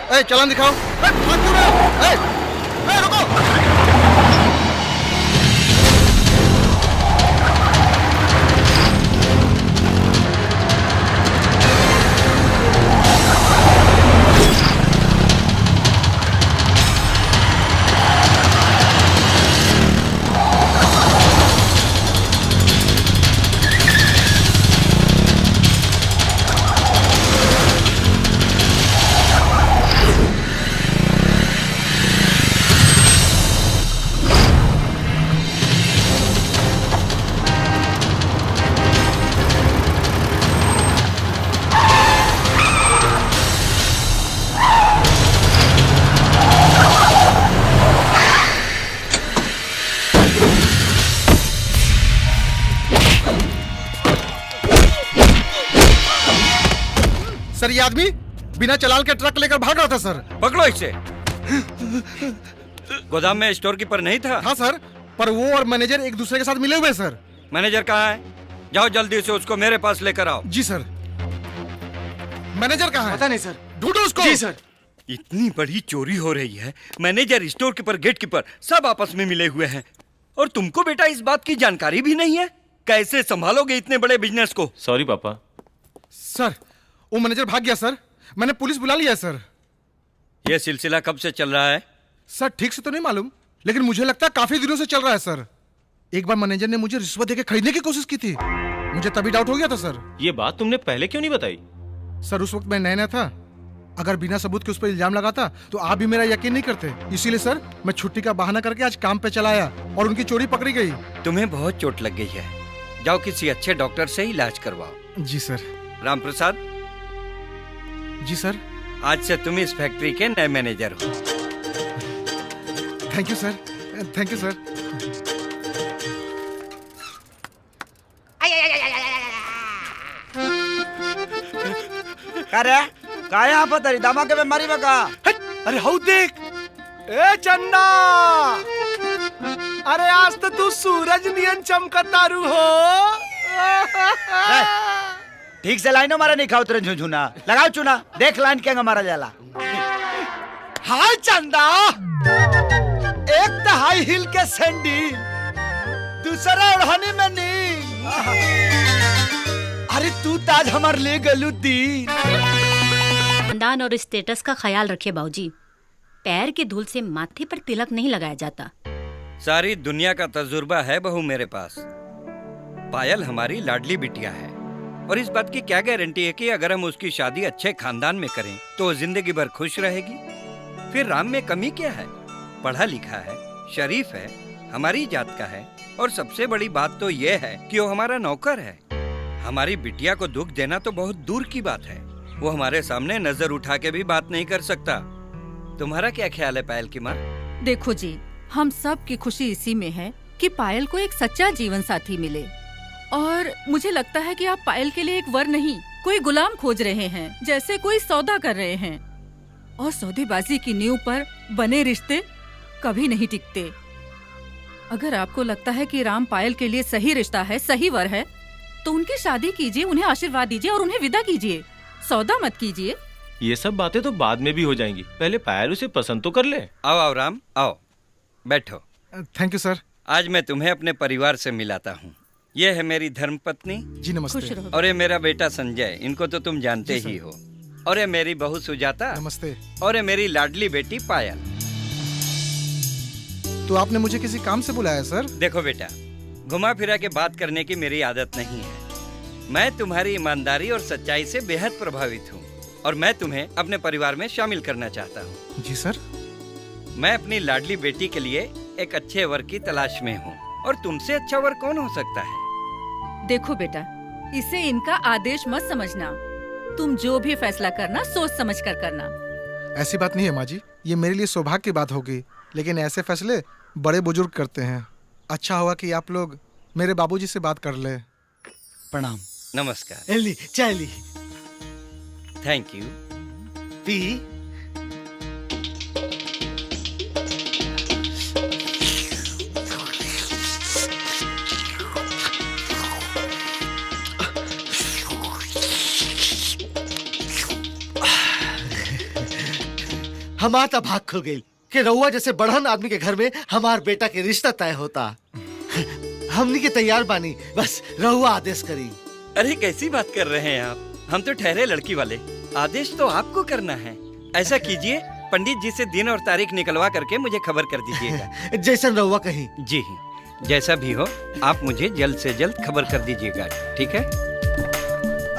ए, चालान दिखाओ। ए, भाग क्यों रहे हो? ए, ए, रुको। सर ये आदमी बिना चालान के ट्रक लेकर भाग रहा था सर। पकड़ो इसे। गोदाम में स्टोर कीपर नहीं था? हाँ सर, पर वो और मैनेजर एक दूसरे के साथ मिले हुए हैं सर। मैनेजर कहाँ है? जाओ जल्दी से उसको मेरे पास लेकर आओ। जी सर। मैनेजर कहाँ है? पता नहीं सर। ढूंढो उसको। जी सर। इतनी बड़ी चोरी हो रही है, manager, storekeeper, gatekeeper सब आपस में मिले हुए हैं और तुमको बेटा इस बात की जानकारी भी नहीं है। कैसे संभालोगे इतने बड़े बिजनेस को? सॉरी पापा। सर वो मैनेजर भाग गया सर, मैंने पुलिस बुला लिया है सर। ये सिलसिला कब से चल रहा है? सर ठीक से तो नहीं मालूम, लेकिन मुझे लगता है काफी दिनों से चल रहा है सर। एक बार मैनेजर ने मुझे रिश्वत देके खरीदने की कोशिश की थी, मुझे तभी डाउट हो गया था सर। ये बात तुमने पहले क्यों नहीं बताई? सर उस वक्त मैं नया नया था, अगर बिना सबूत के उस पर इल्जाम लगाता तो आप भी मेरा यकीन नहीं करते, इसीलिए सर मैं छुट्टी का बहाना करके आज काम पे चला आया और उनकी चोरी पकड़ी गई। तुम्हें बहुत चोट लग गई है, जाओ किसी अच्छे डॉक्टर से इलाज करवाओ। जी सर। राम प्रसाद। जी सर। आज से तुम इस फैक्ट्री के नए मैनेजर हो। Thank you sir, thank you sir. अरे का यहाँ पर तेरी दामा के बीमारी में का? अरे how देख, ए चंदा, अरे आज तो तू सूरज नियन चमकतारू हो। ठीक से लाइनो मारा नहीं खाओ तेरे झुंझुना, लगाओ चुना, देख लाइन क्या मारा जाला। हाय चंदा, एक तो हाई हील के सैंडल, दूसरा ओढ़नी में नींद। अरे तू ताज हमार ले गलू दी। खानदान और स्टेटस का ख्याल रखे बाबूजी, पैर के धूल से माथे पर तिलक नहीं लगाया जाता। सारी दुनिया का तजुर्बा है बहू मेरे पास। पायल हमारी लाडली बिटिया है और इस बात की क्या गारंटी है कि अगर हम उसकी शादी अच्छे खानदान में करें तो जिंदगी भर खुश रहेगी। फिर राम में कमी क्या है? पढ़ा लिखा है, शरीफ है, हमारी जात का है और सबसे बड़ी बात तो ये है कि वो हमारा नौकर है। हमारी बिटिया को दुख देना तो बहुत दूर की बात है, वो हमारे सामने नजर उठा के भी बात नहीं कर सकता। तुम्हारा क्या ख्याल है पायल की माँ? देखो जी, हम सब की खुशी इसी में है कि पायल को एक सच्चा जीवन साथी मिले और मुझे लगता है कि आप पायल के लिए एक वर नहीं, कोई गुलाम खोज रहे हैं, जैसे कोई सौदा कर रहे हैं। और सौदेबाजी की नींव पर बने रिश्ते कभी नहीं टिकते। अगर आपको लगता है कि राम पायल के लिए सही रिश्ता है, सही वर है, तो उनकी शादी कीजिए, उन्हें आशीर्वाद दीजिए और उन्हें विदा कीजिए, सौदा मत कीजिए। ये सब बातें तो बाद में भी हो जाएंगी, पहले पायल उसे पसंद तो कर ले। आओ आओ राम, आओ बैठो। Thank you sir. आज मैं तुम्हें अपने परिवार से मिलाता हूँ। ये है मेरी धर्मपत्नी। जी नमस्ते। और ये मेरा बेटा संजय, इनको तो तुम जानते ही हो। और ये मेरी बहू सुजाता। नमस्ते। और ये मेरी लाडली बेटी पायल। तो आपने मुझे किसी काम से बुलाया सर? देखो बेटा, घुमा फिरा के बात करने की मेरी आदत नहीं है। मैं तुम्हारी ईमानदारी और सच्चाई से बेहद प्रभावित हूँ और मैं तुम्हें अपने परिवार में शामिल करना चाहता हूँ। जी सर। मैं अपनी लाडली बेटी के लिए एक अच्छे वर की तलाश में हूँ और तुमसे अच्छा वर कौन हो सकता है? देखो बेटा, इसे इनका आदेश मत समझना। तुम जो भी फैसला करना सोच समझ कर करना। ऐसी बात नहीं है माँ जी, ये मेरे लिए सौभाग्य की बात होगी, लेकिन ऐसे फैसले बड़े बुजुर्ग करते हैं। अच्छा हुआ कि आप लोग मेरे बाबूजी से बात कर ले। प्रणाम। नमस्कार। एली चाय। Thank you. P. हमार तो भाग खुल गई कि रउआ जैसे बढ़न आदमी के घर में हमार बेटा के रिश्ता तय होता। हमनी के तैयार बानी, बस रउआ आदेश करी। अरे कैसी बात कर रहे हैं आप, हम तो ठहरे लड़की वाले, आदेश तो आपको करना है। ऐसा कीजिए, पंडित जी से दिन और तारीख निकलवा करके मुझे खबर कर दीजिएगा। जैसन रउआ कहीं। जी, जैसा भी हो आप मुझे जल्द से जल्द खबर कर दीजिएगा, ठीक है?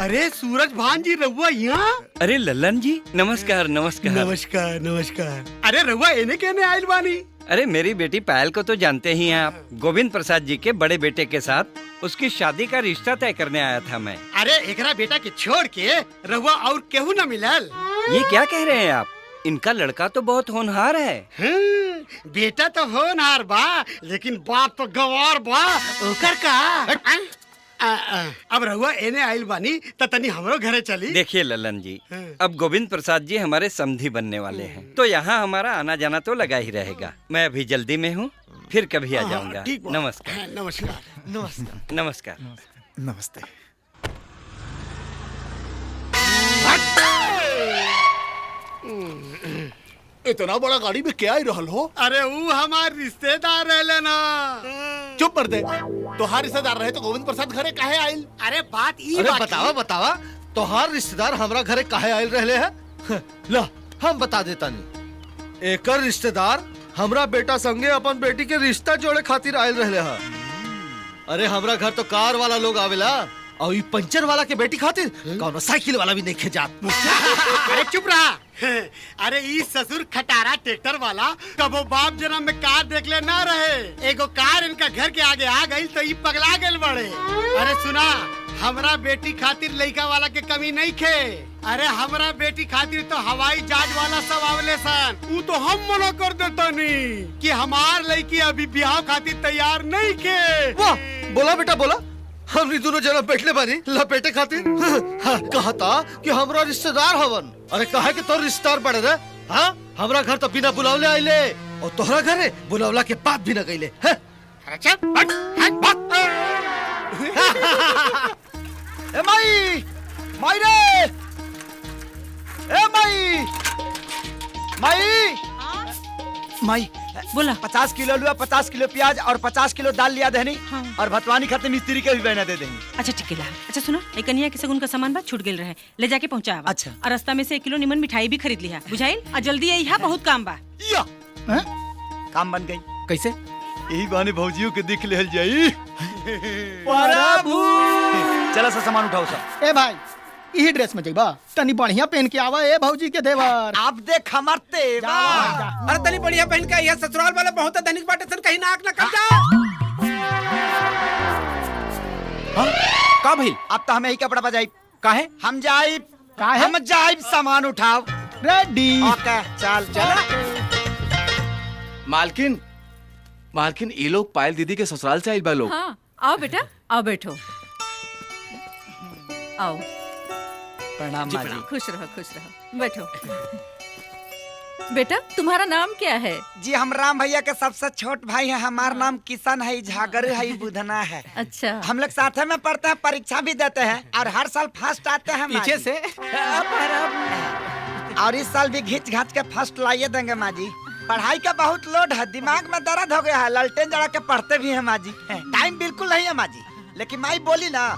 अरे सूरज भान जी रउआ यहाँ? अरे लल्लन जी, नमस्कार नमस्कार। नमस्कार नमस्कार। अरे रउआ एने केने आइल बानी? अरे मेरी बेटी पायल को तो जानते ही हैं आप, गोविंद प्रसाद जी के बड़े बेटे के साथ उसकी शादी का रिश्ता तय करने आया था मैं। अरे एकरा बेटा के छोड़ के रउआ और केहू न मिलल? ये क्या कह रहे हैं आप, इनका लड़का तो बहुत होनहार है। बेटा तो होनहार बा, लेकिन बाप तो गवार बा। ओकर का अब रहुआ एने आइल बानी त तनी हमरो घरे चली। देखिए लल्लन जी, अब गोविंद प्रसाद जी हमारे समधी बनने वाले हैं, तो यहाँ हमारा आना जाना तो लगा ही रहेगा। मैं अभी जल्दी में हूँ, फिर कभी आ जाऊँगा। नमस्कार। नमस्कार नमस्कार नमस्कार नमस्ते। इतना बड़ा गाड़ी में क्या ही रहल हो? अरे वो हमार रिश्तेदार रहले ना। चुप कर दे, तोहार रिश्तेदार रहे तो गोविंद प्रसाद घरे काहे आइल? अरे बात ई। अरे बतावा बतावा, तोहार रिश्तेदार हमरा घरे काहे आइल रहले है? ला हम बता देता नहीं, एकर रिश्तेदार हमरा बेटा संगे अपन बेटी के रिश्ता जोड़े खातिर आइल रहले है। अरे हमरा घर तो कार वाला लोग आवेला, और ये पंचर वाला के बेटी खातिर कौनो साइकिल वाला भी नहीं खेजात। अरे चुप रहा। अरे ई ससुर खटारा ट्रैक्टर वाला कबो बाप जन्म में कार देखले ना रहे, एगो कार इनका घर के आगे आ गई तो ई पगला गेल बड़े। अरे सुना, हमरा बेटी खातिर लड़का वाला के कमी नहीं खे। अरे हमरा बेटी खातिर तो हवाई जहाज वाला सब आवले सन, ऊ तो हम मना कर देता नहीं कि हमार लड़की अभी ब्याह खातिर तैयार नहीं खे। वाह, बोला बेटा बोला, हमनी दोनों जना बैठले बानी लपेटे खातिर। हाँ, कहता कि हमरा रिश्तेदार हवन। अरे कहे कि तोर रिश्तेदार बड़े रे? हाँ, हमरा घर तो बिना बुलावले आइले और तोहरा घरे बुलावला के बाद भी न गइले। अरे चल हट हट भाग। ए माई, माई रे, ए माई, माई, माई बोला। 50 किलो आलू, 50 किलो प्याज और 50 किलो दाल लिया देनी। हाँ। और भतवानी खाते मिस्त्री के भी बहना दे देनी। अच्छा ठीक है। अच्छा सुनो, एक कन्या के सगुन का सामान बा छूट गेल रहे, ले जाके पहुंचा। अच्छा। और रास्ता में से 1 किलो निमन मिठाई भी खरीद लिहा, बुझाइल? और जल्दी आई, बहुत काम बा। या काम बन गई। कैसे? यही बहाने भौजियों के दिख लेल जाई। प्रभु चला सा सामान उठाओ सा। ए भाई, यही ड्रेस में जइबा, तनी बढ़िया पहन के आवा। ए भौजी के देवर, आप देख हमार तेवर। अरे तनी बढ़िया पहन के आइया, ससुराल वाले बहुत धनिक बाटे सन, कहीं नाक न कट जाए। हां का भइल? अब तो हमें ही कपड़ा बजाई। काहे? हम जाइब। काहे? हम जाइब, सामान उठाओ। रेडी। ओके चल चल। मालकिन, मालकिन ये लोग पायल दीदी के ससुराल से आइल बा लोग। हाँ, आओ बेटा आओ, बैठो आओ। प्रणाम माँ जी। खुश रहो खुश रहो, बैठो। बेटा तुम्हारा नाम क्या है? जी हम राम भैया के सबसे छोट भाई हैं। हमारा नाम किशन है, झागर है, बुधना है। अच्छा। हम लोग साथ में पढ़ते हैं, परीक्षा भी देते हैं और हर साल फर्स्ट आते हैं पीछे से। और इस साल भी घिंच घाच के फर्स्ट लाइए देंगे माँ जी। पढ़ाई का बहुत लोड है, दिमाग में दर्द हो गया है, ललटेन जला के पढ़ते भी है माँ जी। टाइम बिल्कुल नहीं है माँ जी, लेकिन माई बोली ना,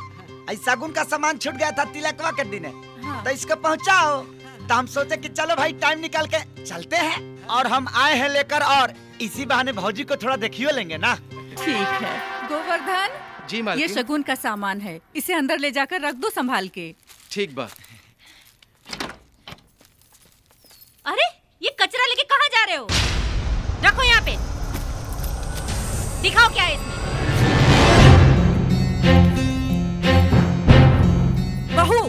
सगुन का सामान छूट गया था तिलकवा के दिन। हाँ। तो इसको पहुंचाओ, तो हम सोचे कि चलो भाई टाइम निकाल के चलते हैं, और हम आए हैं लेकर, और इसी बहाने भौजी को थोड़ा देखियो लेंगे ना। ठीक है। गोवर्धन जी मालकिन। ये शगुन का सामान है, इसे अंदर ले जाकर रख दो संभाल के। ठीक बा। अरे ये कचरा लेके कहाँ जा रहे हो? रखो यहाँ पे, दिखाओ क्या है इसमें। बहू,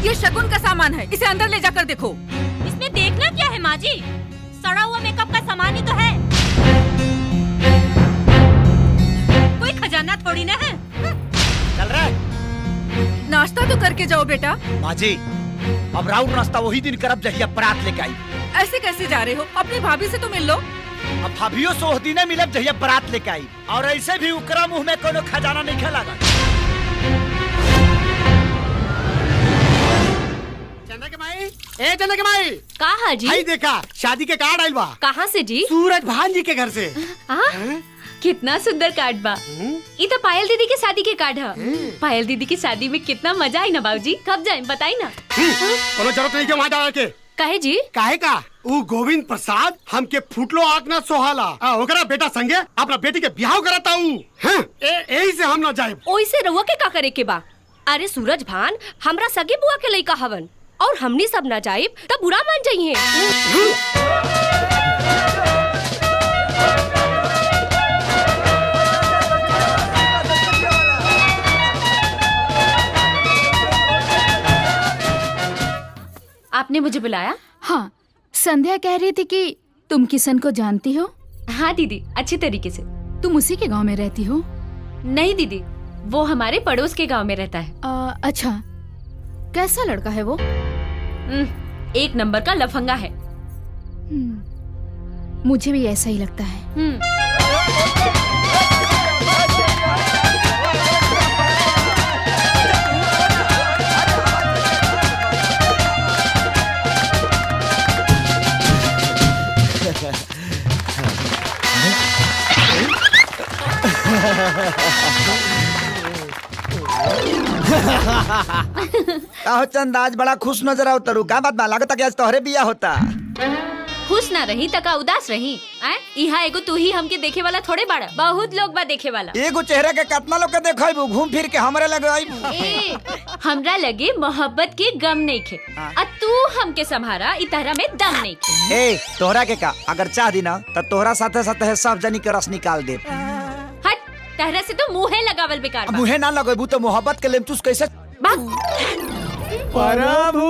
ये शगुन का सामान है, इसे अंदर ले जाकर देखो। इसमें देखना क्या है माँ जी, सड़ा हुआ मेकअप का सामान ही तो है, कोई खजाना थोड़ी ना है। चल रहा है। नाश्ता तो करके जाओ बेटा। माँ जी अब राउर नाश्ता वही दिन करब जहिया बरात लेके आई। ऐसे कैसे जा रहे हो, अपनी भाभी से तो मिल लो। अब भाभियों से ओह दिन मिलब जहिया बरात लेके आई, और ऐसे भी उकरा मुँह में कोनो खजाना नहीं खेला। चंदा के माई, ए जनक माई, का हाजी? हाई देखा, शादी के कार्ड आइल बा। कहाँ से जी? सूरज भान जी के घर से। हाँ? कितना सुंदर कार्ड बा। ई तो पायल दीदी के शादी के कार्ड है। पायल दीदी की शादी में कितना मजा आई ना बाबूजी। कब जाए बताई ना। कोनो जरूरत नहीं के वहाँ जाए के। काहे जी? काहे का ऊ गोविंद प्रसाद हमके फूटलो आँख ना सोहाला। ओकरा बेटा संगे अपना बेटी के बियाह कराता ऊ। एही से हम ना जाए। ओइसे रउआ के का करे के बा? अरे सूरज भान हमरा सगे बुआ के लइका हवन और हमनी सब ना जाइब तब बुरा मान जाइए। आपने मुझे बुलाया? हाँ, संध्या कह रही थी कि तुम किशन को जानती हो। हाँ दीदी, अच्छे तरीके से। तुम उसी के गांव में रहती हो? नहीं दीदी, वो हमारे पड़ोस के गांव में रहता है। अच्छा, कैसा लड़का है वो? एक नंबर का लफंगा है। मुझे भी ऐसा ही लगता है। का हो चंद, आज बड़ा खुश नजर आओ तरु, का बात बा? लागता कि आज तोहरे बियाह होता। खुश ना रही तका उदास रही। इहा एगो तू ही हमके देखे वाला थोड़े बाड़ा, बहुत लोग बा देखे वाला। एगो चेहरा के कितना लोग के देखबू, घूम फिर के हमरे लगे आईबू। ए, हमरा लगे मोहब्बत के गम नहीं खे, आ तू हमके संभारा इ तहरा में दम नहीं खे। ए तोहरा के का अगर चाह दी ना त तोहरा साथे साथे सब जनी के रस निकाल दे। हट, तहरा से तो मुँहे लगावल बेकार बा। मुँहे ना लगेबू तो मोहब्बत के लेमचूस कैसे? प्रभु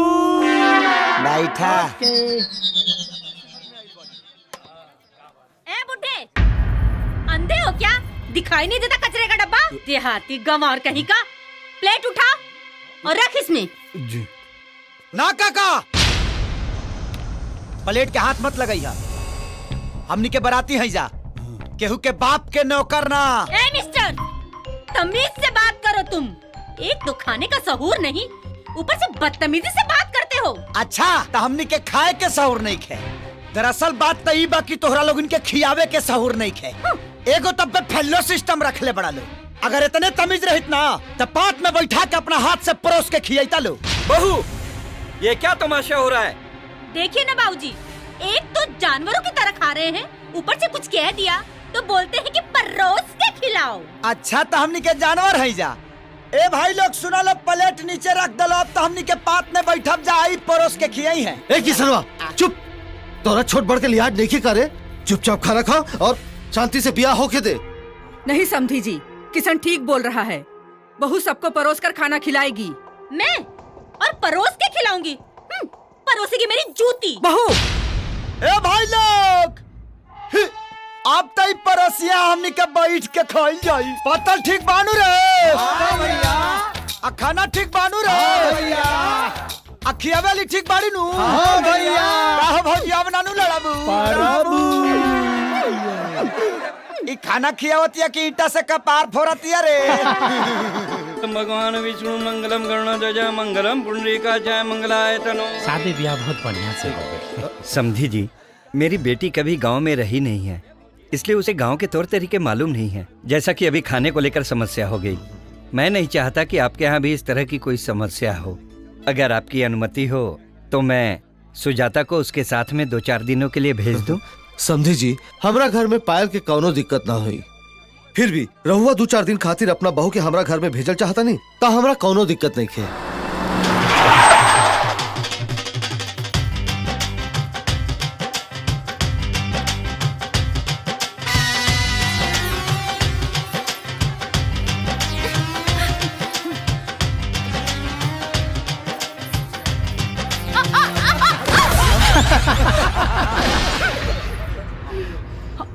बैठा। ए बुड्ढे, अंधे हो क्या? दिखाई नहीं देता कचरे का डब्बा? देहाती गंवार कहीं का। प्लेट उठा और रख इसमें। जी ना काका, प्लेट के हाथ मत लगाइहा, हमनी के बराती है जा, केहू के बाप के नौकर ना। ए मिस्टर, तमीज से बात करो तुम। एक तो खाने का सहूर नहीं, ऊपर से बदतमीजी से बात करते हो। अच्छा, तो हमनी के खाए के सहूर नहीं खे। दरअसल बात तो ई बा कि तोहरा लोग इनके खियावे के सहूर नहीं खे। एगो तब पे फेलो सिस्टम रख ले बड़ा लो। अगर इतने तमीज रहित ना तो पात में बैठा के अपना हाथ से परोस के खियाता लो। बहू, ये क्या तमाशा हो रहा है? देखिए ना बाबूजी, एक तो जानवरों की तरह खा रहे हैं, ऊपर से कुछ कह दिया तो बोलते हैं कि परोस के खिलाओ। अच्छा, तो हमनी के जानवर है जा। ए भाई लोग सुना लो, प्लेट नीचे रख दलो, अब तो हमनी के पात में बैठब जा, आई परोस के खियाई है। ए किसनवा, चुप। तोरा छोट बढ़ के लिहाज नहीं करे, चुपचाप खाना खा और शांति से बियाह होके दे। नहीं समधी जी, किशन ठीक बोल रहा है। बहू सबको परोस कर खाना खिलाएगी। मैं और परोस के खिलाऊंगी? परोसेगी मेरी जूती। बहू। ए भाई लोग, अब तो परोसिया हमनी के बैठ के खाइल जाई। पतल ठीक बानू रे? हाँ भैया। आ खाना ठीक बानू रे? हाँ भैया। आ खियावेली ठीक बाड़ी नू? हाँ भैया। का भौजी अब नानू लड़ाबू? परबू। ई खाना खियावतिया कि ईंटा से कपार फोड़तिया रे? भगवान विष्णु मंगलम गरुड़ध्वज मंगलम पुंडरीकाक्षाय मंगलाय तनो। शादी ब्याह बहुत बढ़िया से हो गए। समधी जी, मेरी बेटी कभी गांव में रही नहीं है, इसलिए उसे गांव के तौर तरीके मालूम नहीं है। जैसा कि अभी खाने को लेकर समस्या हो गई, मैं नहीं चाहता कि आपके यहाँ भी इस तरह की कोई समस्या हो। अगर आपकी अनुमति हो तो मैं सुजाता को उसके साथ में 2-4 दिनों के लिए भेज दूं। समझी जी, हमरा घर में पायल के कौनो दिक्कत ना हुई। फिर भी रहुआ 2-4 दिन खातिर अपना बहू के हमरा घर में भेजल चाहता नहीं तो हमरा कौनो दिक्कत नहीं खे।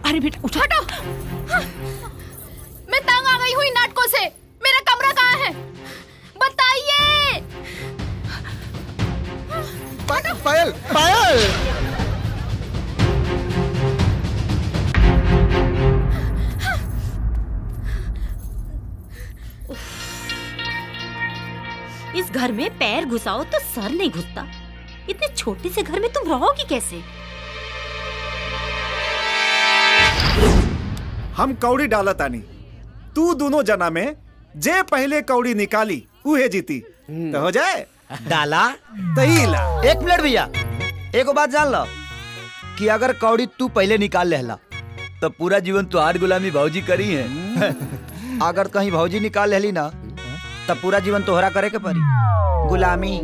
अरे बेटा उठा। हटो, मैं तंग आ गई हूँ इन नाटकों से। मेरा कमरा कहाँ है बताइए? पायल, पायल। इस घर में पैर घुसाओ तो सर नहीं घुसता, इतने छोटे से घर में तुम रहोगी कैसे? हम कौड़ी डालत आनी, तू दोनों जना में जे पहले कौड़ी निकाली उहे जीती, तो हो जाए डाला तहीला। एक मिनट भैया, एगो बात जान लो कि अगर कौड़ी तू पहले निकाल लेला तो पूरा जीवन तुहार गुलामी भौजी करी है। अगर कहीं भौजी निकाल लेली ना तब पूरा जीवन तोहरा करे के पड़ी गुलामी।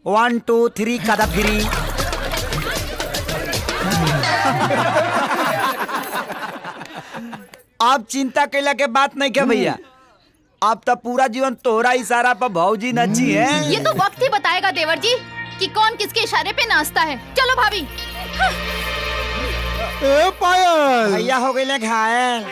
1 2 3 कदा फ्री। आप चिंता कैला के बात नहीं क्या भैया, आप तो पूरा जीवन तोहरा इशारा पर भौजी नची है। ये तो वक्त ही बताएगा देवर जी कि कौन किसके इशारे पे नाचता है। चलो भाभी। ए पायल भैया हो गए घायल।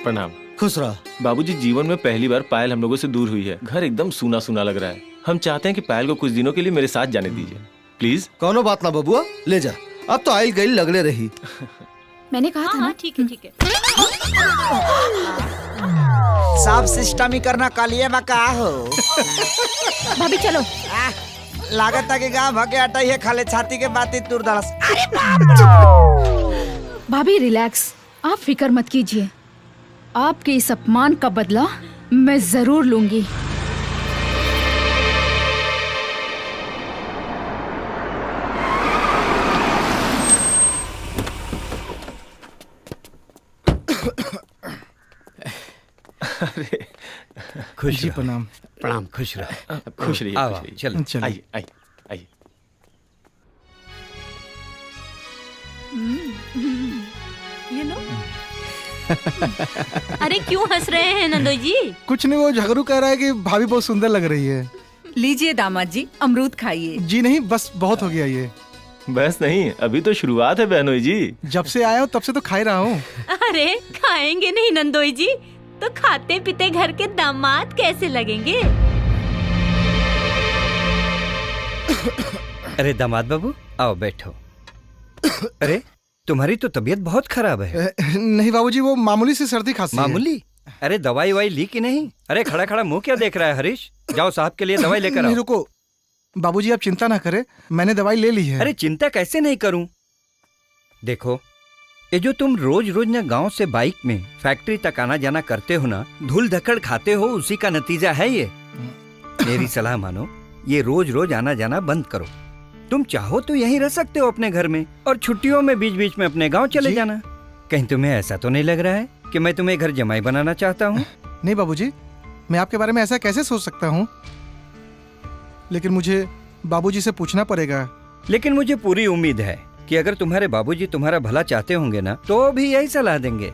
प्रणाम। खुश रहा बाबूजी। जीवन में पहली बार पायल हम लोगों से दूर हुई है। घर एकदम सूना सूना लग रहा है। हम चाहते हैं कि पायल को कुछ दिनों के लिए मेरे साथ जाने दीजिए प्लीज। कोनो बात ना बबुआ, ले जा, अब तो आयल गई लगले रही। मैंने कहा था ना। ठीक है ठीक है। सब सिस्टम ही करना कालिए बका हो। भाभी चलो। लागत है कि गाँव भगे आटा है खाले छाती के बाती तुर दलस। अरे बाप। भाभी रिलैक्स, आप फिक्र मत कीजिए, आपके इस अपमान का बदला मैं जरूर लूंगी। अरे खुश जी प्रणाम। प्रणाम। खुश रहो। खुश रहिए। चलो चलो आइए आइए आइए। ये लो। अरे क्यों हंस रहे हैं नंदोई जी? कुछ नहीं, वो झगड़ू कह रहा है कि भाभी बहुत सुंदर लग रही है। लीजिए दामाद जी अमरूद खाइए। जी नहीं, बस बहुत हो गया ये। बस नहीं, अभी तो शुरुआत है बहनोई जी। जब से आया हूँ तब से तो खा ही रहा हूँ। अरे खाएंगे नहीं नंदोई जी तो खाते पीते घर के दामाद कैसे लगेंगे? अरे दामाद बाबू आओ बैठो। अरे तुम्हारी तो तबीयत बहुत खराब है। नहीं बाबूजी, वो मामूली सी सर्दी खांसी। मामूली? अरे दवाई why ली कि नहीं? अरे खड़ा खड़ा मुंह क्या देख रहा है हरीश, जाओ साहब के लिए दवाई लेकर आओ। रुको बाबूजी, आप चिंता ना करें, मैंने दवाई ले ली है। अरे चिंता कैसे नहीं करूं? देखो ये जो तुम रोज रोज ना गांव से बाइक में फैक्ट्री तक आना जाना करते हो ना, धूल धक्कड़ खाते हो, उसी का नतीजा है ये। मेरी सलाह मानो, ये रोज रोज आना जाना बंद करो। तुम चाहो तो यहीं रह सकते हो अपने घर में, और छुट्टियों में बीच बीच में अपने गांव चले जाना। कहीं तुम्हें ऐसा तो नहीं लग रहा है कि मैं तुम्हें घर जमाई बनाना चाहता हूँ? नहीं बाबूजी, मैं आपके बारे में ऐसा कैसे सोच सकता हूँ, लेकिन मुझे बाबूजी से पूछना पड़ेगा। लेकिन मुझे पूरी उम्मीद है कि अगर तुम्हारे बाबूजी तुम्हारा भला चाहते होंगे ना तो भी यही सलाह देंगे।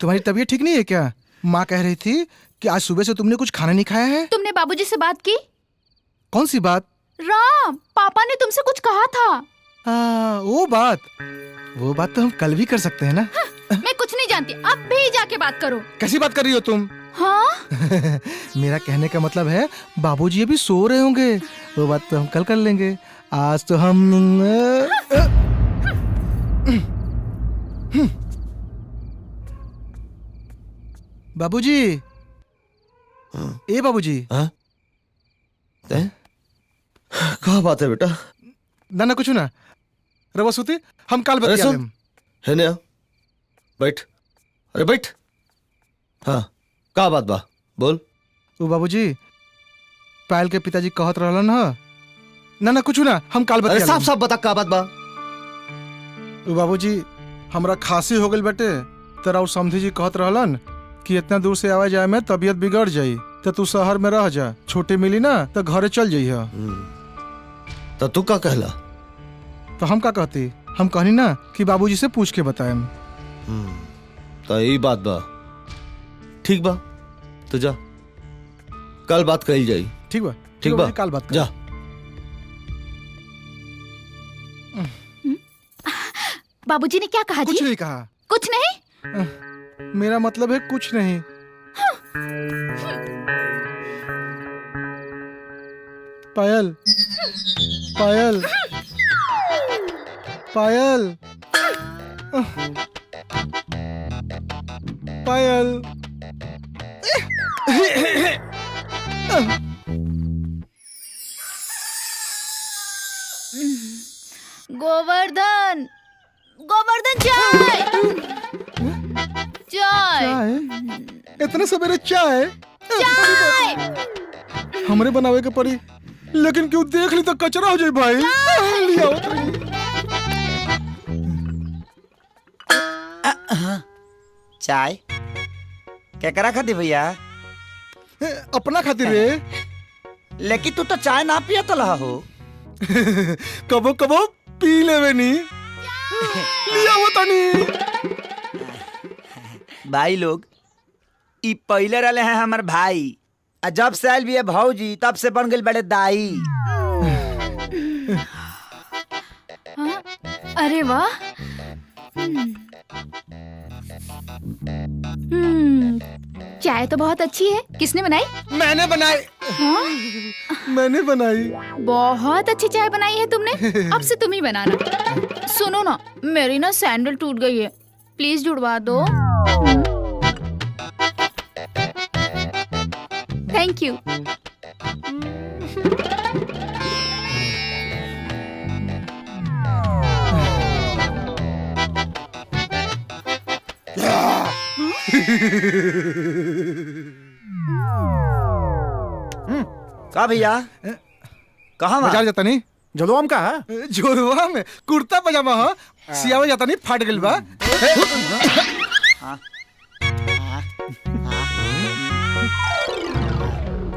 तुम्हारी तबीयत ठीक नहीं है क्या? माँ कह रही थी कि आज सुबह से तुमने कुछ खाना नहीं खाया है। तुमने बाबूजी से बात की? कौन सी बात? राम, पापा ने तुमसे कुछ कहा था। वो बात, वो बात तो हम कल भी कर सकते हैं ना। हाँ, मैं कुछ नहीं जानती, अब भी जाके बात करो। कैसी बात कर रही हो तुम? हाँ? मेरा कहने का मतलब है बाबूजी अभी सो रहे होंगे, वो बात तो हम कल कर लेंगे। आज तो हम बाबूजी, ए बाबूजी। हाँ? क्या बात है बेटा? ना ना कुछ ना, रवा सुती, हम कल बतिया लेम। है ना, बैठ। अरे बैठ। हाँ का बात बा, बोल। ओ बाबूजी, पायल के पिताजी कहत रहलन ह। ना ना कुछ ना, हम काल बतिया। साफ साफ बता का बात बा। ओ बाबूजी, हमरा खांसी हो गइल बेटे, तोरा समधी जी कहत रहलन कि इतना दूर से आवे जाए में तबीयत बिगड़ जाई, तो तू शहर में रह जा, छुट्टी मिली ना तो घरे चल जाइह। तो तू का कहला? तो हम का कहती, हम कहनी ना कि बाबूजी से पूछ के बताएम। तो यही बात बा, ठीक बा, तो जा, कल बात कही जाई। ठीक बा, ठीक बा, कल बात जा। बाबूजी ने क्या कहा? कुछ नहीं कहा। कुछ नहीं? मेरा मतलब है कुछ नहीं। पायल, पायल, पायल, पायल, गोवर्धन चाय, चाय, चाय? इतने सवेरे चाय? चाय हमरे बनावे के पड़ी, लेकिन क्यों देख ली तो कचरा हो जाए भाई। लिया चाय केकरा खाती भैया? अपना खातिर रे। लेकिन तू तो चाय ना पिया तो लहा हो। कबो कबो पी लेवे नी। लिया वो तनी। भाई लोग, ई पहले रहले हैं हमार भाई, आ जब से आयल भी है भौजी तब से बन गई बड़े दाई। हाँ? अरे वाह, चाय तो बहुत अच्छी है। किसने बनाई? मैंने बनाई। हाँ? मैंने बनाई। बहुत अच्छी चाय बनाई है तुमने, अब से तुम ही बनाना। सुनो ना, मेरी ना सैंडल टूट गई है, प्लीज जुड़वा दो। Thank you. का भैया कहाँ बाजार जाता नहीं? झोलवा में का? झोलवा में कुर्ता पजामा हो, सियावे जाता नहीं, फाट गइल बा।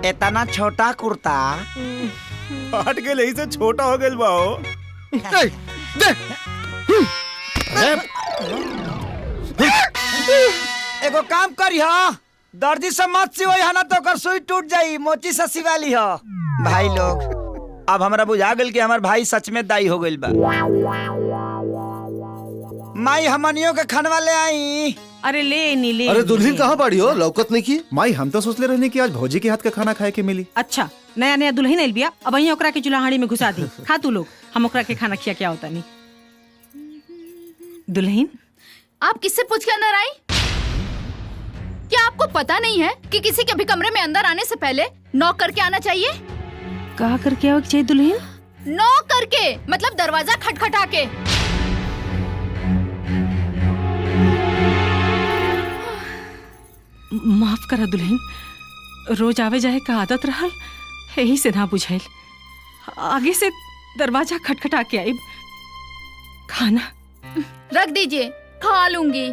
इतना छोटा कुर्ता फाट गइल, यही से छोटा हो गइल बा हो। दे एगो काम करी हा, दर्जी से मत सिवई हा ना तो ओकर सुई टूट जाई, मोची से सिवा ली हा। भाई लोग, अब हमरा बुझा गइल कि हमार भाई सच में दाई हो गइल बा। माई हमनियों के खनवा ले आई। अरे ले नी ले। अरे दुल्हन कहाँ बाड़ी हो, लौकत नहीं की? माई हम तो सोचले रहने कि आज भौजी के हाथ का खाना खाए के मिली। अच्छा, नया नया दुल्हन आइल बिया, अब वहीं ओकरा के चूल्हाड़ी में घुसा दी। खा तू लोग, हम ओकरा के खाना खिया क्या होता नहीं। दुल्हन, आप किससे पूछ के अंदर आई? क्या आपको पता नहीं है कि किसी के भी कमरे में अंदर आने से पहले नॉक करके आना चाहिए? कहा करके आओ चाहिए दुल्हन? नॉक करके मतलब दरवाजा खटखटा के। माफ करा दुल्हन, रोज आवे जाए का आदत रहल, यही से ना बुझाइल। आगे से दरवाजा खटखटा के आई। खाना रख दीजिए, खा लूंगी।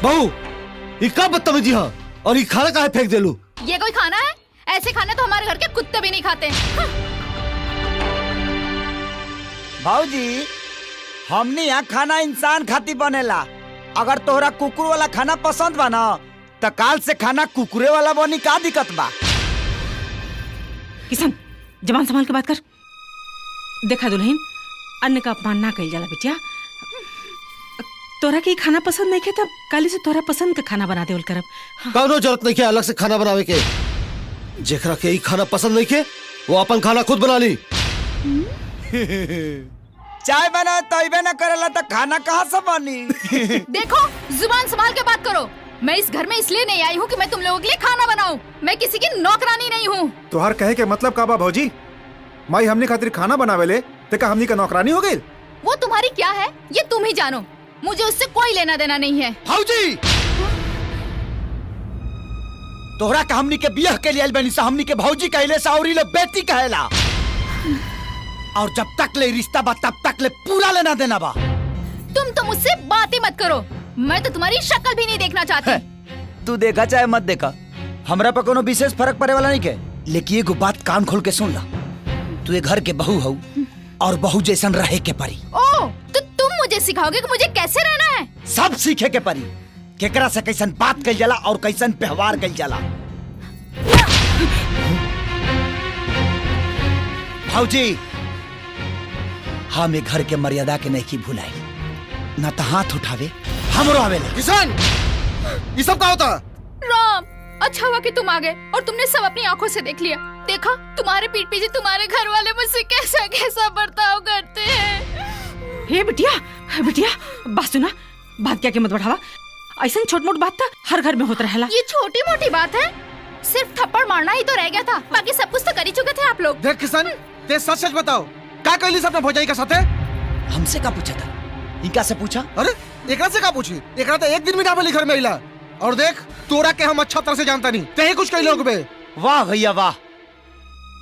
बहू, ये का बदतमीजी है और ये खाना काहे फेंक देलू? ये कोई खाना है? ऐसे खाना तो हमारे घर के कुत्ते भी नहीं खाते। भाऊजी, हमनी यहाँ खाना इंसान खाती बनेला। अगर तोहरा कुकुर वाला खाना पसंद बा ना तो काल से खाना कुकुरे वाला बनी, का दिक्कत बा? किशन, जबान संभाल के बात कर। देखा दुल्हन, अन्न का अपमान ना कइल जाला बिटिया। तोरा के खाना पसंद नहीं है तब काली से तोरा पसंद का खाना बना देवल करब। हाँ। कौनो जरूरत नहीं है अलग से खाना बनावे के। जेकरा के ई खाना पसंद नहीं है वो अपन खाना खुद बना ली। चाय बना तो ना करेला तो खाना कहाँ से बनी? देखो, जुबान संभाल के बात करो। मैं इस घर में इसलिए नहीं आई हूँ कि मैं तुम लोगों के लिए खाना बनाऊँ। मैं किसी की नौकरानी नहीं हूँ। तुहार कहे के मतलब का बा भौजी? माई हमने खातिर खाना बनावे ले ते का हमनी का नौकरानी हो गई? वो तुम्हारी क्या है ये तुम ही जानो, मुझे उससे कोई लेना देना नहीं है। भौजी, तोहरा का हमनी के बियाह के लिए आइल बनी सा, हमनी के भौजी कहले सा और ले बेटी कहेला। और जब तक ले रिश्ता बा तब तक ले पूरा लेना देना बा। तुम तो मुझसे बातें मत करो, मैं तो तुम्हारी शक्ल भी नहीं देखना चाहती। तू देखा चाहे मत देखा, हमरा पर कोनो विशेष फर्क पड़े वाला नहीं के। लेकिन एगो बात कान खोल के सुन ला, तू ये घर के बहू हऊ और बहू जैसन रहे के परी। ओ, तो तुम मुझे सिखाओगे कि मुझे कैसे रहना है? सब सीखे के परी, केकरा से कैसन बात कइल जाला और कैसन व्यवहार कइल जाला। भौजी, हम ये घर के मर्यादा के नहीं भुलाई ना तो हाथ उठावे हमरो आवेला। किसान, ये सब का होता? राम, अच्छा हुआ कि तुम आ गए और तुमने सब अपनी आंखों से देख लिया। देखा, तुम्हारे पीठ पीछे तुम्हारे घर वाले मुझसे कैसा कैसा बर्ताव करते हैं। हे बिटिया, बिटिया बात सुना, बात क्या के मत बढ़ावा। ऐसा छोट मोट बात था हर घर में होता रहेला। ये छोटी मोटी बात है, सिर्फ थप्पड़ मारना ही तो रह गया था, बाकी सब कुछ तो कर ही चुके थे आप लोग। देख किशन, ते सच सच बताओ, का कैली अपना भौजाई का साथे? हमसे का पूछा था? इनका से पूछा? अरे एकरा से का पूछी? एकरा तो एक दिन भी ना बोली घर में आइला। और देख तोरा के हम अच्छा तरह से जानता नहीं, ते ही कुछ कई लोग बे। वाह भैया वाह,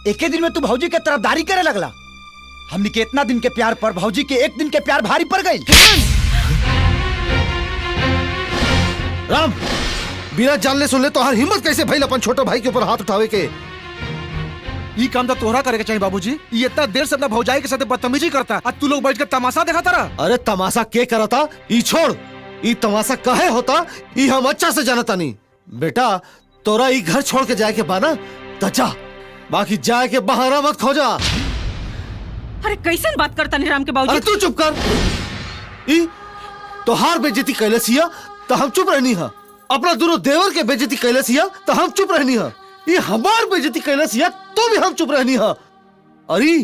एक दिन में तू भौजी के तरफदारी करे लगला। हमनी के इतना दिन के प्यार पर भौजी के एक दिन के प्यार भारी पड़ गई। राम, बिना जानले सुनले तोहार हिम्मत कैसे भइल अपन छोटे भाई के ऊपर हाथ उठावे के? ई काम तो तोहरा करे के चाहिए बाबूजी। ये इतना देर से अपना भौजाई के साथ बदतमीजी करता और तू लोग बैठ के तमाशा देखा तारा। अरे तमाशा के करता ई छोड़, ई तमाशा काहे होता ई हम अच्छा से जानता नहीं। बेटा तोरा ई घर छोड़ के जाए के बाना त जा, बाकी जाए के बहाना मत खोजा। अरे कैसन बात करता नहीं राम के बाबूजी। अरे तू चुप कर। ई तोहार बेइज्जती कैलसिया तो हम चुप रहनी है, अपना दोनों देवर के बेइज्जती कैलसिया तो हम चुप रहनी है, ये हमार बेइज्जती कैलसिया तो भी हम चुप रहनी है। अरे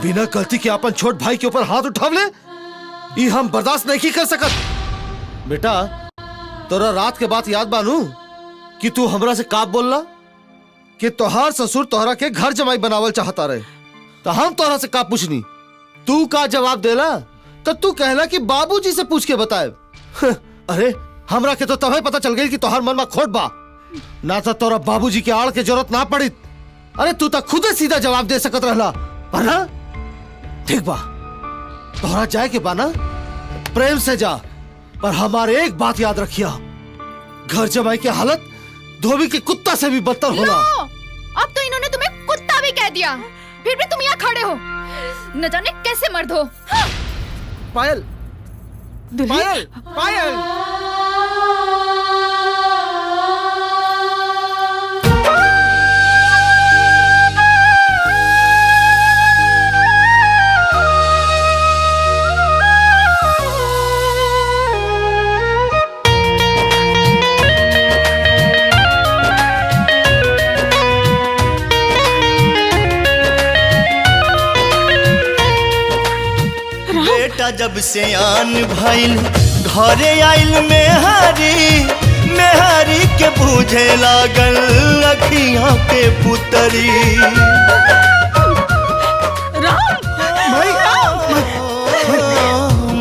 बिना गलती के अपन छोट भाई के ऊपर हाथ उठावले ये हम बर्दाश्त नहीं कर सकत। बेटा तोरा रात के बात याद बानू कि तू हमरा से का बोलला कि तोहार ससुर तोहरा के घर जमाई बनावल चाहता रहे, तो हम तोहरा से का पूछनी, तू का जवाब देला तो तू कहला कि बाबूजी से पूछ के बताए। अरे हमरा के तो तभी पता चल गई कि तोहार मन में खोट बा, ना तो तोरा बाबूजी के आड़ के जरूरत ना पड़ी। अरे तू तो खुदे सीधा जवाब दे सकत रहला, पर ना ठीक बा तोहरा जाए के बा ना प्रेम से जा, पर हमारे एक बात याद रखिया, घर जमाई के हालत धोबी के कुत्ता से भी बदतर होला। अब तो इन्होंने तुम्हें कुत्ता भी कह दिया, फिर भी तुम यहाँ खड़े हो, न जाने कैसे मर्द हो। हाँ। पायल, पायल, पायल। बेटा जब से आन भइल घरे आइल मेहारी, मेहारी के बूझे लागल अखियां के पुतरी।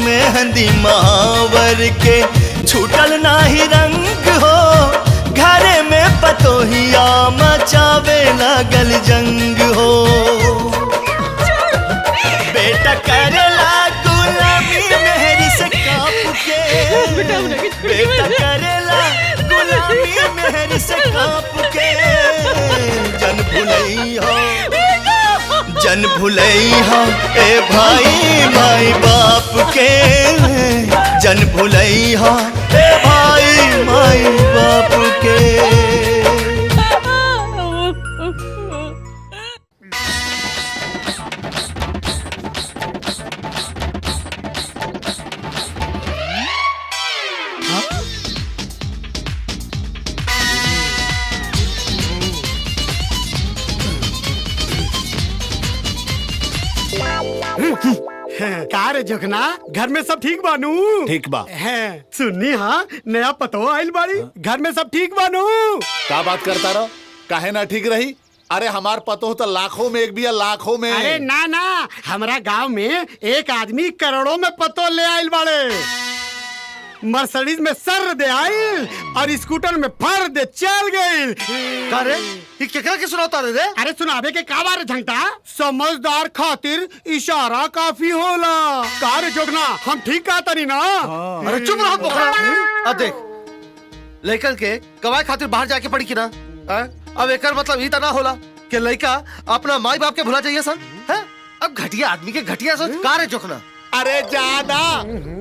मेहंदी महावर के छूटल नाही रंग हो, घरे में पतोहिया मचावे लागल जंग हो। बेटा करेला गुलामी मेहरी से कांप के, बेटा करेला गुलामी मेहरी से कांप के, जन भुलई हो, जन भुलई हो ए भाई माई बाप के, जन भुलई हो ए भाई माई बाप के। का रे जोखना, घर में सब ठीक बानू? ठीक बा। है सुन्नी, हाँ नया पतो आइल बाड़ी, घर में सब ठीक बानू? का बात करता रहो, काहे ना ठीक रही? अरे हमार पतो तो लाखों में एक भी है, लाखों में। अरे ना ना, हमारा गांव में एक आदमी करोड़ों में पतो ले आइल बाड़े, मर्सिडीज में सर दे आइल और स्कूटर में फर दे चल गइल। का रे, ये केकरा के सुनाता रे रे? अरे सुनाबे के का बारे झंगटा, समझदार खातिर इशारा काफी होला। का रे जोगना, हम ठीक कहता नहीं ना? हाँ। अरे चुप रहो पोखरा। अब देख लइकन के कमाए खातिर बाहर जाके पड़ी कि ना? अब एकर मतलब ई त ना होला कि लइका अपना माई बाप के भुला जाइए सन, हैं? अब घटिया आदमी के घटिया सोच। का रे जोखना? अरे जाना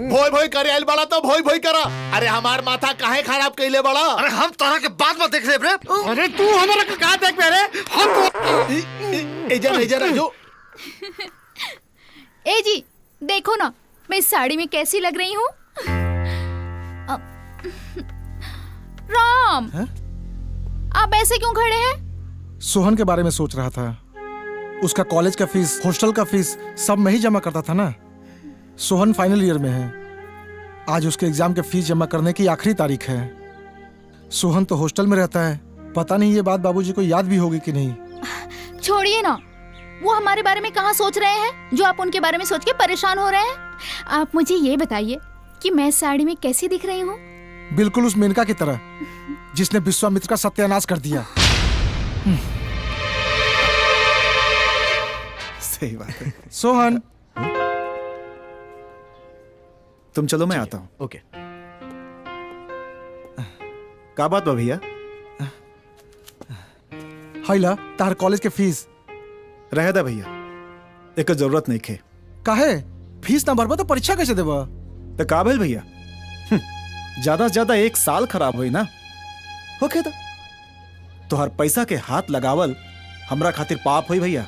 भोई भोई करे आइल बड़ा तो भोई भोई करा। अरे हमार माथा काहे खराब कइले बड़ा? अरे हम तोरा के बाद में देख लेब रे। अरे तू हमरा के का देख बे रे? हम तो इधर इधर जो। ए जी देखो ना, मैं इस साड़ी में कैसी लग रही हूँ। राम है? आप ऐसे क्यों खड़े हैं? सोहन के बारे में सोच रहा था, उसका कॉलेज का फीस, हॉस्टल का फीस सब मैं ही जमा करता था ना। सोहन फाइनल ईयर में है। आज उसके एग्जाम के फीस जमा करने की आखिरी तारीख है। सोहन तो हॉस्टल में रहता है, पता नहीं ये बात बाबूजी को याद भी होगी कि नहीं। छोड़िए ना, वो हमारे बारे में कहाँ सोच रहे हैं जो आप उनके बारे में सोच के परेशान हो रहे हैं। आप मुझे ये बताइए कि मैं साड़ी में कैसी दिख रही हूँ? बिल्कुल उस मेनका की तरह जिसने विश्वामित्र का सत्यानाश कर दिया। सही बात है। सोहन तुम चलो, मैं आता हूँ। ओके। का बात बा भैया? हाइला तार कॉलेज के फीस। रह दा भैया, एक जरूरत नहीं खे। काहे? फीस ना भरबा तो परीक्षा कैसे देबा? तो का भइल भैया, ज्यादा से ज्यादा 1 साल खराब हुई ना। होखे दा, तोहर पैसा के हाथ लगावल हमरा खातिर पाप हुई भैया।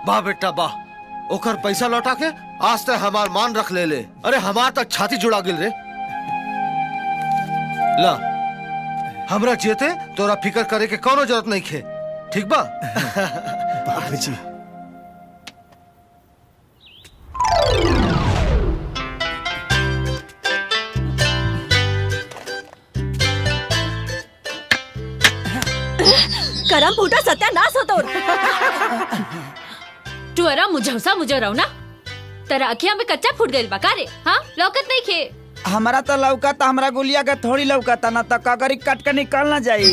वाह बेटा वाह, ओकर पैसा लौटा के आज तक हमार मान रख ले ले। अरे हमार तक छाती जुड़ा गिल रे। ला हमरा जेते तोरा फिकर करे के कोनो जरूरत नहीं खे, ठीक बा? बाबूजी करम फूटा सत्यानाश हो तोर। टुअरा मुझौसा मुझे ना तेरा अखिया में कच्चा फूट गइल बा का रे? हां लौकत नहीं खे। हमरा तो लौकता, हमरा गुलिया के थोड़ी लौकता ना त कगरी कट के निकल ना जाई।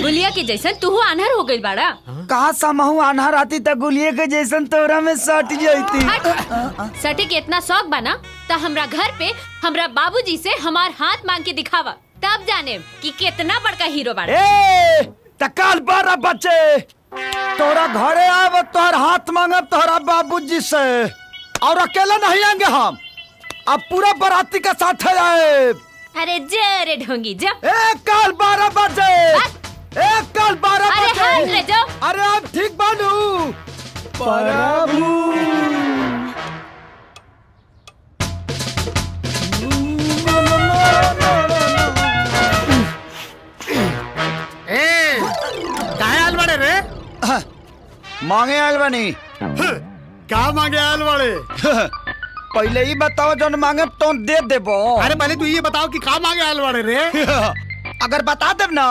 गुलिया के जैसन तू आन्हर हो गइल बाड़ा। कहा समहू आन्हर आती त गुलिया के जैसन तोरा में सट जाती। सटे के इतना शौक बा ना त हमरा घर पे हमरा बाबूजी से हमार हाथ मांग के दिखावा, तब जाने कि कितना बड़का हीरो बाड़ा। ए तकाल 12 बजे तोरा घरे आब, तोहर हाथ मांगब तोहरा बाबूजी से, और अकेला नहीं आएंगे हम, अब पूरा बाराती के साथ आए। अरे जा रे ढोंगी जा। एक काल 12 बजे, एक काल 12 बजे। अरे ले जाओ। अरे अब ठीक बानू। प्रभु ए काहे आल बाड़े रे? मांगे आयल बानी। का मांगे आयल बाड़े? पहले ही बताओ, जौन मांगे तो दे देबो। अरे पहले तू ये बताओ कि का मांगे आयल बाड़े रे? अगर बता देब ना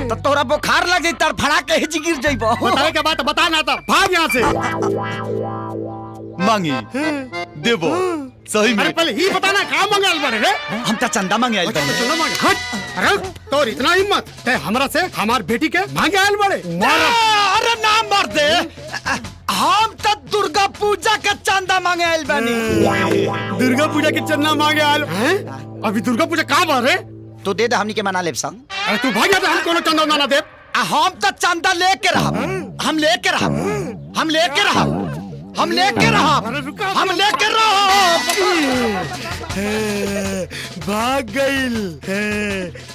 तो तोरा बुखार लग जाई, तड़फड़ा के हिच गिर जाइबो। बतावे के बात बता ना तब भाग यहाँ से। मांगी देबो सही में। अरे पहले ही बता ना का मांगे आयल बाड़े रे? हम तो चंदा मांगे आयल बाड़े। चंदा मांगे? हट! अरे तोर इतना हिम्मत ते हमरा से हमार बेटी के मांगे आयल बाड़े? अरे ना मार दे, हम तो दुर्गा पूजा के चंदा मांगे आयल बानी। दुर्गा पूजा के चंदा मांगे आयल? अभी दुर्गा पूजा का बार रे? तो दे दे, हमनी के मना लेब संग। अरे तू भाग जा, हम कोनो चंदा ना देब। हम तो चंदा लेके रहब, हम लेके रहब, हम लेके रहब, हम लेके रहब, हम लेके रहब। भाग गइल।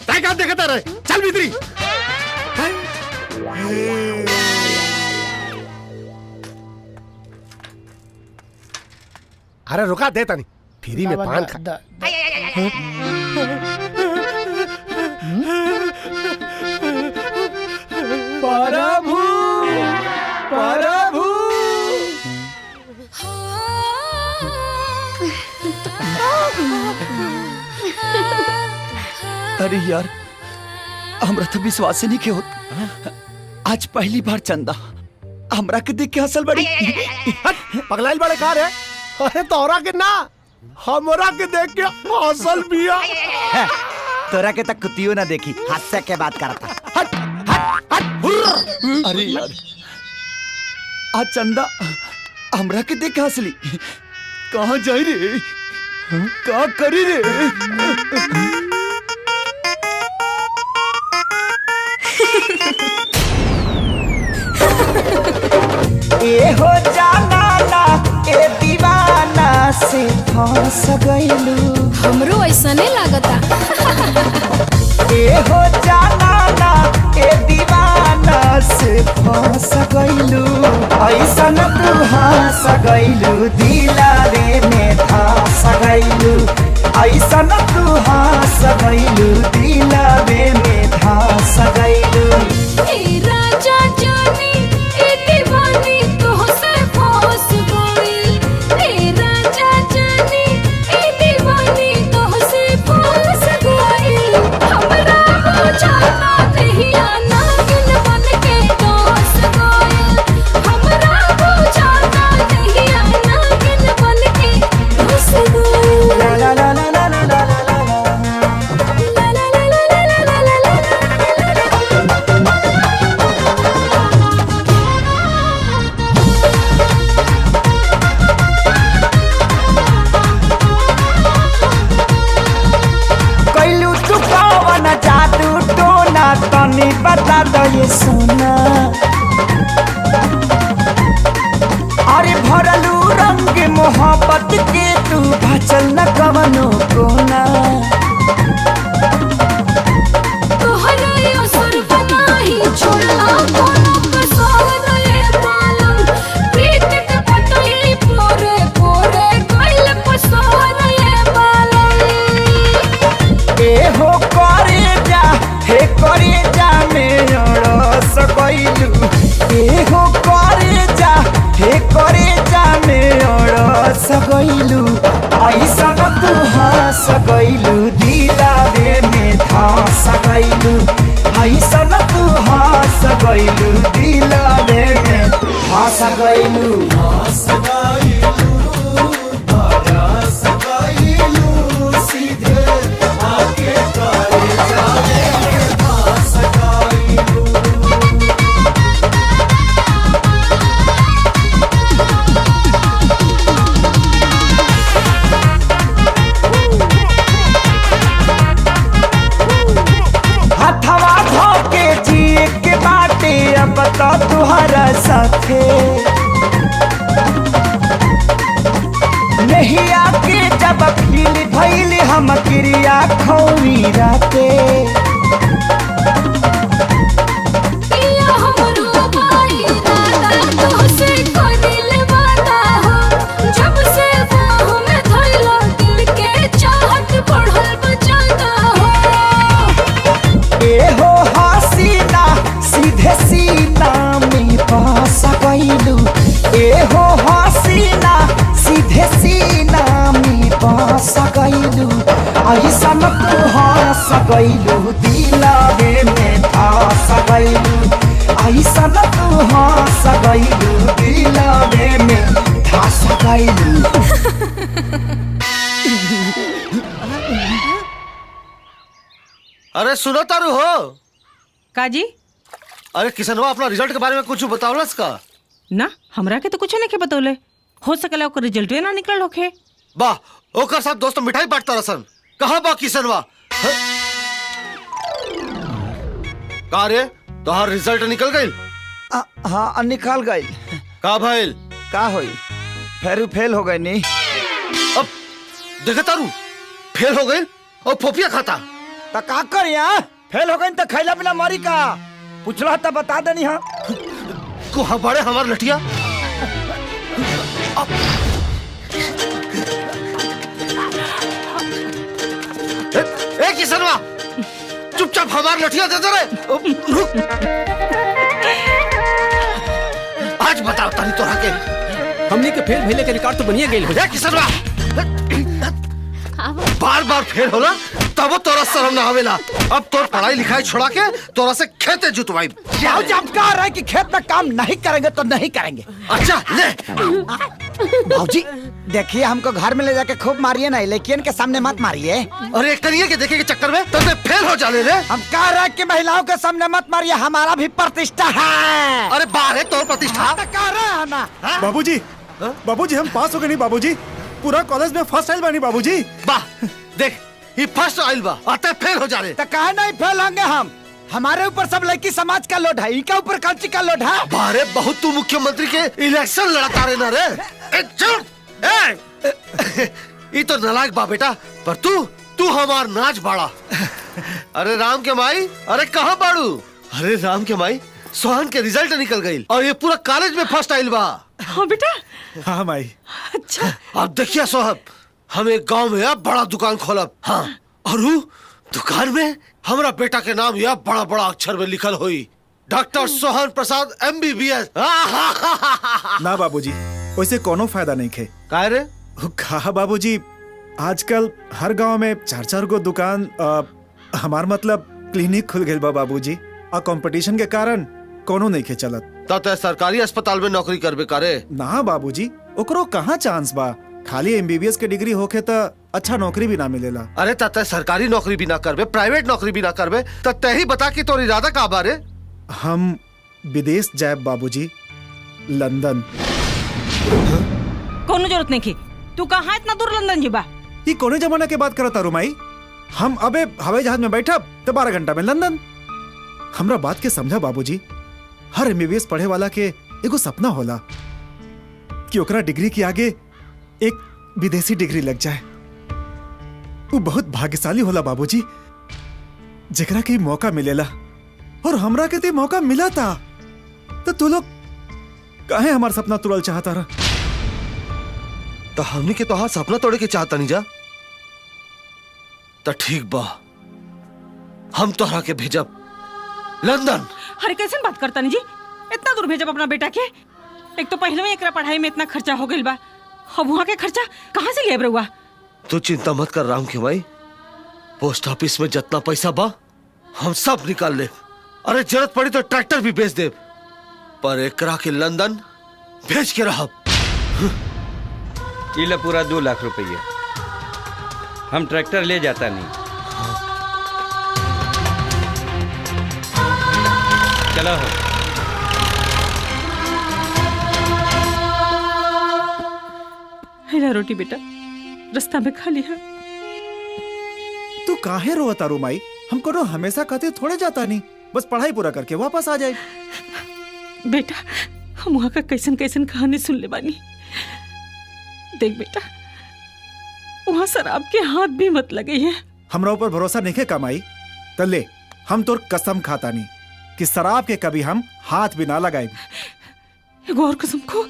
तै का देखता रे, चल भीतरी। अरे रुका दे तनी, फ्री में पान खा। प्रभु प्रभु अरे यार हमरा तो विश्वास नहीं के होत, आज पहली बार चंदा हमरा के देख के हंसल बड़ी। पगलाइल बड़े कार है। अरे तोरा के ना, हमरा के देख के हंसल बिया। तोरा के तक कुतियो ना देखी, हास्य के बात करता। हट हट हट। अरे यार आज चंदा हमरा के देख के हंसली, कहाँ जाई रे, का करी रे? ए हो जाना ना ए दीवाना से फंस गइलू। हमरो ऐसने लागता। ए हो जाना ना ए दीवाना से फंस गइलू, ऐसन तू हंस गइलू, दिलावे में धंस गइलू, ऐसन तू हंस गइलू, दिलावे में धंस गइलू। ए राजा जानी ए दीवानी तोहसे फंस गइल, ए राजा जानी ए दीवानी तोहसे फंस गइल, हमरा बुझाता नहीं नागिन बन के दोस गइल, हमरा बुझाता नहीं नागिन बन के दोस गइल। ला ला ला ला ला ला ला ला। ला ला ला ला ला ला ला ला। कैलू तू कवन जादू टोना, तनी बता दो ये सोना। अरे भरलू रंग मोहब्बत के, तू बचल न कवनो कोना। तोहरे असर बनाही छोड़ला कोनो कसर ए मालम, प्रीत के पतई पोरे पोरे गइल पसर ए मालम। ए हो करे जा, हे करे जा में अड़स गइलू, ए हो करे जा, हे करे जा में अड़स गइलू, ऐसन तू हंस गइलू, दिलावे में धंस गइलू, ऐसन तू हंस गइलू, दिलावे में धंस गइलू। हंस गइलू, तरस गइलू, सीधे आके करे जावे हंस गइलू। हथवा धोके जिए के बाटे अब तो तुहरा साथे, नहीं आके जब फील भइल हम क्रिया खौरी राते। पिया हमरो भाई दादा तोहसे करिल वादा हो, जब से बाहों में धइला दिल के चाहत बढ़ल बजाता हो। ए हो हसीना सीधे सीना में बस गइलू, ए हो हसीना सीधे सीना में बस गइलू, ऐसन तू हंस गइलू, दिलावे में धंस गइलू, ऐसन तू हंस गइलू, दिलावे में धंस गइलू। अरे सुनो तारू हो। काजी? अरे किसनवा अपना रिजल्ट के बारे में कुछ बतावलस का? ना हमरा के तो कुछ नहीं के बतौले, हो सकेला ओकर रिजल्ट ना निकलल होखे। वाह, ओकर साथ दोस्त मिठाई बांटता रसन। कहाँ बा किसनवा? का रे, तोहार रिजल्ट निकल गइल? हाँ निकल गइल। का भइल? का होई, फेरू फेल हो गई नी। अब देखे तारू, फेल हो गइल और फोफिया खाता। त का कर यार, फेल हो गई त खैला बिना मरी का? पूछला त बता देनी। हाँ को बड़े हमार लठिया। ए किसनवा, चुपचाप हमार लठिया दे दे रे। रुक, आज बताओ तारी तोरा के। हमनी के फेल भइले के रिकॉर्ड तो बनिए गेल हो। ए किसनवा, बार बार फेल होला तबो तोरा शर्म ना आवेला। अब तोर पढ़ाई लिखाई छोड़ा के तोरा से खेते जुतवाई। जाओ, जब कह रहे कि खेत में काम नहीं करेंगे तो नहीं करेंगे। अच्छा ले भाजी, देखिए हमको घर में ले जाके खूब मारिए ना, लेकिन के सामने मत मारिए। अरे करिए के देखे के चक्कर में तो फेल हो जाने रे। हम कह रहे कि महिलाओं के सामने मत मारिए, हमारा भी प्रतिष्ठा है। अरे बाहर है तो प्रतिष्ठा। कह रहे हैं ना। बाबूजी, बाबूजी हम पास हो गए। नहीं बाबूजी, पूरा कॉलेज में फर्स्ट आइल बानी बाबूजी। वाह देख, ये फर्स्ट आइल बा, आते फेल हो जा रहे। तो कहे नहीं फेल होंगे हम, हमारे ऊपर सब लड़की समाज का लोड है, इनके ऊपर कौन का लोड है? बारे बहुत तू मुख्यमंत्री के इलेक्शन लड़ता रहे ना रे। ए चल ए, ये तो नालायक बा बेटा, पर तू तू हमार नाच बाड़ा। अरे राम के माई, अरे कहाँ बाड़ू? अरे राम के माई, सोहन के रिजल्ट निकल गई और ये पूरा कॉलेज में फर्स्ट आइल बा। हाँ बेटा। हाँ माई। अच्छा अब देखिए सोहब, हम एक गांव में अब बड़ा दुकान खोलब। हाँ, और उ दुकान में हमरा बेटा के नाम यह बड़ा बड़ा अक्षर में लिखल होई, डॉक्टर सोहन प्रसाद एमबीबीएस। ना बाबूजी, वैसे कोनो फायदा नहीं खे। काहे रे? कहा बाबूजी, आजकल हर गांव में चार चार गो दुकान, हमार मतलब क्लिनिक खुल गइल बा बाबूजी, आ कंपटीशन के कारण कोनो नहीं खे चलत। त सरकारी अस्पताल में नौकरी करबे करे? ना बाबूजी, ओकरो कहाँ चांस बा, खाली एमबीबीएस के डिग्री होखे त अच्छा नौकरी भी ना मिलेला। अरे त सरकारी नौकरी भी ना करबे, प्राइवेट नौकरी भी ना करबे, त तही बता कि तोर इरादा का बारे? हम विदेश जाएब बाबूजी, लंदन। कोनो जरूरत नहीं की, तू कहाँ इतना दूर लंदन जीबा? ये कोने जमाना के बात करता रुमाई, हम अबे हवाई जहाज में बैठब तो 12 घंटा में लंदन। हमरा बात के समझा बाबूजी, हर एमबीबीएस पढ़े वाला के एगो सपना होला कि ओकरा डिग्री के आगे एक विदेशी डिग्री लग जाए। वो बहुत भाग्यशाली होला बाबूजी जेकरा के मौका मिलेला, और हमरा के ते मौका मिला था, तो तू लोग काहे हमार सपना तुरल चाहता रहा? तो हमनी के तोहार सपना तोड़े के चाहता नहीं जा, तो ठीक बा, हम तोहरा के भेजब लंदन। अरे कैसे बात करता नहीं जी, इतना दूर भेजब अपना बेटा के? एक तो पहले में एकरा पढ़ाई में इतना खर्चा हो गइल बा, अब वहाँ के खर्चा कहाँ से लिया रहुआ? तू चिंता मत कर राम के भाई, पोस्ट ऑफिस में जितना पैसा बा हम सब निकाल ले। अरे जरूरत पड़ी तो ट्रैक्टर भी बेच दे, पर एकरा के लंदन भेज के रहब। इला पूरा 2 लाख रुपया, हम ट्रैक्टर ले जाता नहीं। चलो हो। हेला रोटी बेटा, रास्ता में खा लिया। तू काहे रोता रुमाई, हम कोनो हमेशा खातिर थोड़े जाता नहीं, बस पढ़ाई पूरा करके वापस आ जाए। बेटा हम वहाँ का कैसन कैसन कहानी सुन ले बानी। देख बेटा, वहाँ शराब के हाथ भी मत लगे है। हमरा ऊपर भरोसा नहीं है कमाई, तो ले हम तोर कसम खाता नहीं कि शराब के कभी हम हाथ भी ना लगाए। एगो और कसम को,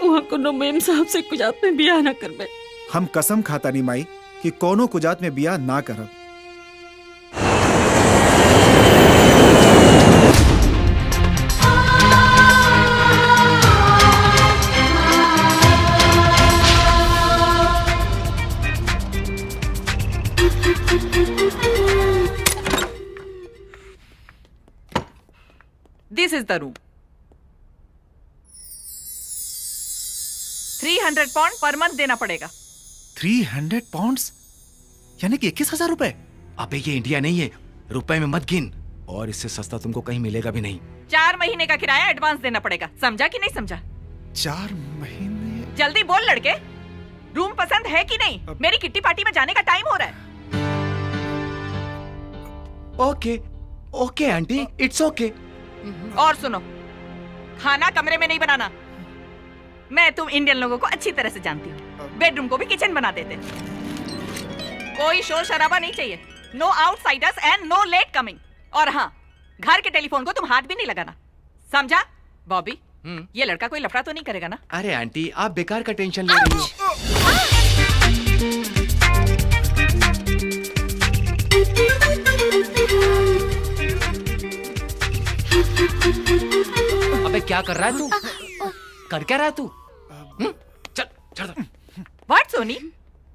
वहाँ कोनो मेम साहब से कुजात में बियाह ना करबे। हम कसम खाता नहीं माई कि कोनो कुजात में बियाह ना करब। This is the room. 300 pound per month देना पड़ेगा। 300 पाउंड्स यानी कि 21,000 रुपए। अबे ये इंडिया नहीं है, रुपए में मत गिन, और इससे सस्ता तुमको कहीं मिलेगा भी नहीं। 4 महीने का किराया एडवांस देना पड़ेगा, समझा कि नहीं समझा? 4 महीने? जल्दी बोल लड़के, रूम पसंद है कि नहीं? मेरी किट्टी पार्टी में जाने का टाइम हो रहा है। Okay okay aunty, it's okay. और सुनो, खाना कमरे में नहीं बनाना। मैं तुम इंडियन लोगों को अच्छी तरह से जानती हूँ, बेडरूम को भी किचन बना देते। कोई शोर शराबा नहीं चाहिए, no outsiders and no late coming. और हाँ, घर के टेलीफोन को तुम हाथ भी नहीं लगाना, समझा? बॉबी, ये लड़का कोई लफड़ा तो नहीं करेगा ना? अरे आंटी, आप बेकार का टेंशन ले रही हो। अबे क्या कर रहा है तू? कर क्या रहा है तू? चल चल। What Soni,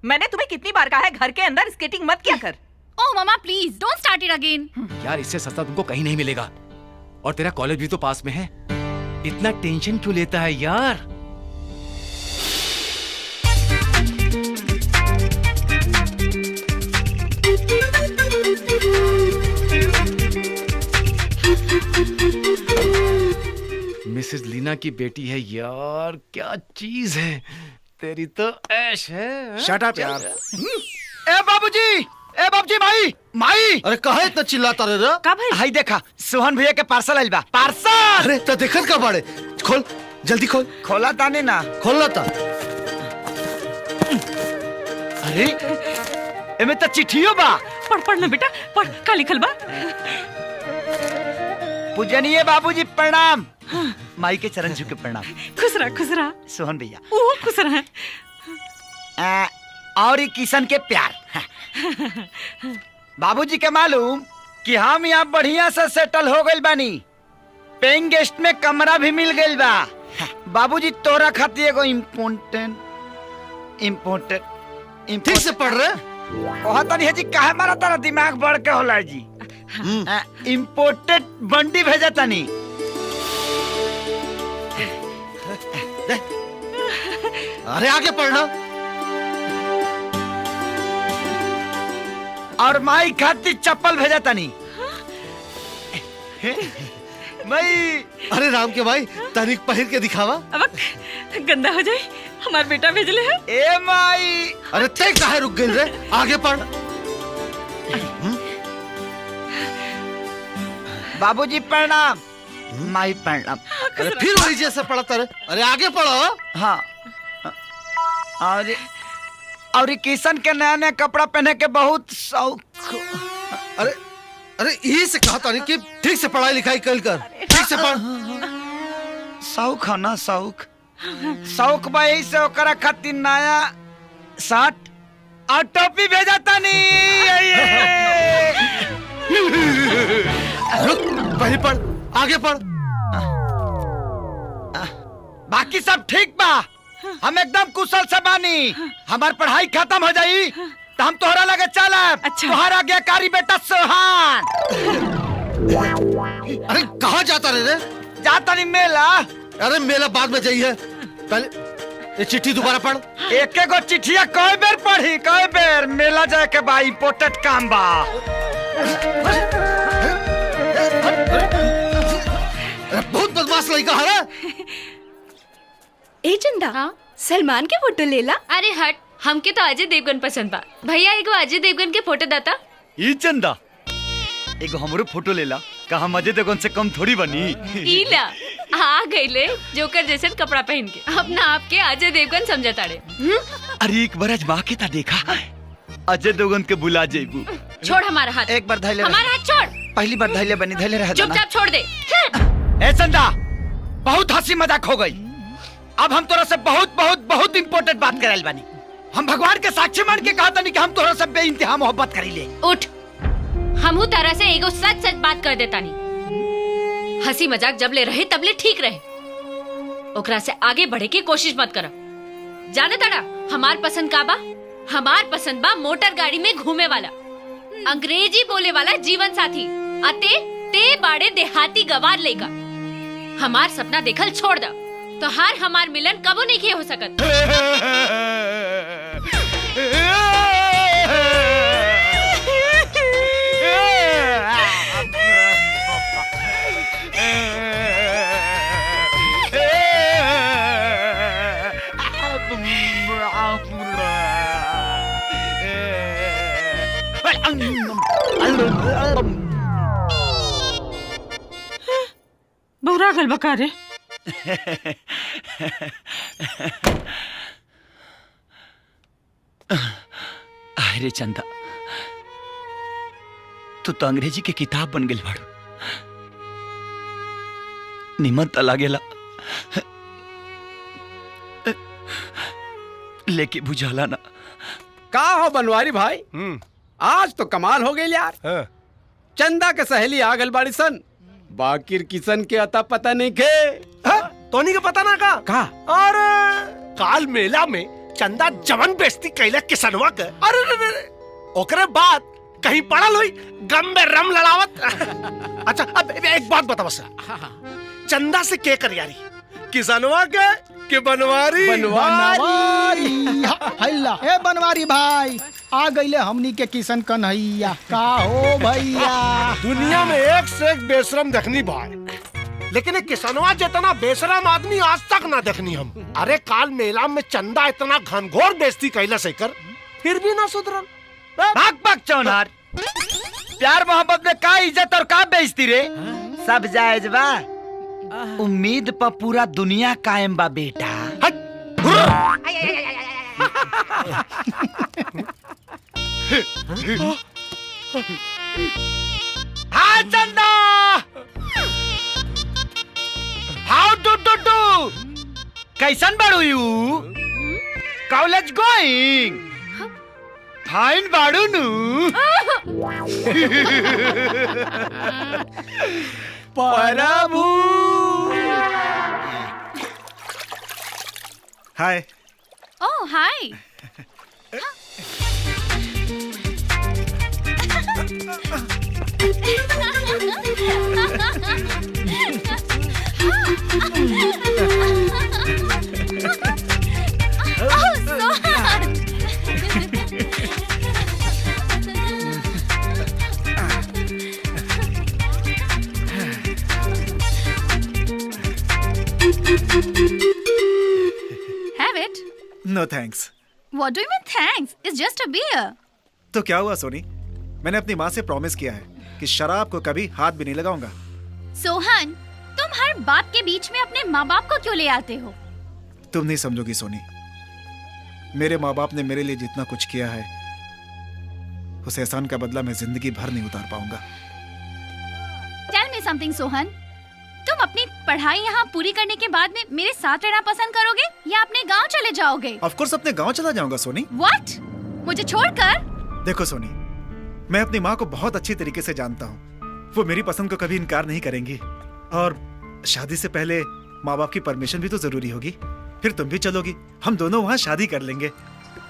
मैंने तुम्हें कितनी बार कहा है घर के अंदर स्केटिंग मत किया कर। Oh mama please don't start it again. यार इससे सस्ता तुमको कहीं नहीं मिलेगा, और तेरा कॉलेज भी तो पास में है। इतना टेंशन क्यों लेता है यार? मिसेस लीना की बेटी है यार, क्या चीज है तेरी, तो ऐश है। शट अप यार। ए बाबूजी, ए बाबूजी, माई माई। अरे काहे इतना चिल्लाता रे? का भाई? हाय देखा, सोहन भैया के पार्सल आइल बा। पार्सल! अरे तो देखत का बाड़े, खोल जल्दी खोल। खोला ताने ना। खोल ता। अरे एमे त चिट्ठियो बा। पढ़ पढ़ ना बेटा, पढ़, का लिखल बा? पूजनीय बाबूजी प्रणाम। माई के चरण छू के प्रणाम। खुश रह, खुश रह। सोहन भैया ओहो खुश रह। और ई किशन के प्यार। बाबूजी के मालूम कि हम यहाँ बढ़िया से सेटल हो गइल बानी। पेइंग गेस्ट में कमरा भी मिल गइल बा। बाबूजी तोरा खातिर एगो इम्पोर्टेंट इम्पोर्टेंट ठीक से पढ़ रहे कहा तनी है जी, काहे मारा तारा दिमाग बढ़ के होला जी। इम्पोर्टेड बंडी भेजा तनी। अरे आगे पढ़ना। और माई खातिर चप्पल भेजा तनी। माई। अरे राम के भाई तनिक पहिर के दिखावा। अब गंदा हो जाए, हमार बेटा भेजले है। ए माई। अरे ते काहे रुक गइल रे, आगे पढ़। बाबूजी प्रणाम। माई प्रणाम। अरे फिर वही जैसे पढ़ता रे। अरे आगे पढ़ो। हाँ। और किशन के नया नया कपड़ा पहने के बहुत शौक। अरे अरे यही से कहा था कि ठीक से पढ़ाई लिखाई कर कर, ठीक से पढ़। शौक है ना, शौक शौक भाई से ओकरा खातिर नया शर्ट और टोपी भेजा तनी। रुक, पहले पढ़, आगे पढ़। बाकी सब ठीक बा, हम एकदम कुशल से बानी। हमार पढ़ाई खत्म हो जाई तो हम तोहरा लगे चलब। अच्छा। तोहरा आज्ञाकारी बेटा सोहान। अरे कहाँ जाता रे रे? जाता नहीं मेला। अरे मेला बाद में जाइए, पहले ये चिट्ठी दोबारा पढ़। एक एक चिट्ठिया कई बेर पढ़ी, कई बेर। मेला जाए के बा, इम्पोर्टेंट काम बा। अरे बहुत बदमाश लड़का है। ए चंदा, सलमान के फोटो लेला। अरे हट, हमके तो अजय देवगन पसंद बा। भैया एगो अजय देवगन के फोटो दाता। ई चंदा एगो हमरो फोटो लेला, का हम अजय देवगन से कम थोड़ी बनी। ईला आ गईले जोकर जैसे कपड़ा पहन के अपना आप के अजय देवगन समझा ताड़े। अरे एक बार अजमा के ता देखा, अजय देवगन के बुला जेबू। छोड़ हमारा हाथ। एक बार धैले, हमारा हाथ छोड़। पहली बार धैले बनी, धैले रह। चुपचाप छोड़ दे। ए चंदा, बहुत हंसी मजाक हो गई। अब हम तोरा से बहुत बहुत बहुत इम्पोर्टेंट बात कराइल बानी। हम भगवान के साक्षी मान के कहा तनी कि हम तोरा से बेइंतहा मोहब्बत करीले। उठ, हमहू तारा से एगो सच सच बात कर देता नहीं। हंसी मजाक जब ले रहे तब ले ठीक रहे, ओकरा से आगे बढ़े की कोशिश मत कर। जाने तारा हमार पसंद का बा? हमार पसंद बा मोटर गाड़ी में घूमे वाला, अंग्रेजी बोले वाला जीवन साथी। अते ते बाड़े देहाती गवार लेगा। हमार सपना देखल छोड़ दा, तो हार हमार मिलन कबो नहीं के हो सकत। बौरा गल बका रे। अरे चंदा, तू तो अंग्रेजी के किताब बन गई बाड़ू। निमन त लागेला, लेके बुझाला ना। का हो बनवारी भाई, आज तो कमाल हो गई यार। हाँ। चंदा के सहेली आ गल बाड़ी सन, बाकिर किशन के अता पता नहीं के। तोनी के पता ना का? का? अरे काल मेला में चंदा जवन बेइज्जती कैला किसनवा के। अरे रे रे, ओकरे बाद कहीं पड़ल हुई गम में रम लड़ावत। अच्छा अब एक बात बताओ सर, चंदा से के कर यारी, किसनवा के बनवारी? बनवारी हल्ला। ए बनवारी भाई, आ गईले हमनी के किशन कन्हैया। का हो भैया, दुनिया में एक से एक बेशरम देखनी भाई, लेकिन किसनवा जितना बेशरम आदमी आज तक ना देखनी हम। अरे काल मेला में चंदा इतना घनघोर बेइज्जती कैला से कर, फिर भी ना सुधरल। भाग भाग चौनार, प्यार मोहब्बत में का इज्जत और का बेइज्जती रे, सब जायज बा। उम्मीद पर पूरा दुनिया कायम बा बेटा। हाँ चंदा, कैसन बाड़ू you? College going? Fine बाड़ू नु? प्रभु। हाय। ओह हाय। Oh, Sohan. Have it. No thanks. What do you mean thanks? It's just a beer. तो क्या हुआ सोनी, मैंने अपनी माँ से प्रॉमिस किया है कि शराब को कभी हाथ भी नहीं लगाऊंगा। सोहन, तुम हर बात के बीच में अपने माँ बाप को क्यों ले आते हो? तुम नहीं समझोगी सोनी, मेरे माँ बाप ने मेरे लिए जितना कुछ किया है उस एहसान का बदला मैं जिंदगी भर नहीं उतार पाऊंगा। Tell me something, Sohan, तुम अपनी पढ़ाई यहाँ पूरी करने के बाद में मेरे साथ रहना पसंद करोगे या अपने गांव चले जाओगे? ऑफ कोर्स अपने गांव चला जाऊंगा सोनी। What? मुझे छोड़कर? देखो सोनी, मैं अपनी माँ को बहुत अच्छी तरीके से जानता हूँ, वो मेरी पसंद को कभी इनकार नहीं करेंगी। और शादी से पहले माँ बाप की परमिशन भी तो जरूरी होगी। फिर तुम भी चलोगी, हम दोनों वहाँ शादी कर लेंगे।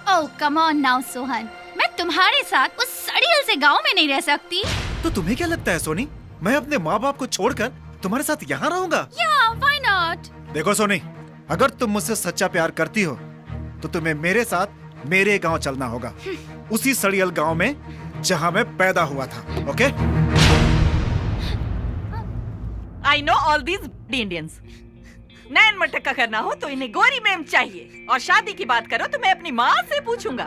Oh come on now Sohan, मैं तुम्हारे साथ उस सड़ियल से गांव में नहीं रह सकती। तो तुम्हें क्या लगता है सोनी, मैं अपने माँ बाप को छोड़कर तुम्हारे साथ यहाँ रहूंगा? Yeah, why not? देखो सोनी, अगर तुम मुझसे सच्चा प्यार करती हो तो तुम्हें मेरे साथ मेरे गांव चलना होगा, उसी सड़ियल गांव में जहां मैं पैदा हुआ था। Okay? I know all these Indians. नैन मटक्का करना हो तो इन्हें गोरी मेम चाहिए, और शादी की बात करो तो मैं अपनी माँ से पूछूंगा।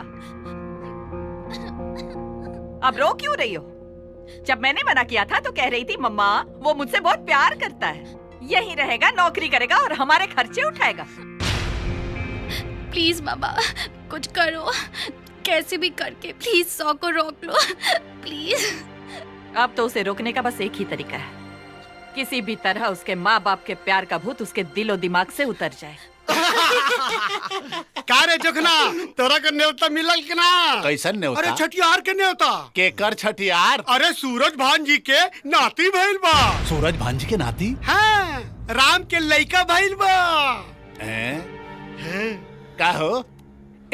अब रो क्यों रही हो? जब मैंने मना किया था तो कह रही थी मम्मा वो मुझसे बहुत प्यार करता है, यहीं रहेगा, नौकरी करेगा और हमारे खर्चे उठाएगा। प्लीज मामा कुछ करो, कैसे भी करके प्लीज सौ को रोक लो प्लीज। अब तो उसे रोकने का बस एक ही तरीका है, किसी भी तरह उसके माँ बाप के प्यार का भूत उसके दिलो दिमाग से उतर जाए। का रे जोखना, तोरा के न्योता मिलल के ना? कैसन न्योता? अरे छठियार के न्योता। केकर छठियार? अरे सूरज भान जी के नाती भइल बा। सूरज भान जी के नाती? हाँ, राम के लइका भइल बा। हैं? का हो,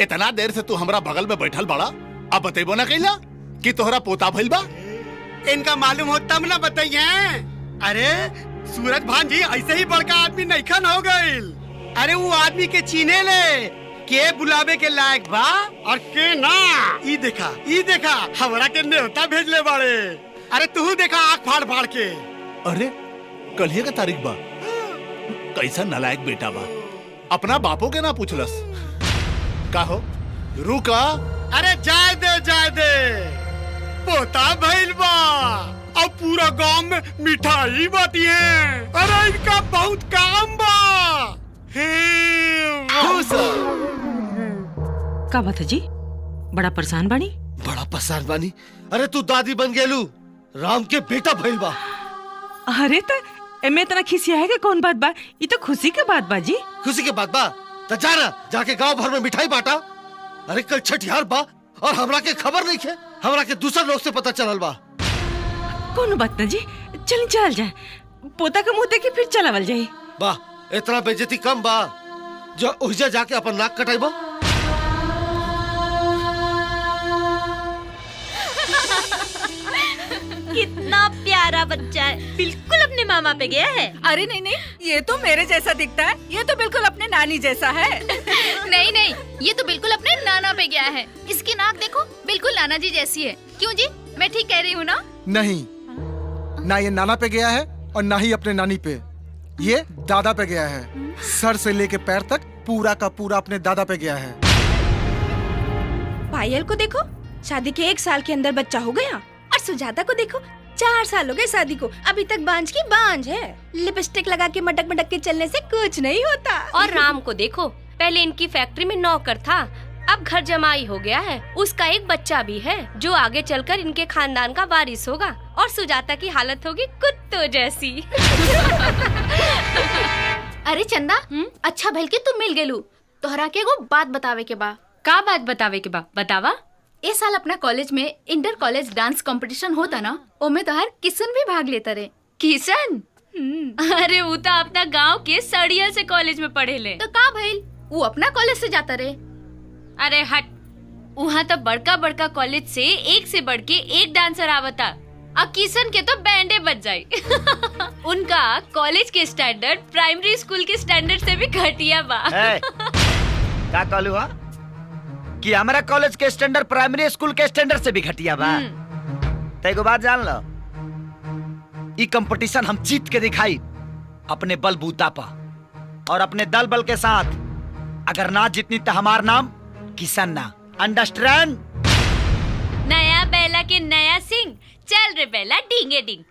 इतना देर से तू हमरा बगल में बैठल बड़ा, अब बतेबो ना कैला कि तोहरा पोता भइल बा? इनका मालूम हो तब ना बताइए। अरे सूरज भान जी ऐसे ही बड़का आदमी नईखन हो गइल। अरे वो आदमी के चीने ले के बुलावे के लायक बा और के ना। ई देखा हमरा के न्योता भेजले बाड़े। अरे तू देखा आँख फाड़ फाड़ के। अरे कल का तारीख बा, कैसा नालायक बेटा बा, अपना बापो के ना पूछलस। का हो रुका? अरे जाए दे, पोता भइल बा, अब पूरा गांव में मिठाई बाटी है। अरे इनका बहुत काम बा। का बात है जी, बड़ा परेशान बानी? बड़ा परेशान बानी? अरे तू दादी बन गेलू, राम के बेटा भइल बा। अरे त एमे इतना खिसिया है के कौन बात बा, ये तो खुशी के बात बा जी। खुशी के बात बा त जा ना, जाके गांव भर में मिठाई बांटा। अरे कल छठियार बा और हमरा के खबर नहीं है, हमरा के दूसर लोग से पता चलल बा। कोनो बात ना जी, चल चल जाए, पोता के मुंह देखे फिर चलावल जाए। बा इतना बेइज्जती कम बा जो उहिजा जाके अपन नाक कटाइबो। कितना प्यारा बच्चा है, बिल्कुल अपने मामा पे गया है। अरे नहीं नहीं, ये तो मेरे जैसा दिखता है, ये तो बिल्कुल अपने नानी जैसा है। नहीं नहीं, ये तो बिल्कुल अपने नाना पे गया है। इसकी नाक देखो, बिल्कुल नाना जी जैसी है। क्यों जी, मैं ठीक कह रही हूँ ना? नहीं ना, ये नाना पे गया है और ना ही अपने नानी पे, ये दादा पे गया है। सर से लेके पैर तक पूरा का पूरा अपने दादा पे गया है। पायल को देखो, शादी के 1 साल के अंदर बच्चा हो गया। और सुजाता को देखो, 4 साल हो गए शादी को, अभी तक बांझ की बांझ है। लिपस्टिक लगा के मटक मटक के चलने से कुछ नहीं होता। और राम को देखो, पहले इनकी फैक्ट्री में नौकर था, अब घर जमाई हो गया है। उसका एक बच्चा भी है जो आगे चलकर इनके खानदान का वारिस होगा। और सुजाता की हालत होगी कुत्तों जैसी। अरे चंदा, अच्छा भइल के तू मिल गेलू। तोहरा के एगो बात बतावे के बा। का बात बतावे के बा? बतावा। ए साल अपना कॉलेज में इंटर कॉलेज डांस कंपटीशन होता ना, ओमे तोहार किशन भी भाग लेता रे। किशन? अरे वो तो अपना गांव के सड़िया से कॉलेज में पढ़े ले। तो का भइल, वो अपना कॉलेज से जाता रे। अरे हट, वहाँ तो बड़का बड़का कॉलेज से एक से बढ़ के एक डांसर आवता। अब किशन के तो बैंडे बज जाए। उनका कॉलेज के स्टैंडर्ड प्राइमरी स्कूल के स्टैंडर्ड से भी घटिया बा। का कहलू हा कि हमारा कॉलेज के स्टैंडर्ड प्राइमरी स्कूल के स्टैंडर्ड से भी घटिया बा? तो एगो बात जान लो, ई कंपटीशन हम जीत के दिखाई अपने बलबूता पर और अपने दल बल के साथ। अगर ना जीतनी तो हमार नाम किशन ना। अंडरस्टैंड? नया बैला के नया सिंह, चल रे बैला डींगे डींग।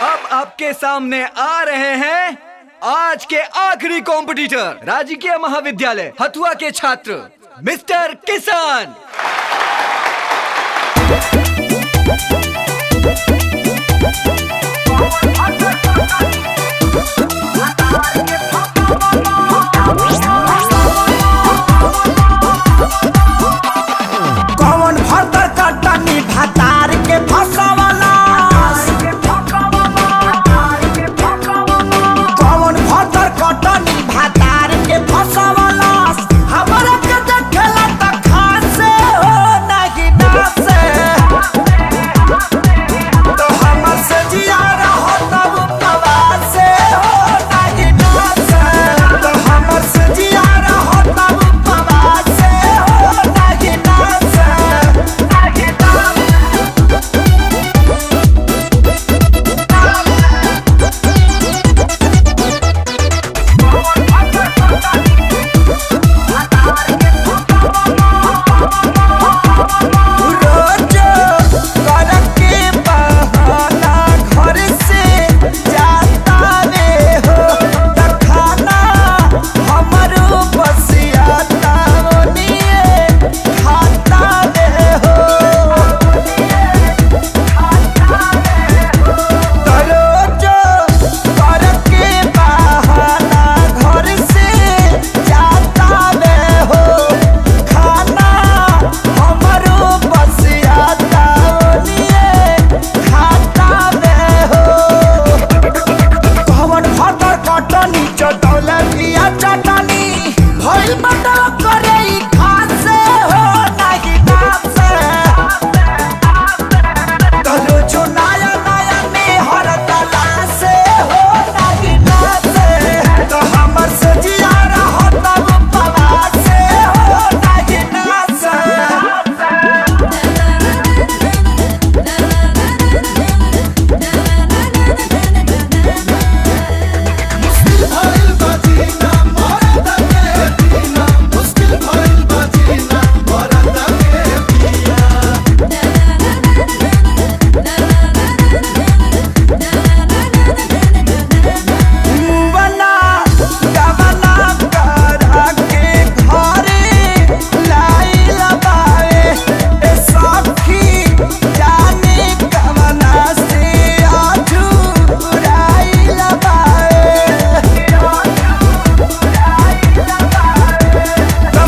अब आपके सामने आ रहे हैं आज के आखिरी कॉम्पिटिटर, राजकीय महाविद्यालय हथुआ के छात्र मिस्टर किसान। कौन भरतर कटनी भतार के फसवला, कौन भरतर कटनी भतार के फसवला, हमरा के देखला त खासे हो नहीं नासे, तो हमर से जिया रहो तब उपवासे हो नहीं नासे, तो हमर से जिया रहो तब उपवासे हो नहीं नासे। रोज करके बहाना घर से जाता रे हो, त खाना हमरो बसियाता ओनिए खाता रे हो। त रोज करके बहाना घर से जाता रे हो, खाना हमरो बसियाता ओनिए खाता रे हो। कौन फतर कटनी चटौला बिया चटनी भइल बटल करे ई खासे हो नाही नासे, तलो जो नया नया में हर तला से हो नाही नासे, तो हमर से जिया रहो तब उपवासे हो नाही नासे। मुवना गवना करा के घरे लाइल बावे, ए सखी जाने कवना से अधूराइल बावे।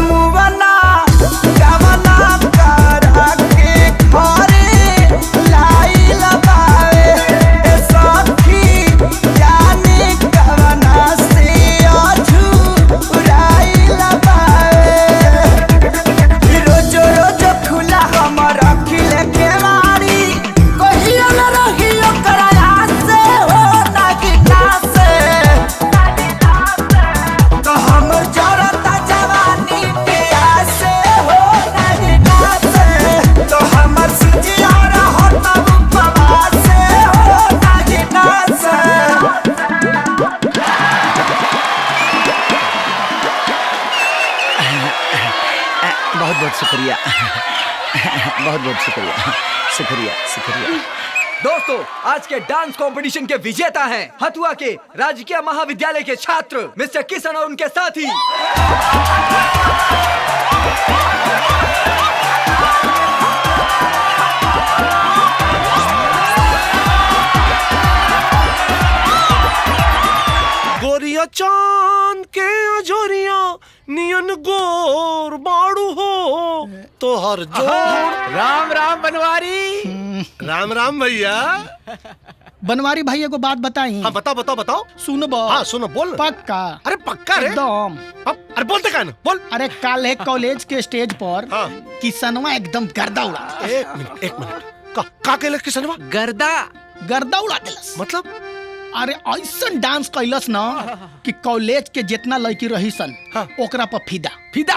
मुवना गवना करा के घरे लाइल बावे, ए सखी जाने कवना से अधूराइल बावे। रोज रोज खुला हमर अखिल के मारी, कहियो न रहियो कराया से हो नाही नासे, तो हमर जरता जवानी प्यासे हो नाही नासे, तो हमर सुजिया रहो तब उपवासे हो नाही नासे। बहुत बहुत शुक्रिया, बहुत बहुत शुक्रिया, शुक्रिया शुक्रिया। दोस्तों, आज के डांस कंपटीशन के विजेता हैं हथुआ के राजकीय महाविद्यालय के छात्र मिस्टर किशन और उनके साथी। गोरिया चांद के अजोरिया नियन गोर बाड़ू हो तोहर जोड़। राम राम बनवारी। राम राम भैया। बनवारी भाई एगो बात बताई। हाँ बताओ बताओ बताओ। सुनबो? हाँ सुनो, बोल। पक्का? अरे पक्का रे, एकदम। अरे बोलते का ना, बोल। अरे काल है कॉलेज के स्टेज पर हाँ। किसनवा एकदम गर्दा उड़ा। एक मिनट एक मिनट, का कहले किसनवा? गर्दा गर्दा उड़ा देलस। मतलब? अरे ऐसन डांस कैलस ना कि कॉलेज के जितना लड़की रही सन ओकरा पर फिदा फिदा,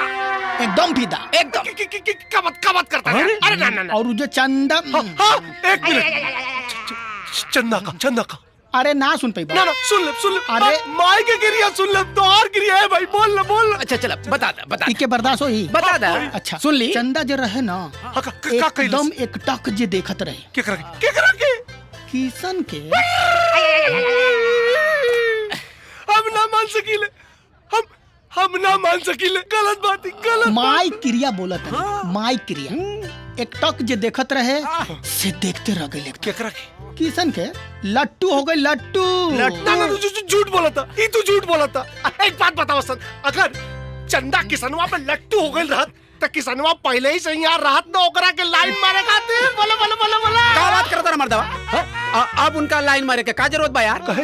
एकदम फिदा, एकदम। का बात करता है? अरे ना ना ना। और जो चंदा। हाँ, एक मिनट, चंदा का, चंदा का। अरे ना सुन पाई। ना ना सुन ले सुन ले। अरे माई के गिरिया सुन ले, तो और गिरिया है भाई, बोल ले बोल ले। अच्छा चला बता दे, बता दे। इके बर्दाश्त होई? बता दे। अच्छा सुन ली। चंदा जो रहे ना एकदम एक टक जे देखत रहे। केकरा केकरा के? किशन के। हम ना मान सकीले, हम ना मान सकीले, गलत बात है, गलत। माई क्रिया बोलत है, माई क्रिया। एक टक जे देखत रहे से देखते रह गए। केकरा के? किशन के। लट्टू हो गई, लट्टू। ना ना झूठ बोला था, ई तू झूठ बोला था। एक बात बताओ सन, अगर चंदा किसनवा पे लट्टू हो गई रहत त किसनवा पहले ही सही यार राहत ना ओकरा के लाइन मारे खातिर। बोलो बोलो बोलो बोलो। का बात करता रे मर्दवा? अब उनका लाइन मारे के का जरूरत बा यार? कहे?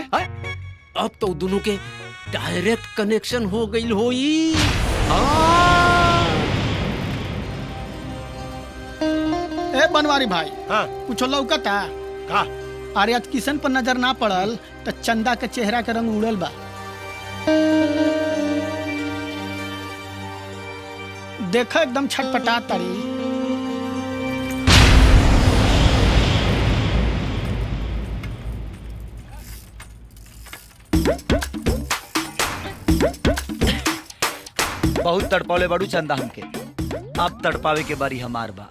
अब तो दोनों के डायरेक्ट कनेक्शन हो गई होई। ए बनवारी भाई, हाँ? कुछ लौकता का? अरे आज किशन पर नजर ना पड़ल त चंदा के चेहरा के रंग उड़ल बा। देखा एकदम छटपटा तारी। बहुत तड़पौले बड़ू चंदा हमके, अब तड़पावे के बारी हमार बा।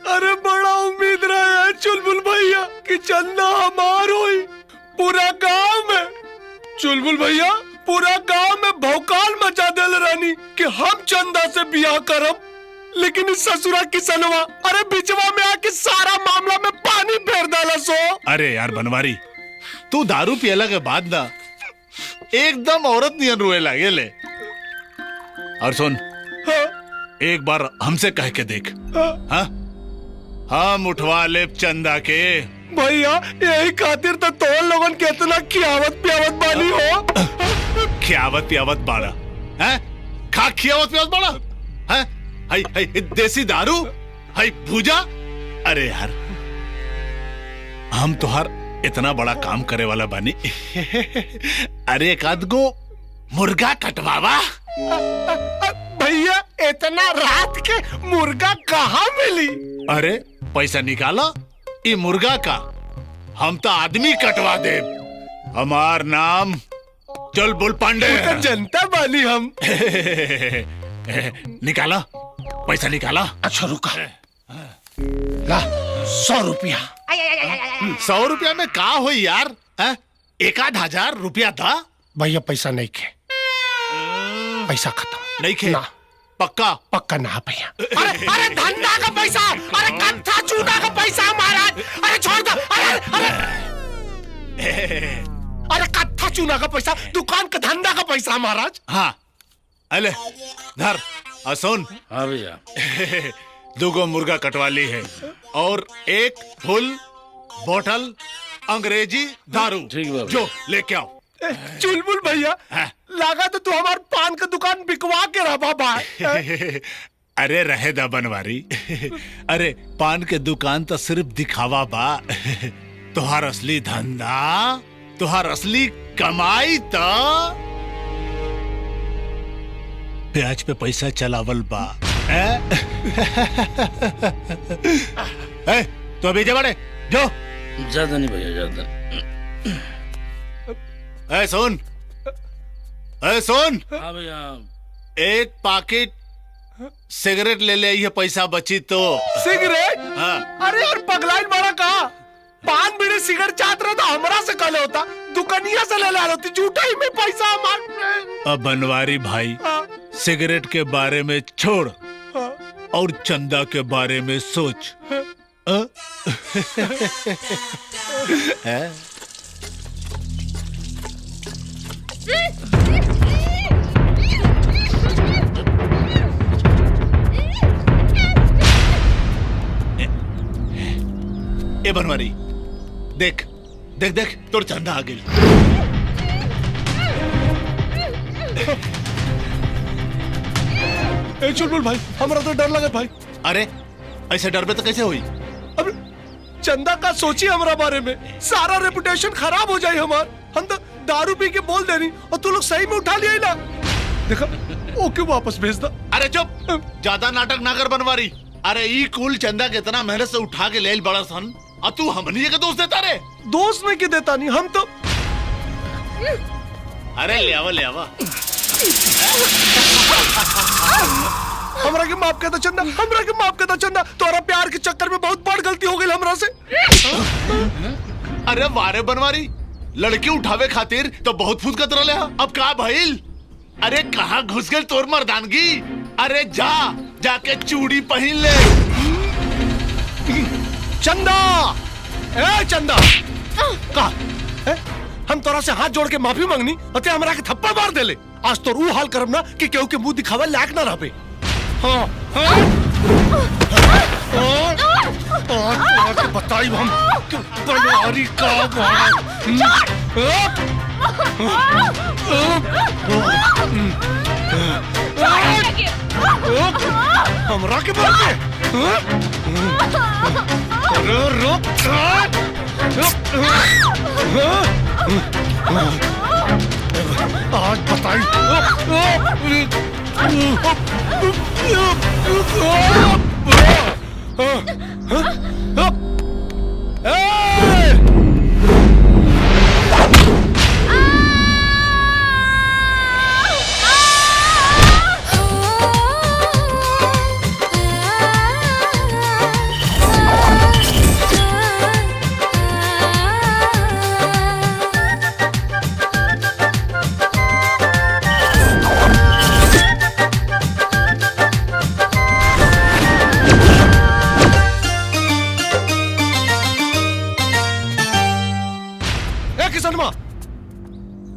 अरे बड़ा उम्मीद रहा है चुलबुल भैया कि चंदा हमार होई। पूरा गांव में चुलबुल भैया, पूरा गांव में भौकाल मचा देल रानी कि हम चंदा से बियाह करब, लेकिन इस ससुरा किसनवा अरे बिचवा में आके सारा मामला में पानी फेर डाला सो। अरे यार बनवारी, तू दारू पियला के बाद ना एकदम औरत नियन रोए लागे ले। और सुन, हाँ? एक बार हमसे कह के देख। हाँ? हाँ? हम उठवा ले चंदा के। भैया यही खातिर तो तोल लोगन के इतना खियावत पियावत बानी हो। खियावत पियावत बाड़ा हैं? खा खियावत पियावत बाड़ा हैं? हाय हाय देसी दारू, हाय भूजा। अरे यार हम तोहार इतना बड़ा काम करे वाला बानी। अरे एक आध गो मुर्गा कटवावा। भैया इतना रात के मुर्गा कहाँ मिली? अरे पैसा निकाला ये मुर्गा का, हम तो आदमी कटवा दे। हमार नाम चुलबुल पांडे। तो जनता बानी हम। निकाला पैसा निकाला। अच्छा रुका, ला 100 रुपया। 100 रुपया में का हो यार? 1-1000 रुपया था। भैया पैसा नहीं खे, पैसा खत्म। नहीं खे ना। पक्का? पक्का ना भैया। अरे अरे धंधा का पैसा, अरे कत्था चूना का पैसा महाराज। अरे छोड़ दो। अरे अरे अरे कत्था चूना का पैसा, दुकान का धंधा का पैसा महाराज। हाँ अले धर सुन। हाँ भैया। 2 मुर्गा कटवा ली है और 1 फुल बोतल अंग्रेजी दारू। ठीक है जो लेके आओ। चुलबुल भैया लगा तो तू हमारे पान का दुकान बिकवा के रहा बाबा। अरे रहे दा बनवारी। अरे पान के दुकान तो सिर्फ दिखावा बा, तुहार असली धंधा, तुहार असली कमाई तो प्याज पे पैसा चलावल बा। ए, तो अभी जा बड़े जो। ज्यादा नहीं भैया, ज्यादा। ए सुन, ए सुन। हाँ भैया। 1 पैकेट सिगरेट ले ले, ये पैसा बची तो। सिगरेट? हाँ। अरे यार पगलाइन बड़ा कहा, पान बीड़ी सिगरेट चाहत रहा तो हमरा से कल होता, दुकनिया से ले ला होती, झूठा ही में पैसा हमार। अब बनवारी भाई, हाँ। सिगरेट के बारे में छोड़ हाँ। और चंदा के बारे में सोच। हाँ। ए बनवारी, देख देख देख, तोर चंदा आ गई। ए चुलबुल भाई, हमरा तो डर लगा भाई। अरे ऐसे डरबे तो कैसे हुई? अब चंदा का सोची हमरा बारे में, सारा रेपुटेशन खराब हो जाए हमार। हम तो दारू पी के बोल देनी और तू लोग सही में उठा लिया ना। देखा ओके वापस भेज दा। अरे चुप, ज्यादा नाटक ना कर बनवारी। अरे ई कुल चंदा कितना मेहनत से उठा के लेल बड़ा सन, और तू हमनी के दोस्त देता रे? दोस्त में के देता नहीं हम तो। अरे ले आवा ले आवा। हमरा के माफ कर दो चंदा, हमरा के माफ कर दो चंदा। तोरा प्यार के चक्कर में बहुत बड़ गलती हो गई हमरा से। अरे वारे बनवारी, लड़की उठावे खातिर तो बहुत फुसकत रहे, अब का भइल? अरे कहाँ घुस गई तोर मर्दानगी? अरे जा जाके चूड़ी पहन ले। चंदा, ए चंदा, का हम तोरा से हाथ जोड़ के माफी मांगनी और ते हमरा के थप्पड़ मार देले। आज तो रू हाल करब ना कि केहू के मुंह दिखावे लायक ना रहबे। हाँ हाँ और के बताई हम कि बनवारी का हमरा के बोल के। अरे रुक, आज बताई।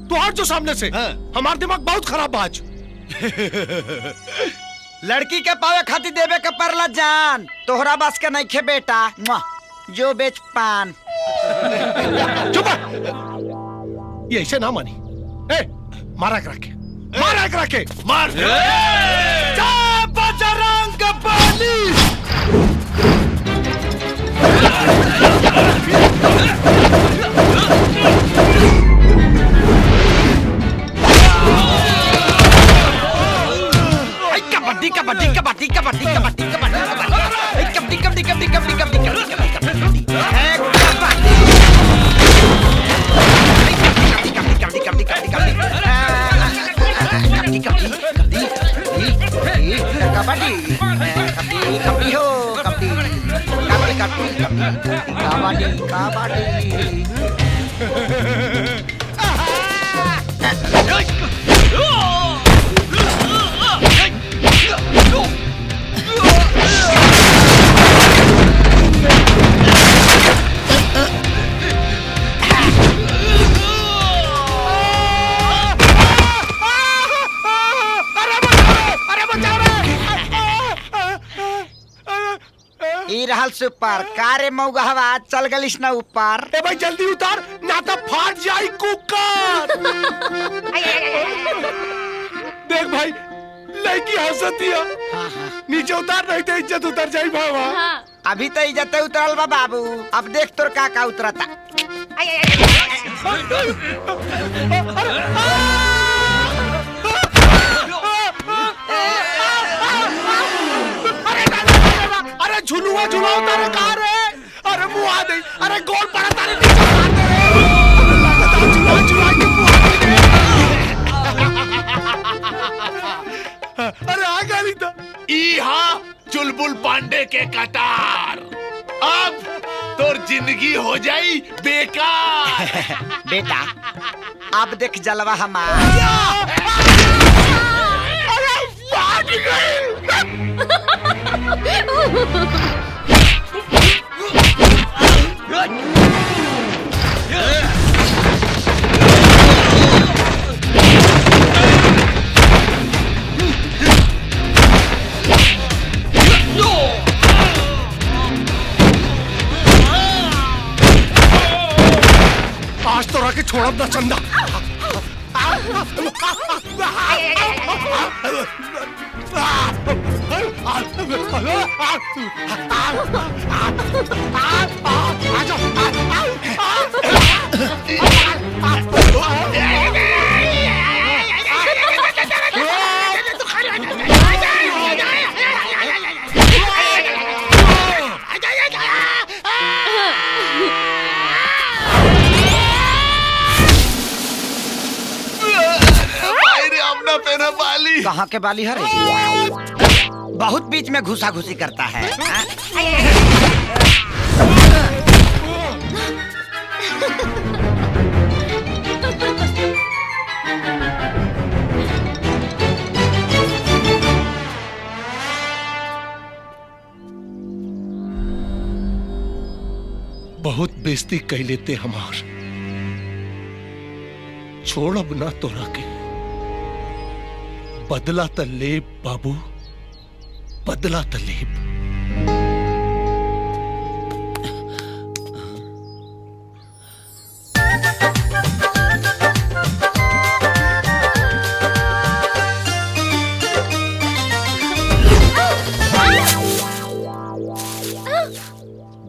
तू हट जो सामने से। हाँ। हमारा दिमाग बहुत खराब आज। लड़की के पावे खातिर देवे के परला जान, तोहरा बस के नहीं खे बेटा, जो बेच पान। चुप, ये ऐसे ना मानी। ए, मारा करा के, मारा करा के, मार। जा बजरंग बली। कबड्डी कबड्डी कबड्डी कबड्डी कबड्डी कबड्डी कबड्डी कबड्डी कबड्डी कबड्डी कबड्डी कबड्डी कबड्डी कबड्डी कबड्डी कबड्डी हो कबड्डी कबड्डी कबड्डी कबड्डी ई रहल सुपर कारे मौगहवा चल गलिस ना ऊपर। ए भाई जल्दी उतार ना तो फाट जाई कुकर। देख भाई लड़की हंसती है। नीचे उतार नहीं तो इज्जत उतर जाई भावा। हाँ। अभी तो इज्जत उतरल बा बाबू, अब देख तोर का का उतरता। अरे झुलुआ झुलाओ तारे कार है। अरे मुँह आ दे, अरे गोल पड़ा तारे नीचे मार दे रे। झुला झुला के मुँह आ दे। अरे आ गई तो इहा चुलबुल पांडे के कटार, अब तोर जिंदगी हो जाई बेकार। बेटा अब देख जलवा हमारा। अरे फाट गई। तोरा के छोड़ब ना चंदा। बाली। कहाँ के बाली है रे? बहुत बीच में घुसा घुसी करता है। बहुत बेइज्जती कह लेते हमार, छोड़ अब ना तोरा के, बदला त लेब बाबू, बदला त लेब।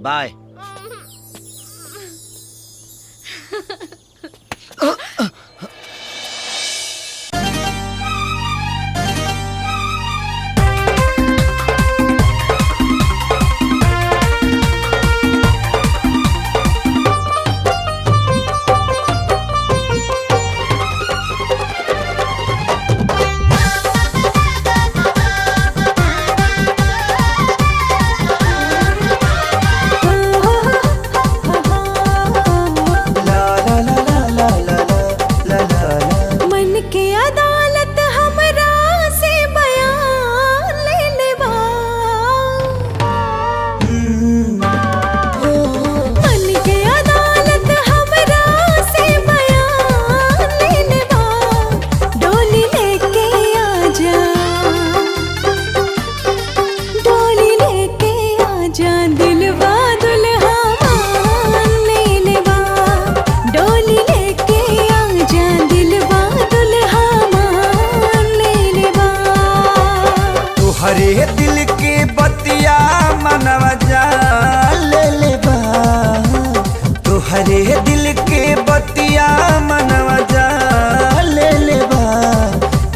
बाय। मन के अदालत हमरा से बयान ले लेबा, मन के अदालत हमरा से बयान ले लेबा, डोली लेके आजा, डोली लेके आजा, दिलवा दुल्हा मान ले लेबा, डोली लेके आजा, दिलवा दुल्हा मान ले लेबा। तुहरे दिल के बतिया मनवा जा ले लेबा, तुहरे दिल के बतिया मनवा जा ले लेबा,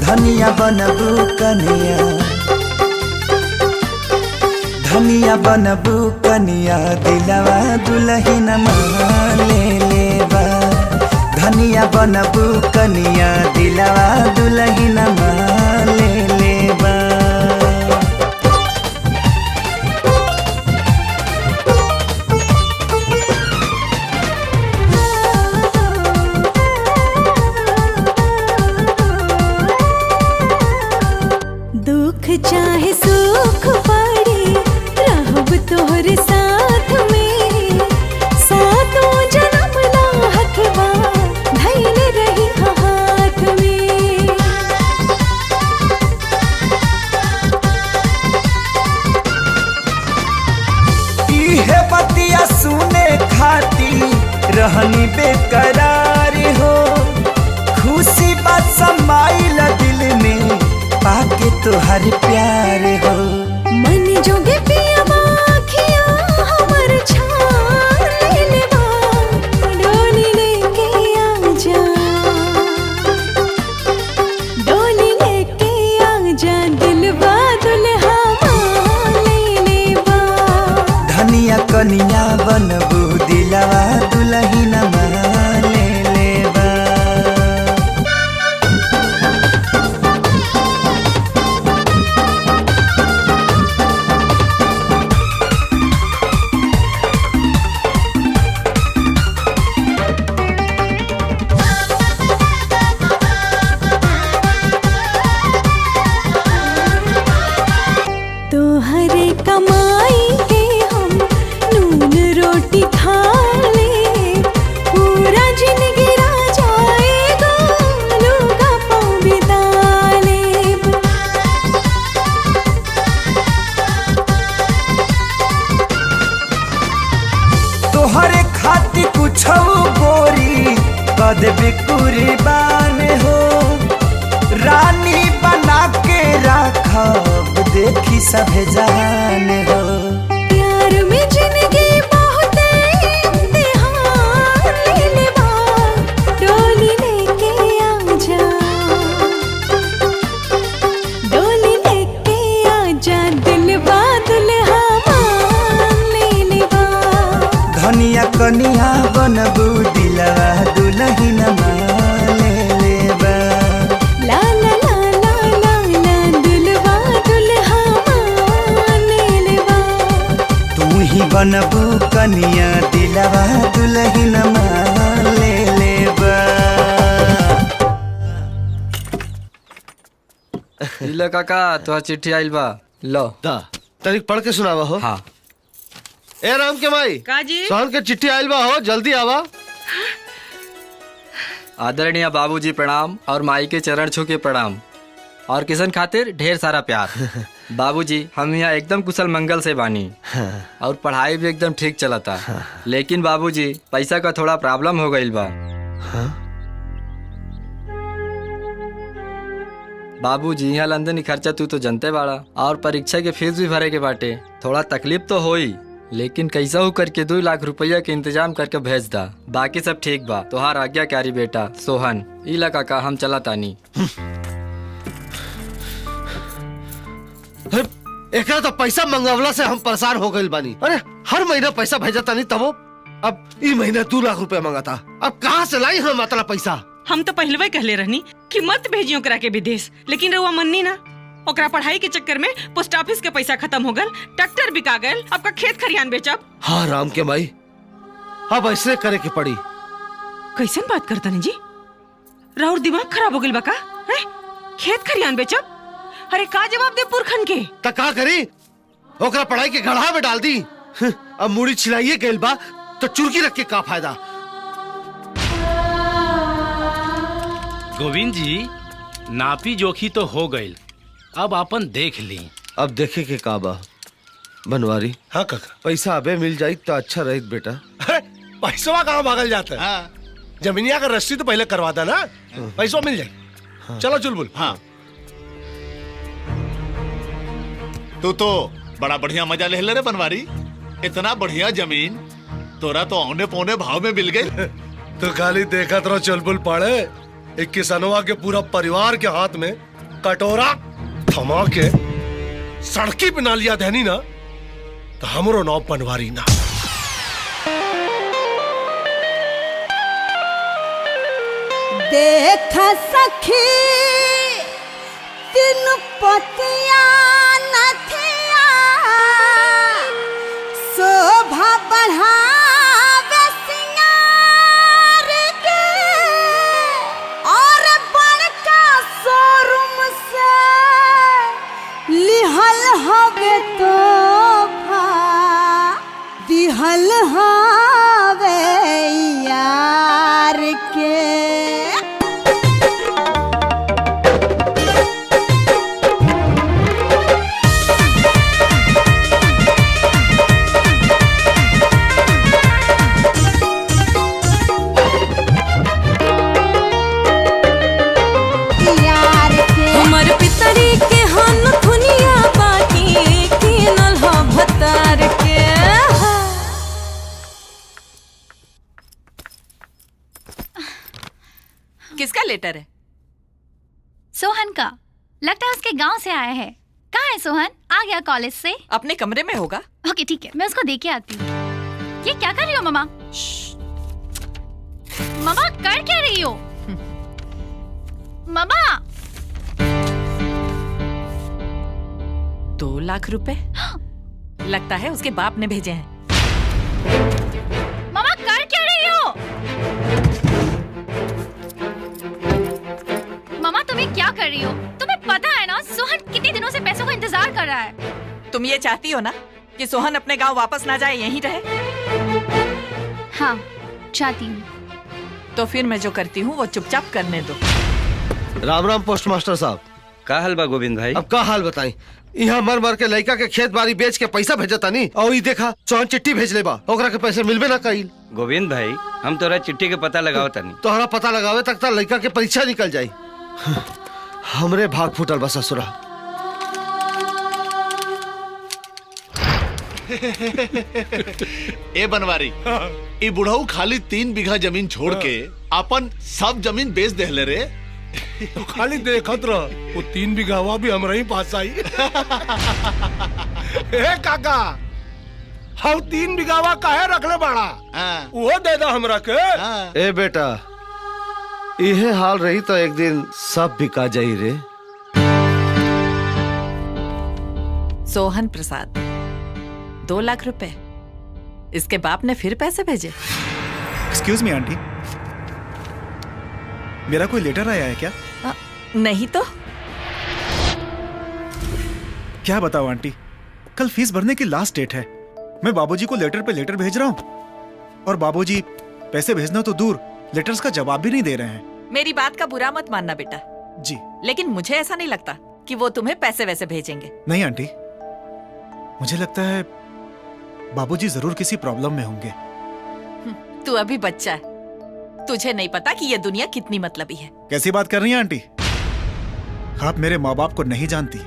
धनिया बनबू कनिया, धनिया बनबू कनिया, दिलवा दुलहिन मान ले लेबा, धनिया बनबू कनिया, दिलवा दुलहिन मान ले लेबा। दुख चाहे सुख पड़े रहब तोहर साथ में, सातों जन्म ला हथवा धैल रही हाथ में। इहे बतिया सुने खाती रहनी बेकरार हो, खुशी बात समाइल दिल में पाके तुहर प्यार हो। मन जोगे पिया माखिया हमर छान ले लेबा, डोली लेके आजा, डोली लेके आजा, दिलवा दुल्हा मान ले लेबा। धनिया कनिया बनबू दिलवा दुलहिन मान ले लेबा। तोहरे कमाई के हम नून रोटी खा ले, पूरा जिंदगी रह जाएगा लूगा पाँव बिता लेब। तोहरे खातिर कुछ गोरी कदबे कुर्बान हो, रानी बना के राखब देखी सभे जहान हो। प्यार में जिंदगी बहुत इम्तिहान ले लेवा, डोली लेके आ जा, डोली लेके आ जा, दिलवा दुल्हा मान ले लेवा। धनिया कनिया बनबू दिलवा दुलहिन मान ले लेबा। ला ला ला ला ला ला दिलवा दुल्हा मान ले लेवा। तू ही बनबू कनिया दिलवा दुलहिन मान ले लेबा। लो काका, तोहार चिट्ठी आइल बा, लो। दा तनिक पढ़ के सुनावा हो। हाँ। ए राम के माई, का जी? सोहन के चिट्ठी आइल बा हो, जल्दी आवा। आदरणीय बाबूजी प्रणाम और माई के चरण छू के प्रणाम और किशन खातिर ढेर सारा प्यार। बाबूजी, हम यहाँ एकदम कुशल मंगल से बानी और पढ़ाई भी एकदम ठीक चलता, लेकिन बाबूजी पैसा का थोड़ा प्रॉब्लम हो गईल बा। बाबूजी, यहाँ लंदन खर्चा तू तो जनते बाड़ा और परीक्षा के फीस भी भरे के बाटे, थोड़ा तकलीफ तो होई, लेकिन कैसा हो करके 2 लाख रुपया के इंतजाम करके भेज दा। बाकी सब ठीक बा, तोहार आज्ञाकारी बेटा सोहन। इला काका, हम चला तानी। एकरा तो पैसा मंगावला से हम परेशान हो गइल बानी। अरे हर महीना पैसा भेजता नहीं तबो अब ई महीना 2 लाख रुपया मंगाता, अब कहाँ से लाई हम अतना पैसा? हम तो पहलवे कहले रहनी कि मत भेजियो ओकरा के विदेश, लेकिन रउआ मन्नी ना। ओकरा पढ़ाई के चक्कर में पोस्ट ऑफिस के पैसा खत्म हो गल, ट्रैक्टर बिका गल, अब का खेत खरियान बेचब। हाँ राम के माई, अब ऐसे करे के पड़ी। कैसन बात करता जी, राउर दिमाग खराब हो गइल बा का? हैं? खेत खरियान बेचब? अरे का जवाब दे पुरखन के? त का करी, ओकरा पढ़ाई के गढ़ा में डाल दी। अब मुड़ी छिलाइए गइल बा तो चुरकी रख के का फायदा। गोविंद जी, नापी जोखी तो हो गई, अब आपन देख ली। अब देखे के का बा बनवारी। हाँ काका, पैसा अबे मिल जाई तो अच्छा रही बेटा। अरे पैसवा कहाँ भागल जाता है? हाँ। जमीनिया का रजिस्ट्री तो पहले करवा दा ना, पैसवा मिल जाए। हाँ। चलो चुलबुल। हाँ तू तो बड़ा बढ़िया मजा ले ले रे बनवारी, इतना बढ़िया जमीन तोरा तो औने पौने भाव में मिल गई। तो खाली देखा रहो चुलबुल पाड़े, एक किसनवा के पूरा परिवार के हाथ में कटोरा थमा के सड़की पे ना लिया धनी ना तो हमरो नाम बनवारी ना। देख सखी तीन पतिया नथिया, शोभा बढ़ावे सिंगार के, और बड़का शोरूम से लिहल हवे तोहफा, दिहल हवे यार के। हमर पितरी के हन थुनिया बाकी किनल ह भतार के। किसका लेटर है? सोहन का, लगता है उसके गांव से आया है। कहाँ है सोहन? आ गया कॉलेज से? अपने कमरे में होगा। ओके ठीक है, मैं उसको दे के आती हूँ। ये क्या कर रही हो ममा? ममा कर क्या रही हो? ममा 2 लाख रुपए लगता है उसके बाप ने भेजे हैं। ममा कर क्या रही हो? ममा तुम्हें क्या कर रही हो? तुम्हें पता है ना सोहन कितने दिनों से पैसों का इंतजार कर रहा है। तुम ये चाहती हो ना कि सोहन अपने गांव वापस ना जाए, यहीं रहे? हाँ चाहती हूँ। तो फिर मैं जो करती हूँ वो चुपचाप करने दो। राम राम पोस्ट मास्टर साहब। का हाल बा गोविंद भाई? अब का हाल बताई, यहाँ मर मर के लड़का के खेत बाड़ी बेच के पैसा भेजता नहीं, और ई देखा सोहन चिट्ठी भेज ले बा, ओकरा के पैसे मिलबे ना कईल। गोविंद भाई, हम तोरा चिट्ठी के पता लगाओ तनी। तोहरा पता लगावे तक ता लड़का के परीक्षा निकल जाई। हमरे भाग फूटल बा ससुरा। ए बनवारी, ई बुढ़ऊ खाली 3 बीघा जमीन छोड़ के अपन सब जमीन बेच देहले रे। तो खाली देखत रह, वो 3 बीघावा भी हमरा ही पास आई। ए काका, हम 3 बीघावा काहे रखले बाड़ा? वो दे दा हमरा के। ए बेटा, इहे हाल रही तो एक दिन सब बिका जाई रे। सोहन प्रसाद 2 लाख रुपए, इसके बाप ने फिर पैसे भेजे। एक्सक्यूज मी आंटी, मेरा कोई लेटर आया है क्या? नहीं तो। क्या बताओ आंटी, कल फीस भरने की लास्ट डेट है। मैं बाबूजी को लेटर पे लेटर भेज रहा हूँ और बाबूजी पैसे भेजना तो दूर, लेटर्स का जवाब भी नहीं दे रहे हैं। मेरी बात का बुरा मत मानना बेटा जी, लेकिन मुझे ऐसा नहीं लगता कि वो तुम्हें पैसे वैसे भेजेंगे। नहीं आंटी, मुझे लगता है बाबूजी जरूर किसी प्रॉब्लम में होंगे। तू अभी बच्चा है, तुझे नहीं पता कि ये दुनिया कितनी मतलबी है। कैसी बात कर रही हैं आंटी, आप मेरे माँ बाप को नहीं जानती।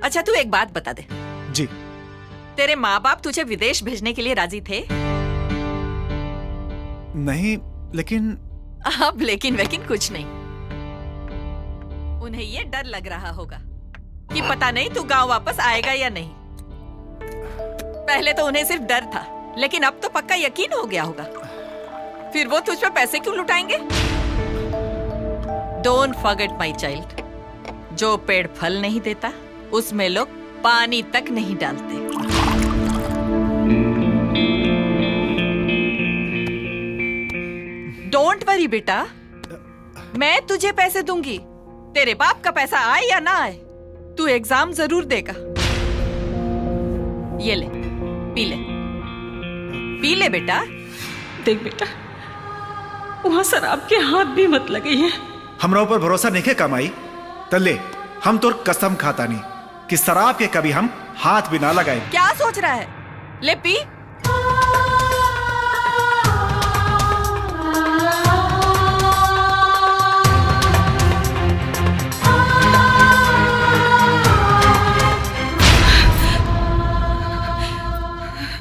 अच्छा तू एक बात बता दे जी, तेरे माँ बाप तुझे विदेश भेजने के लिए राजी थे? नहीं, लेकिन अब लेकिन वेकिन कुछ नहीं। उन्हें ये डर लग रहा होगा कि पता नहीं तू गांव वापस आएगा या नहीं। पहले तो उन्हें सिर्फ डर था, लेकिन अब तो पक्का यकीन हो गया होगा। फिर वो तुझ पे पैसे क्यों लुटाएंगे? Don't forget my child, जो पेड़ फल नहीं देता उसमें लोग पानी तक नहीं डालते। Don't worry बेटा, मैं तुझे पैसे दूंगी। तेरे बाप का पैसा आए या ना आए, तू एग्जाम जरूर देगा। ये ले, पी ले, पी ले बेटा। देख बेटा, वहाँ शराब के हाथ भी मत लगे है। हमरा ऊपर भरोसा नहीं है कमाई तले, हम तो कसम खाता नहीं कि शराब के कभी हम हाथ भी ना लगाए। क्या सोच रहा है, ले पी।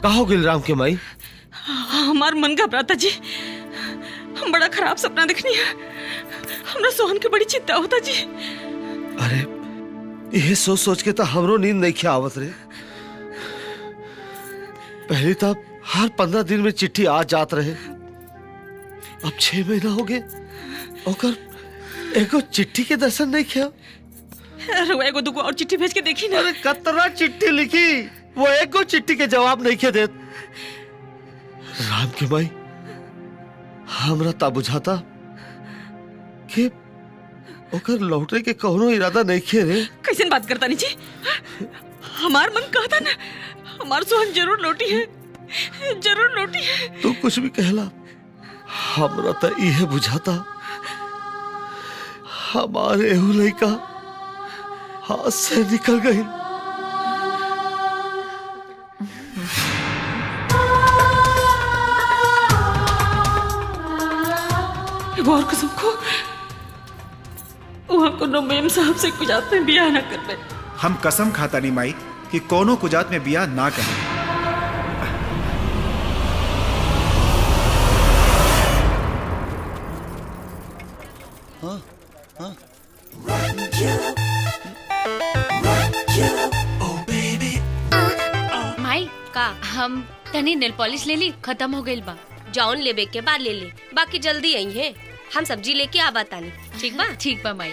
कहो गिल राम के माई, हमार मन घबराता जी, हम बड़ा खराब सपना देखनी है। हमरा सोहन के बड़ी चिंता होता जी। अरे ये सोच सोच के तो हमरो नींद नहीं आवत रे। पहले तो हर 15 दिन में चिट्ठी आ जात रहे, अब 6 महीना हो गए ओकर एगो चिट्ठी के दर्शन नहीं किया। अरे एगो दुगो और चिट्ठी भेज के देखी ना। अरे कतना चिट्ठी लिखी, वो एगो चिट्ठी के जवाब नहीं के देत। राम के माई, हमरा ता बुझाता कि ओकर लौटे के कोनो इरादा नहीं खे रे। कैसे बात करता नहीं जी, हमार मन कहता ना हमार सोहन जरूर लौटी है, जरूर लौटी है। तू कुछ भी कहला, हमरा ता इहे बुझाता हमारे एहू लइका हाथ से निकल गई। और कसम को वहाँ कोनो मेम साहब से कुजात में बियाह ना कर ले। हम कसम खाता नहीं माई कि कोनो कुजात में बियाह ना करें। हाँ, हाँ। माई का हम तनी नेल पॉलिश ले ली, खत्म हो गइल बा। जौन लेबे के बाद ले ले, बाकी जल्दी आई है, हम सब्जी लेके आवा तानी। ठीक बा? ठीक बा माई।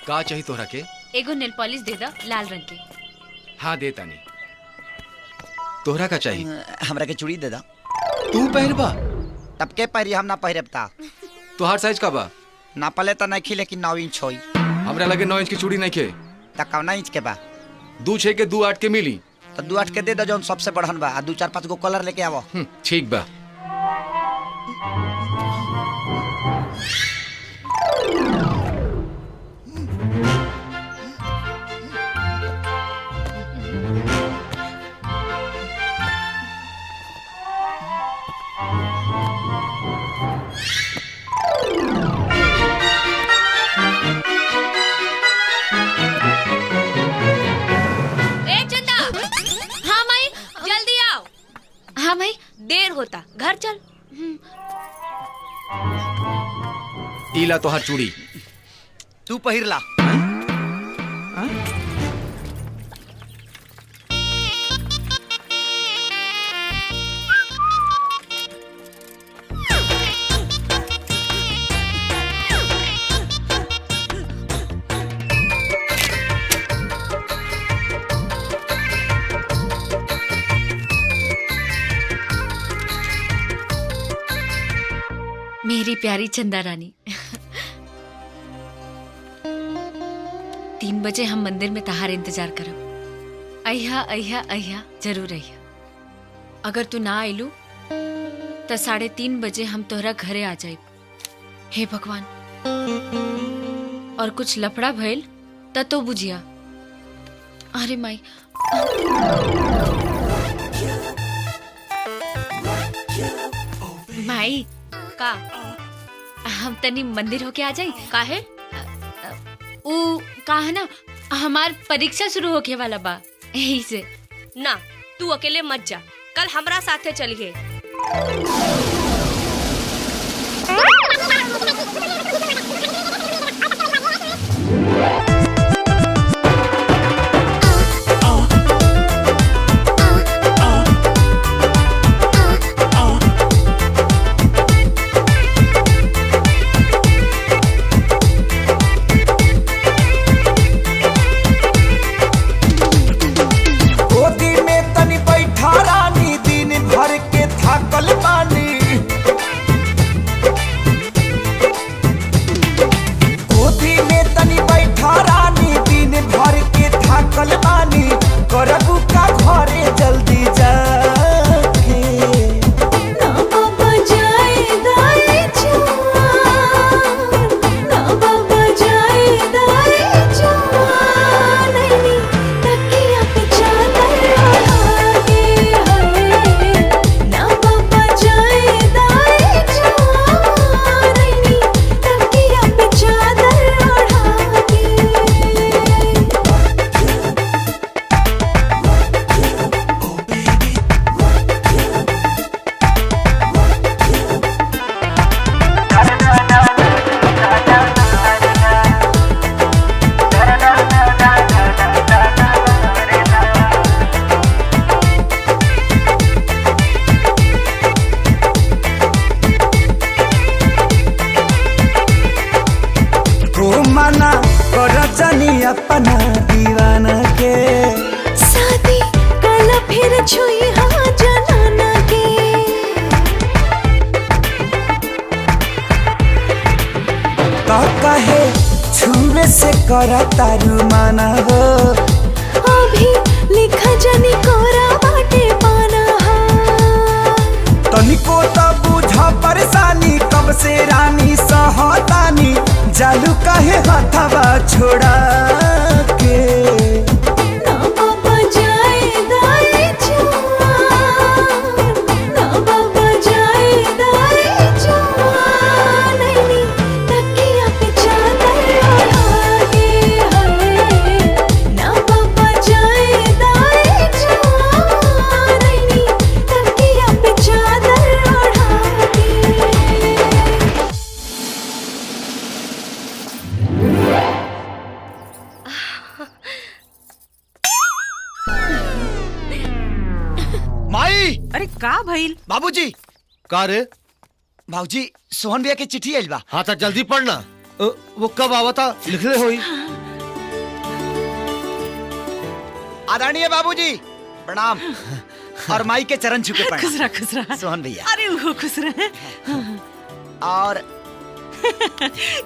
का चाहिए तोहरा के? एगो नेल पॉलिश दे दा, लाल रंग के। हाँ दे तानी। तोहरा का चाहिए? हमरा के चूड़ी दे दा। तू पहरबा? तब के पहरी, हम ना पहरब ता। तोहार साइज का बा? ना पले त नहीं, लेकिन 9 इंच होई। हमरा लगे 9 इंच की चूड़ी नहीं खे। त कौना इंच के बा? 2 6 के 2 8 के मिली। तो 2 8 के दे दो, जौन सबसे बढ़न बा। आ 2 4 5 गो कलर लेके आवो। ठीक बा। होता, घर चल। ईला तोहार चूड़ी। तू पहिरला। मेरी प्यारी चंदा रानी, 3 बजे हम मंदिर में तहार इंतजार करब। अहिया अहिया अहिया जरूर अहिया। अगर तू ना आइलू तो 3:30 बजे हम तोहरा घरे आ जाइब। हे भगवान, और कुछ लफड़ा भइल त तो बुझिया। अरे माई, माई का हम तनी मंदिर होके आ जाई। काहे? ऊ का है ना, हमार परीक्षा शुरू होके वाला बा, यही से। ना तू अकेले मत जा, कल हमरा साथे चलिए। गोदी में तनी बैठा रानी, दिन भर के थाकल बानी। गोदी में तनी बैठा रानी, दिन भर के थाकल बानी। करबू का घरे जल्दी जाके। ना बाबा जाए दाए जान, ना बाबा जाए दाए जान, नैनी तकिया पे चादर ओढ़ा के हाय। ना बाबा जाए दाए जान, नैनी तकिया पे चादर ओढ़ा के। हो मना कर जानी अपना दीवाना के। साथी काला फिर छुई हाँ जनाना के। का कहे छुए से कर तारू माना हो। अभी लिखा जानी कोरा बाटे पाना हो। तनिको त बुझ परेशानी, कब से रानी सहतानी। जालू काहे हथवा छोड़ा के। ना बाबा जाए दाए जान, ना बाबा जाए दाए जान, नैनी तकिया पे चादर ओढ़ा के हाय। ना बाबा जाए दाए जान, नैनी तकिया पे चादर ओढ़ा के। माई। अरे का भइल? बाबूजी। का रे? बाबूजी सोहन भैया के चिट्ठी आइल बा। हाँ तो जल्दी पढ़ना। वो कब आवता लिखले होई। आदरणीय बाबूजी प्रणाम, और माई के चरण छू के प्रणाम। खुश रहा, खुश रहा सोहन भैया। अरे वो खुश रहे। और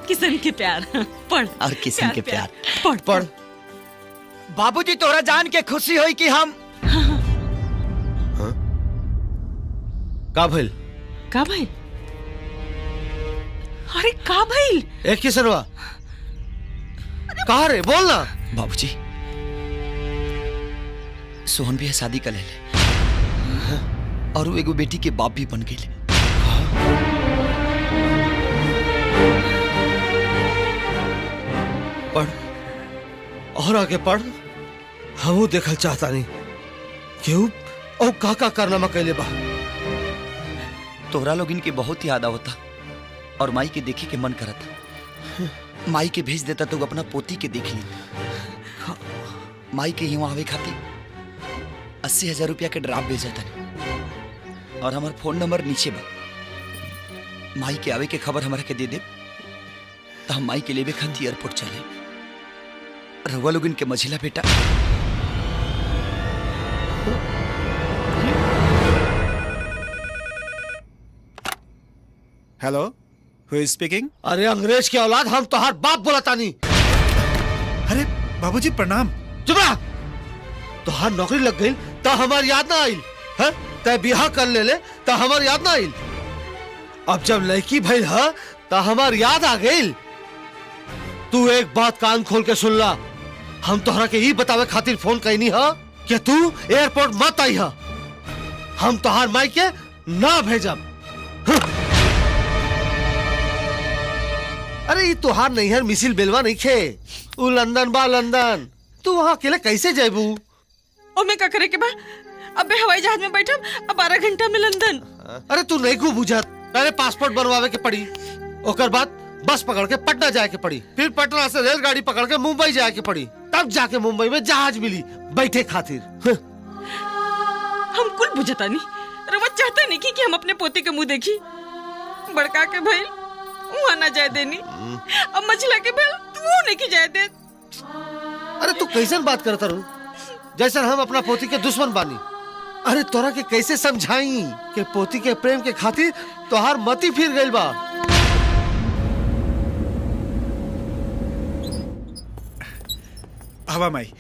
किशन के प्यार पढ़। और किशन के प्यार पढ़ पढ़। बाबूजी तोरा जान के खुशी होई कि हम का भइल? का भइल? अरे का भइल? ए किशनवा, कहा रे बोल ना। बाबूजी सोहन भैया शादी कर ले और वो एगो बेटी के बाप भी बन गए। पढ़ और आगे पढ़, हमू देखल चाहता नहीं केहू और का का कारनामा कैले बा। तोहरा लोग इनके बहुत याद आवता और माई के देखे के मन करता। माई के भेज देता तो अपना पोती के देख ली। माई के यहाँ आवे खातिर 80,000 रुपया के ड्राफ्ट भेजा था और हमार फोन नंबर नीचे बा। माई के आवे के खबर हमारा के दे दे तो हम माई के लेवे खातिर एयरपोर्ट चले। रउआ लोग इनके मझिला बेटा। Hello, who is speaking? अरे अंग्रेज की औलाद, हम तोहार बाप बोलतानी। अरे बाबूजी प्रणाम। चुप रह। तोहार नौकरी लग गई तो हमार याद ना आइल है? तै बियाह कर ले ले तो हमार याद ना आइल। अब जब लड़की भइल ह तो हमार याद आ गइल। तू एक बात कान खोल के सुन ला, हम तोहरा के ई बतावे खातिर फोन कैनी ह कि तू एयरपोर्ट मत आई ह, हम तोहार माई के ना भेजब। अरे ये तोहार नैहर मिसिल बेलवा नहीं खे, उ लंदन बा लंदन। तू वहाँ अकेले कैसे जाबू? ओमे का करे के बा? अबे हवाई जहाज में बैठब, अब 12 घंटा में लंदन। अरे तू नहीं को बुझत, पहले पासपोर्ट बनवावे के पड़ी, ओकर बाद बस पकड़ के पटना जाए के पड़ी, फिर पटना से रेलगाड़ी पकड़ के मुंबई जाए के पड़ी, तब जाके मुंबई में जहाज मिली बैठे खातिर। हम कुल बुझता नहीं, रवा चाहता नहीं कि हम अपने पोते के मुंह देखी। बड़का के भइल वहाँ ना जाए देनी, अब मछला के भइल तू नहीं की जाए दे। अरे तू कैसन बात करता रू, जैसा हम अपना पोती के दुश्मन बानी। अरे तोरा के कैसे समझाई कि पोती के प्रेम के खातिर तोहार मती फिर गइल बा। हवा माई।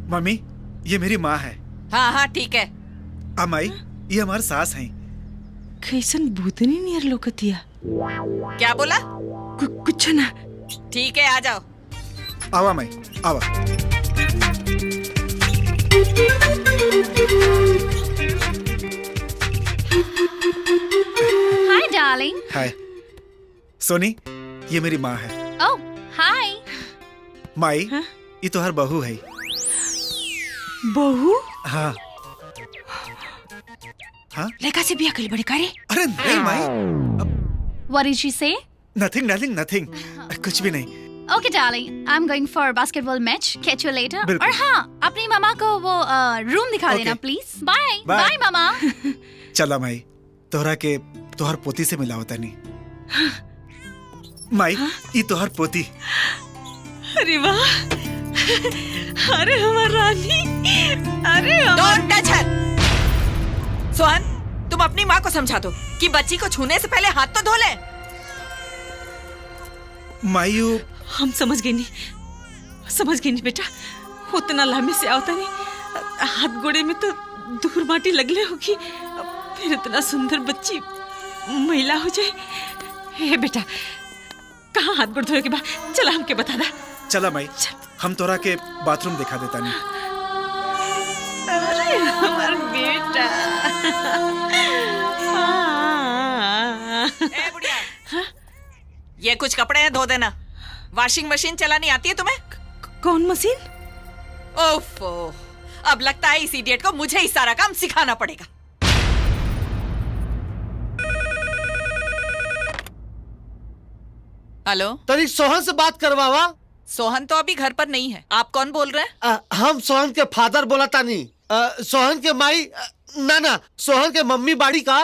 मम्मी ये मेरी माँ है। हाँ हाँ ठीक है। आ माई ये हमारे सास हैं। कैसन भूतनी नियर लोकतिया। क्या बोला? कुछ ना। ठीक है आ जाओ। आवा माई आवा। Hi darling. हाय सोनी, ये मेरी माँ है। ओह हाय। माई ये तो हर बहू है। बहू? हाँ हाँ। लड़का से बियाह कइल बड़े कारे? अरे नहीं माई। What did she say? Nothing darling, nothing. कुछ भी नहीं। Okay darling, I'm going for a basketball match. Catch you later. बिल्कुल। और हाँ, अपनी मामा को वो रूम दिखा देना प्लीज। बाय बाय मामा। चला माई, तोहरा के तोहर पोती से मिला होता नहीं। माई ये तोहर पोती। अरे वाह, अरे हमार रानी, अरे don't touch her. Sohan तुम अपनी माँ को समझा दो कि बच्ची को छूने से पहले हाथ तो धो ले। मायू हम समझ गए नहीं, समझ गए नहीं बेटा, उतना लामे से आवता नहीं, हाथ गोड़े में तो दूर माटी लगले होगी, फिर इतना सुंदर बच्ची महिला हो जाए। हे बेटा कहाँ हाथ गोड़ धोए के बाद चला हमके बता दा। चला माई, हम तोरा के बाथरूम दिखा देता नहीं। अरे हमार बेटा। ए बुढ़िया, ये कुछ कपड़े हैं धो देना। वॉशिंग मशीन चलानी आती है तुम्हें? कौन मशीन? ओफो, अब लगता है इस इडियट को मुझे ही सारा काम सिखाना पड़ेगा। हेलो, तरी सोहन से बात करवावा। सोहन तो अभी घर पर नहीं है। आप कौन बोल रहे हैं? हम सोहन के फादर बोला तानी। सोहन के माई, ना ना, सोहन के मम्मी बाड़ी का।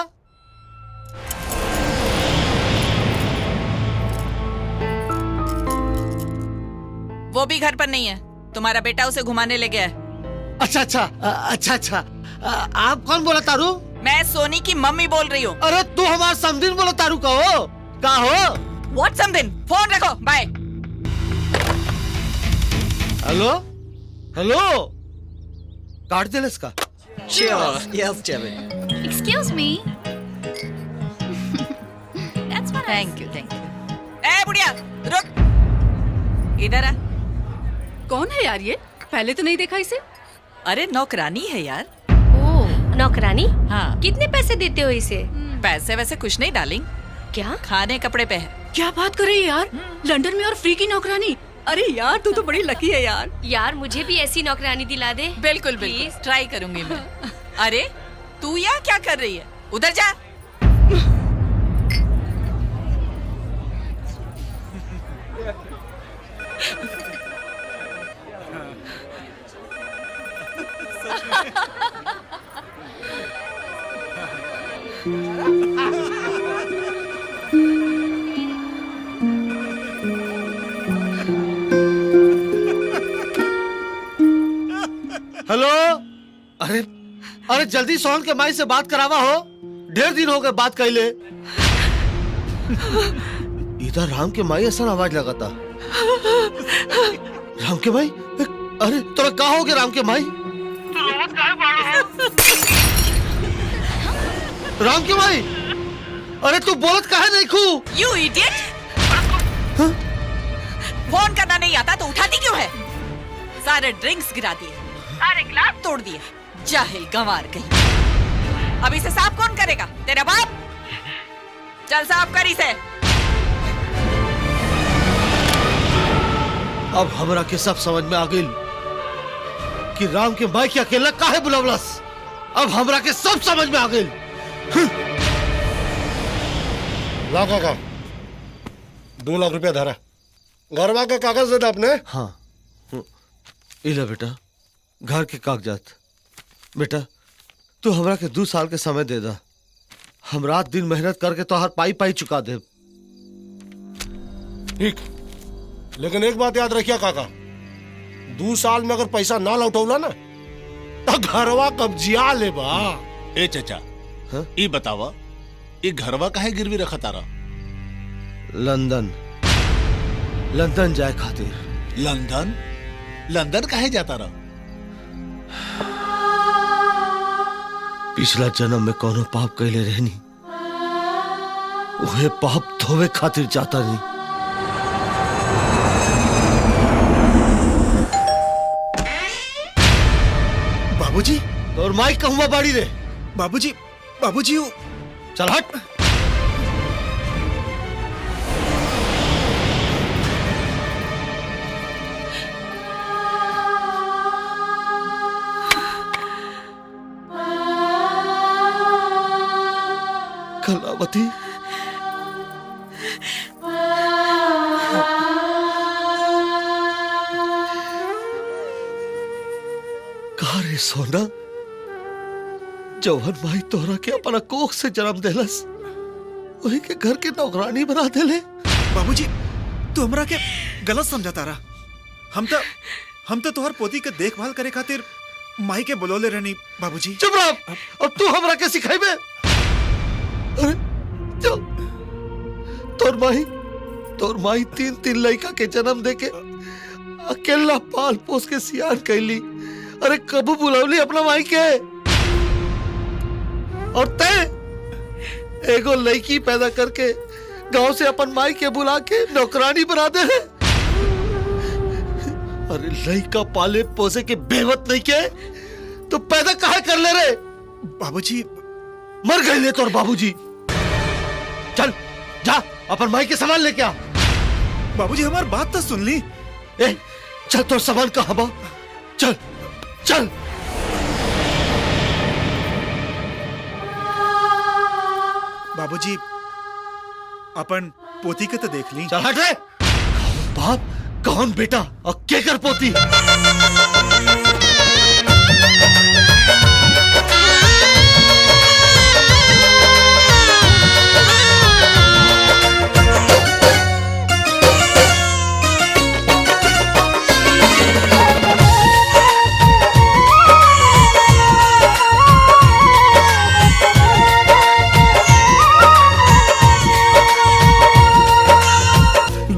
वो भी घर पर नहीं है, तुम्हारा बेटा उसे घुमाने ले गया है। अच्छा अच्छा अच्छा अच्छा, आप कौन बोला तारू? मैं सोनी की मम्मी बोल रही हूँ। अरे तू हमारा समदिन बोला तारू का हो का हो? What समदिन? फोन रखो, बाय। हेलो हेलो, काट दे इसका। Cheers. Yes, Chairman. Excuse me. That's what I. Thank you, thank you. ए बुढ़िया, रुक, इधर आ। कौन है यार ये? पहले तो नहीं देखा इसे। अरे नौकरानी है यार। ओ नौकरानी? हाँ। कितने पैसे देते हो इसे? पैसे वैसे कुछ नहीं डार्लिंग। क्या? खाने कपड़े पे है। क्या बात कर रही है यार, लंदन में और फ्री की नौकरानी। अरे यार तू तो बड़ी लकी है यार। यार मुझे भी ऐसी नौकरानी दिला दे। बिल्कुल बिल्कुल, ट्राई करूंगी मैं। अरे तू यहाँ क्या कर रही है? उधर जा। हेलो, अरे अरे जल्दी सोहन के माई से बात करावा हो, ढेर दिन हो गए बात कैले। इधर राम के माई ऐसा आवाज लगाता। राम के माई, अरे तोरा का हो गया राम के माई? राम के माई, अरे तू बोलत काहे नहीं खू? You idiot! Phone करना नहीं आता तो उठाती क्यों है? सारे ड्रिंक्स गिरा दिए, सारे ग्लास तोड़ दिए, जाहिल गंवार कहीं। अब इसे साफ कौन करेगा? तेरा बाप? चल साफ कर इसे। अब हमरा के सब समझ में आ गई कि राम के माई के अकेला काहे बुलावलस। अब हमरा के सब समझ में आ गई। ला काका, 2 लाख रुपया धारा घरवा के कागज दे दे अपने। हाँ इला बेटा, घर के कागजात। बेटा तू हमरा के 2 साल के समय दे दा, हम रात दिन मेहनत करके तोहार पाई पाई चुका दे। ठीक, लेकिन एक बात याद रखिया काका, 2 साल में अगर पैसा ना लौटौला ना तो घरवा कब्जिया लेबा। ए चचा, ई बतावा ई घरवा काहे गिरवी रखा तारा? लंदन, लंदन जाए खातिर। लंदन? लंदन काहे जाता रहा? पिछला जन्म में कोनो पाप कैले रहनी, उहे पाप धोवे खातिर जाता नहीं। बाबूजी, और माइक कहूँ बाड़ी रे। बाबूजी, बाबूजी, चल हट। कलावती, कहा रे सोना, जौहन भाई तोहरा के अपना कोख से जन्म देलस, वही के घर के नौकरानी बना देले। बाबूजी तू हमरा के गलत समझता रहा। हम तो तोहर पोती के देखभाल करे खातिर माई के बुलौले रहनी। बाबूजी चुप रह, अब तू हमरा के सिखाइबे? अरे चल, तोर माई 3-3 लड़का के जन्म देके अकेला पाल पोस के सियान कैली। अरे कबू बुलौली अपना माई के? और ते एगो लड़की पैदा करके गांव से अपन माई के बुला के नौकरानी बना दे है। अरे लड़का पाले पोसे के बेवत नहीं के तो पैदा काहे कर ले रे? बाबूजी मर गए ले तोर बाबूजी। चल जा अपन माई के सामान लेके आ। बाबूजी हमार बात तो सुन ली। ए चल, तोर सामान कहाँ बा? चल चल। बाबूजी अपन पोती के तो देख ली। चल हट रे। कौन बाप कौन बेटा और के कर पोती?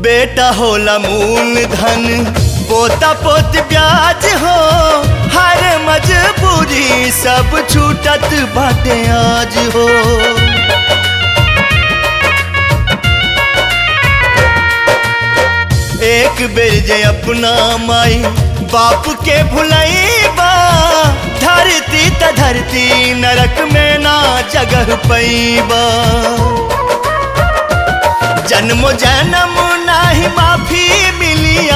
बेटा होला मूल धन, पोता पोत ब्याज हो, हर मजबूरी सब छूटत बाटे आज हो। एक बेर जे अपना माई बाप के भुलैबा, धरती त धरती नरक में ना जगह पैबा। जन्मो जन्म नाही माफी मिली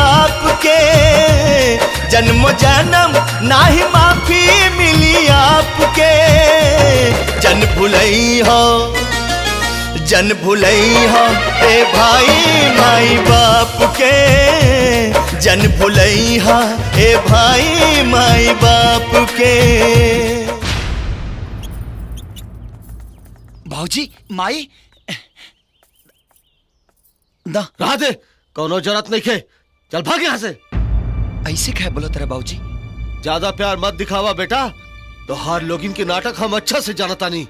जन भुलैहा ए भाई माई बाप के, जन भुलैहा ए भाई माई बाप के। भाऊजी माई दा राधे, कोनो जरूरत नहीं खे, चल भाग यहाँ से। ऐसे क्या बोला तेरा बाबूजी? ज्यादा प्यार मत दिखावा बेटा, तोहार लोगिन के नाटक हम अच्छा से जानता नहीं।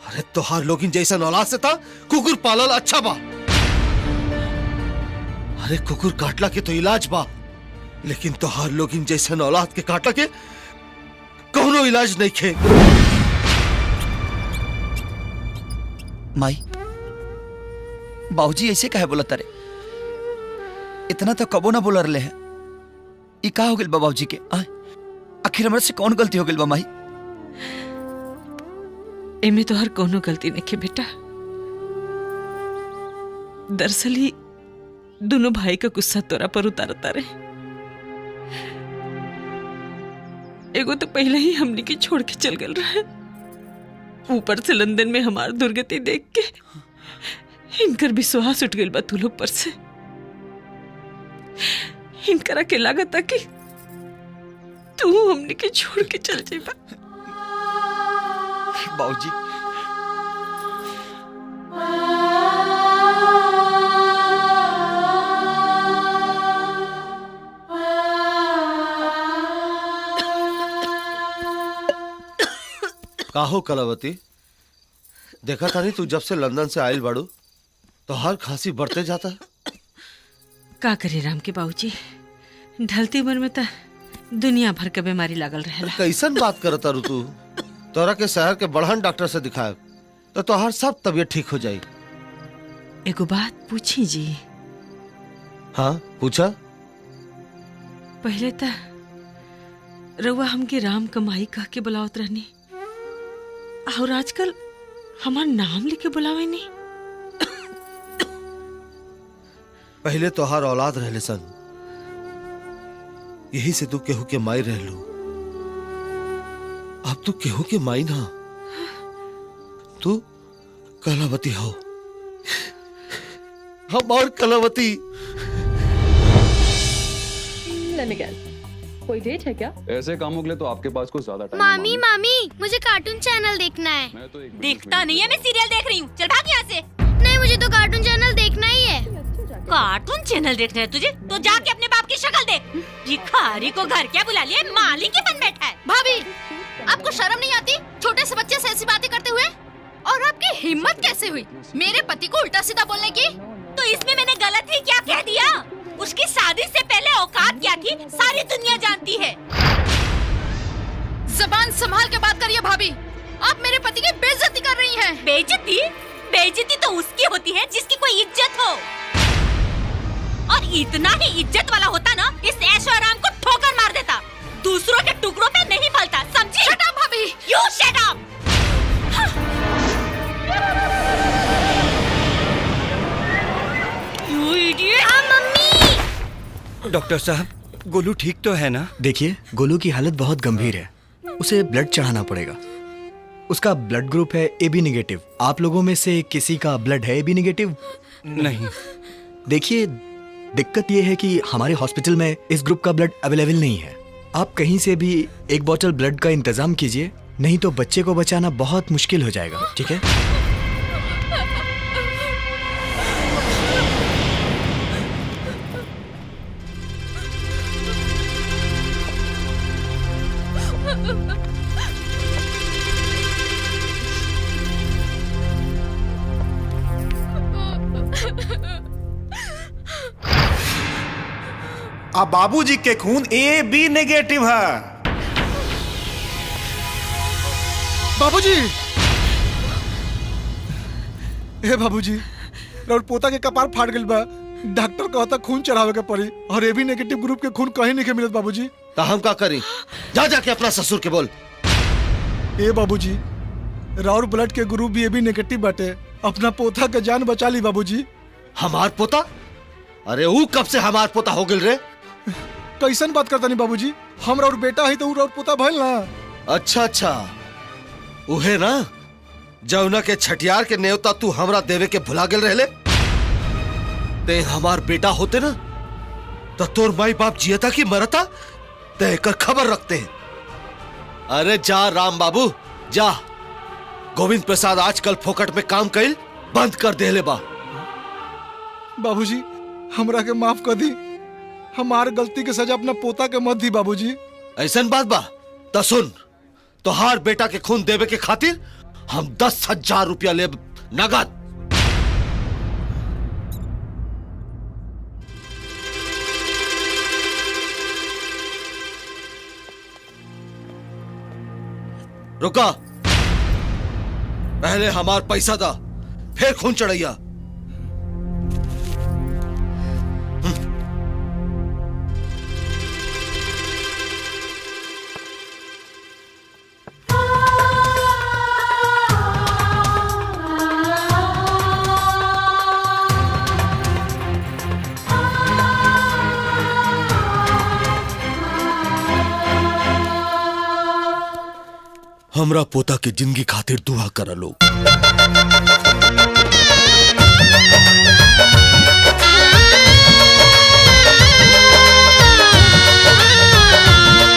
अरे तोहार लोगिन जैसा औलाद से था कुकुर पालल अच्छा बा। अरे कुकुर काटला के तो इलाज बा, लेकिन तोहार लोगिन जैसा औलाद के काटला के कोनो इलाज नहीं खे। माई बाबूजी ऐसे काहे बोला तारे? इतना तो कबो ना बोला रहे हैं। ई का हो गेल बा बाबूजी के? आखिर हमरा से कौन गलती हो गेल बा माई? एमे तो हर कोनो गलती नहीं बेटा। दरअसल ही दोनों भाई का गुस्सा तोरा पर उतारता रहे। एगो तो पहले ही हमनी के छोड़ के चल गल रहे, ऊपर से लंदन में हमार दुर्गति देख के इनकर विश्वास उठ गइल बा तू लोग पर से। इनकरा के लागत कि तू हमनी के छोड़ के चल जाइबा। बाबूजी काहो कलावती, देखा था नहीं तू जब से लंदन से आयल बाड़ू तो हर खांसी बढ़ते जाता है। का करे राम के बाबूजी, ढलती उम्र में तो दुनिया भर के बीमारी लागल रहेला। कैसन बात करता रू तू? तोरा के शहर के बढ़हन डॉक्टर से दिखाए तो तोहार सब तबीयत ठीक हो जाई। एगो बात पूछी जी? हाँ पूछा। पहले तो रउआ हमके राम कमाई कह के बुलावत रहनी, और आजकल हमार नाम लेके बुलावे नहीं। पहले तोहार औलाद रहले सन, यही से तू केहू के माई रहलू। अब तू केहू के माई ना, तू कलावती हो, हम और कलावती। Let me guess. कोई डेट है क्या? ऐसे कामों के लिए तो आपके पास कुछ ज्यादा टाइम। मामी मामी मुझे कार्टून चैनल देखना है। मैं तो एक देखता नहीं है, मैं सीरियल देख रही हूँ, चल भाग यहाँ से। नहीं मुझे तो कार्टून चैनल देखना ही है। कार्टून चैनल देखना है तुझे? तो जाके अपने बाप की शक्ल देख। भिखारी को घर क्या बुला लिया, मालिक ही बन बैठा है। भाभी आपको शर्म नहीं आती छोटे से बच्चे से ऐसी बातें करते हुए? और आपकी हिम्मत कैसे हुई मेरे पति को उल्टा सीधा बोलने की? तो इसमें मैंने गलत ही क्या कह दिया? उसकी शादी से पहले औकात क्या थी सारी दुनिया जानती है। जबान संभाल के बात करिए भाभी, आप मेरे पति की बेइज्जती कर रही हैं। बेइज्जती? बेइज्जती तो उसकी होती है जिसकी कोई इज्जत हो, और इतना ही इज्जत वाला होता ना इस ऐशो आराम को ठोकर मार देता, दूसरों के टुकड़ों पे नहीं पलता, समझी? शट अप भाभी। You shut up. You idiot. हाँ मम्मी। डॉक्टर साहब गोलू ठीक तो है ना? देखिए गोलू की हालत बहुत गंभीर है, उसे ब्लड चढ़ाना पड़ेगा। उसका ब्लड ग्रुप है AB negative. आप लोगों में से किसी का ब्लड है AB negative? नहीं। देखिए दिक्कत यह है कि हमारे हॉस्पिटल में इस ग्रुप का ब्लड अवेलेबल नहीं है। आप कहीं से भी एक बोतल ब्लड का इंतजाम कीजिए, नहीं तो बच्चे को बचाना बहुत मुश्किल हो जाएगा। ठीक है? आ बाबूजी के खून AB negative है। बाबूजी, हे बाबूजी, और पोता के कपार फाट गइल बा। डॉक्टर कहता खून चढ़ावे के पड़ी और AB negative group के खून कहीं नहीं के मिलत बाबूजी। तो हम का करी? जा जाके अपना ससुर के बोल। ए बाबूजी, राउर ब्लड के ग्रुप भी AB negative बाटे, अपना पोता के जान बचा ली बाबूजी। हमार पोता? अरे ऊ कब से हमार पोता हो गइल रे? कैसन बात करता नहीं बाबूजी, हम और बेटा है तो और पोता भइल ना। अच्छा अच्छा, उहे ना जौना के छठियार के न्योता तू हमरा देवे के भुला गेल रहले। ते हमार बेटा होते ना तो तोर माई बाप जियता की मरता ते एकर खबर रखते हैं। अरे जा राम बाबू जा, गोविंद प्रसाद आजकल फोकट में काम कइल बंद कर देले बा। बाबूजी हमरा के माफ कर दी, हमार गलती के सजा अपना पोता के मत दी बाबूजी। ऐसन बात बा तो सुन, तोहार बेटा के खून देवे के खातिर हम 10,000 रुपया लेब नगद। रुका, पहले हमार पैसा दा फिर खून चढ़ैया। हमरा पोता के जिंदगी खातिर दुआ कर लोग।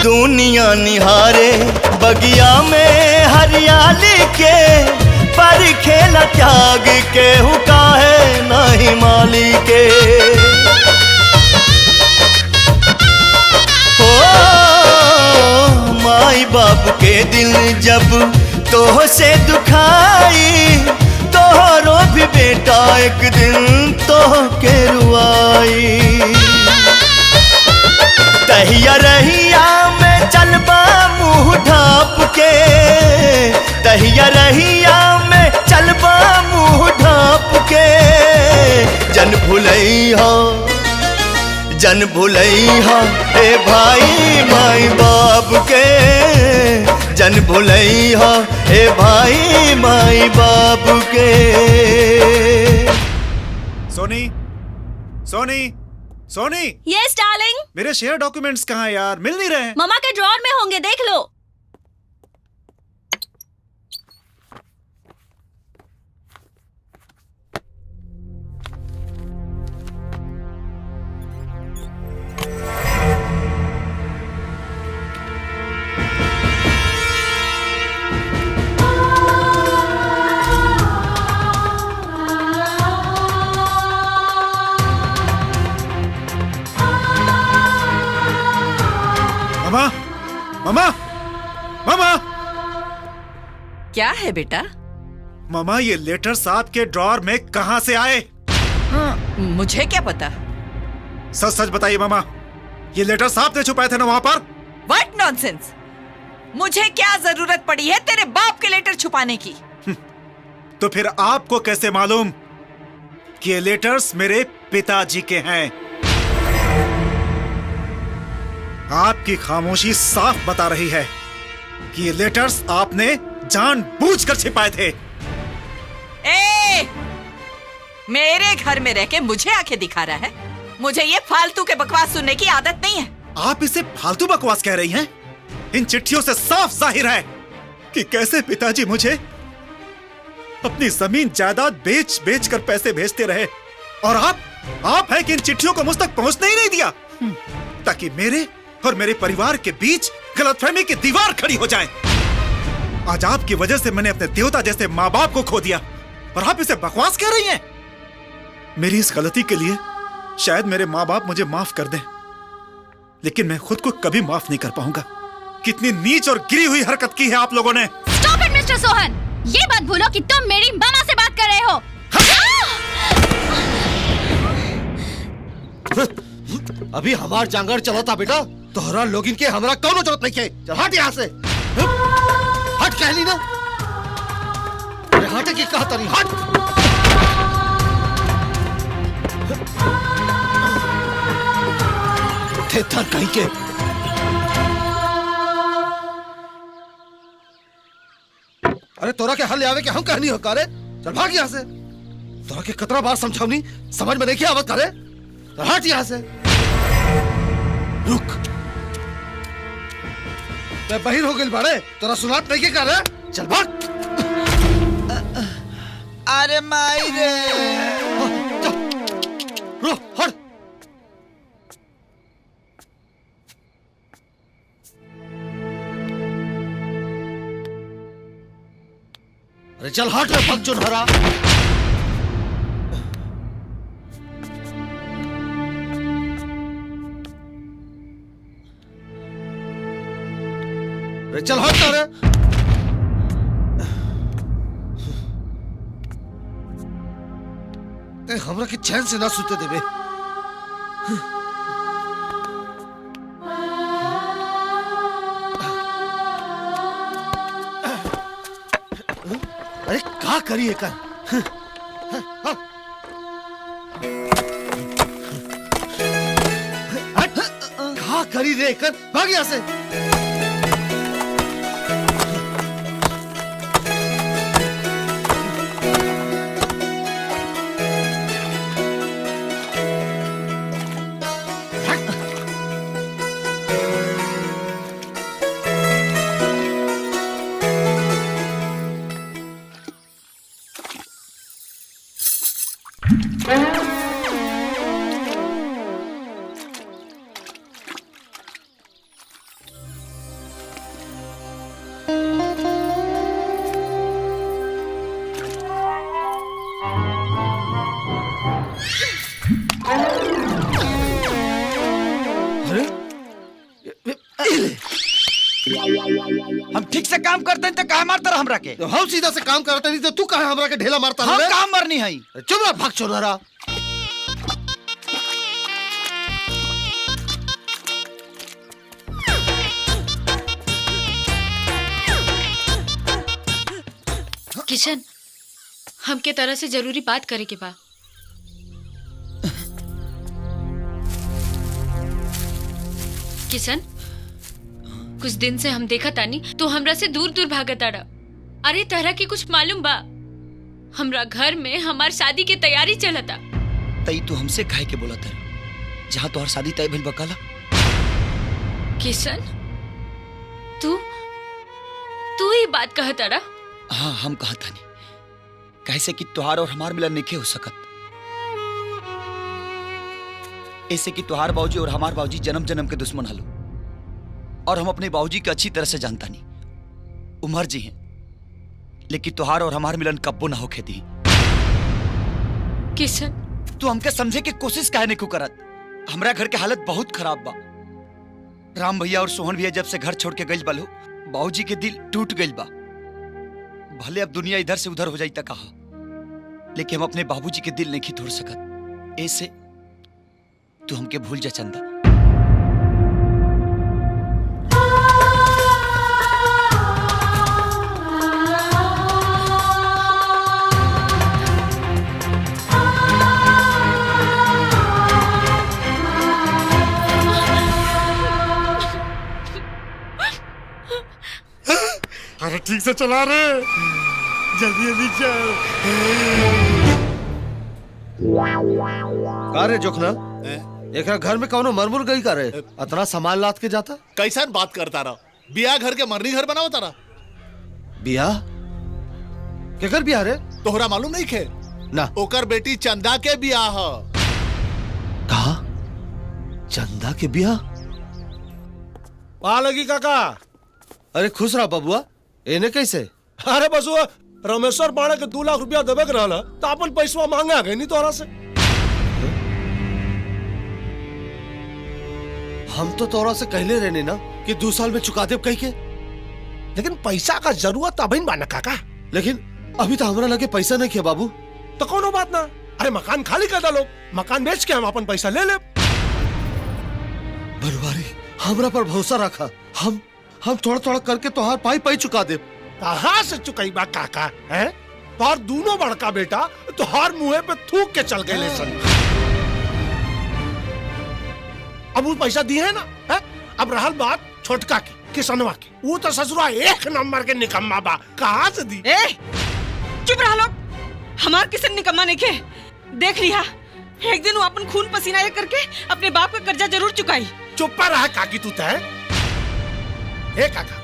दुनिया निहारे बगिया में हरियाली के, पर खेला त्याग के हुका है नहीं माली के। ओ माई बाप के दिल जब तोह से दुखाई, तोहरो भी बेटा एक दिन तोह के रुआई। तहिया रहिया में चलबा मुँह ढाप के, तहिया रहिया में चलबा मुँह ढाप के। जन भुलैहा जन भुलैहा ए भाई माई बाप के, जन भुलैहा ए भाई माई बाप के। Soni, Soni, Soni. Yes darling. मेरे शेयर डॉक्यूमेंट्स कहाँ हैं यार, मिल नहीं रहे हैं। मामा के ड्रॉअर में होंगे, देख लो। मामा, मामा, मामा। क्या है बेटा? मामा ये लेटर साहब के ड्रॉअर में कहाँ से आए? मुझे क्या पता। सच सच बताइए मामा, ये लेटर साहब ने छुपाए थे ना वहाँ पर? What nonsense! मुझे क्या जरूरत पड़ी है तेरे बाप के लेटर छुपाने की? तो फिर आपको कैसे मालूम कि ये लेटर्स मेरे पिताजी के हैं? आपकी खामोशी साफ बता रही है कि ये लेटर्स आपने जानबूझकर छिपाए थे। ए, मेरे घर में रह के मुझे आंखें दिखा रहा है? मुझे ये फालतू के बकवास सुनने की आदत नहीं है। आप इसे फालतू बकवास कह रही हैं? इन चिट्ठियों से साफ जाहिर है कि कैसे पिताजी मुझे अपनी जमीन जायदाद बेच बेच कर पैसे भेजते रहे, और आप है कि इन चिट्ठियों को मुझ तक पहुंचने ही नहीं दिया, ताकि मेरे और मेरे परिवार के बीच गलतफहमी की दीवार खड़ी हो जाए। आज आपकी वजह से मैंने अपने देवता जैसे माँ बाप को खो दिया, और आप इसे बकवास कह रही हैं। मेरी इस गलती के लिए शायद मेरे माँ बाप मुझे माफ कर दें, लेकिन मैं खुद को कभी माफ नहीं कर पाऊंगा। कितनी नीच और गिरी हुई हरकत की है आप लोगों ने। स्टॉप it mister Sohan, ये बात भूलो कि तुम मेरी मामा से बात कर रहे हो। अभी हमार जांगर चला था बेटा, तोहरा लोग इनके हमरा कौनो जरूरत नहीं है। चल हट यहाँ से, हट कहली ना। अरे हट के कहा तनी, हट। थेथर कहीं के। अरे तोरा के हल आवे के हम कहनी हो करे, चल भाग यहाँ से। तोरा के कतरा बार समझावनी समझ में नहीं क्या आवत करे, चल हट यहाँ से। रुक, मैं बहिर हो गई बाड़े, तोरा सुनात नहीं के करे, चल भाग। अरे माई रे। रो हट। अरे चल हट रे भग चुनहरा। अरे चल हट रे। ते हमरा के चैन से ना सुते देबे। अरे का करी एकर? हट, का करी रे एकर? भाग यहाँ से। अरे हम ठीक से काम करते हैं तो काहे मारता रहा हमरा के? हम सीधा से काम करते नहीं तो तू काहे हमरा के ढेला मारता हम रे? काम मरनी है। चुप रह भाग चोनहरा। किशन, हमके तरह से जरूरी बात करे के बा। किशन, कुछ दिन से हम देखा तानी तो हमरा से दूर दूर भागत आड़ा। अरे तहरा के कुछ मालूम बा? हमरा घर में हमार शादी के तैयारी चलता। तई तू हमसे काहे के बोला तर? जहाँ तोहर शादी तय भइल बकाला। किशन, तू तू ही बात कहत आड़ा? हाँ हम कहा तानी, कैसे कि तुहार और हमार मिलन नहीं हो सकत। ऐसे कि तुहार बाबूजी और हमार बाबूजी जन्म जन्म के दुश्मन हलो, और हम अपने बाबूजी के अच्छी तरह से जानता नहीं, उमर जी हैं, लेकिन तुहार और हमार मिलन कब्बो ना होखे दी। किशन, तू हमके समझे के कोशिश काहे नहीं करत? हमरा घर के हालत बहुत खराब बा। राम भैया और सोहन भैया जब से घर छोड़ के गइल बालो, बाबूजी के दिल टूट गइल बा। भले अब दुनिया इधर से उधर हो जाई त कहा, लेकिन हम अपने बाबूजी के दिल नहीं तोड़ सकत। ऐसे तू हमके भूल जा चंदा। अरे ठीक से चला रे, जल्दी जल्दी चल। का रे जोखना, एकरा घर में कौनो मरमुर गई का रे? अतना सामान लाद के जाता? कैसन बात करता रहा, बिया घर के मरनी घर बनाओ तारा। बिया? केकर बिया रे? तोहरा मालूम नहीं खे ना? ओकर बेटी चंदा के बिया ह। कहा चंदा के बिया? आ लगी काका। अरे खुश रहा बबुआ, एने कैसे? अरे बस वो रमेश्वर बाड़ा के 2 लाख रुपया देवे के रहल, तो अपन पैसवा मांगे आ गए नहीं तोहरा से। हम तो तोरा से कहले रहने ना कि 2 साल में चुका देब कही के, लेकिन पैसा का जरूरत अभी बा ना काका। लेकिन अभी तो हमरा लगे पैसा नहीं है बाबू। तो कोनो बात ना, अरे मकान खाली कर डालो, मकान बेच के हम अपन पैसा ले ले। बनवारी हमरा पर भरोसा रखा, हम थोड़ा थोड़ा करके तोहार पाई पाई चुका दे। कहाँ से चुकाईबा काका? हैं तोहार दोनों बड़का बेटा तोहार मुंह पे थूक के चल गए सन। अब वो पैसा दिए है ना, है? अब रहल बात छोटका के, किसनवा के, वो तो ससुरा एक नंबर के निकम्मा बा, कहाँ से दी? ए, चुप रहा लोग, हमार किसन निकम्मा नहीं खे। देख लिया एक दिन वो अपन खून पसीना एक करके अपने बाप का कर्जा जरूर चुकाई। चुप रहा काकी तू तय। ए काका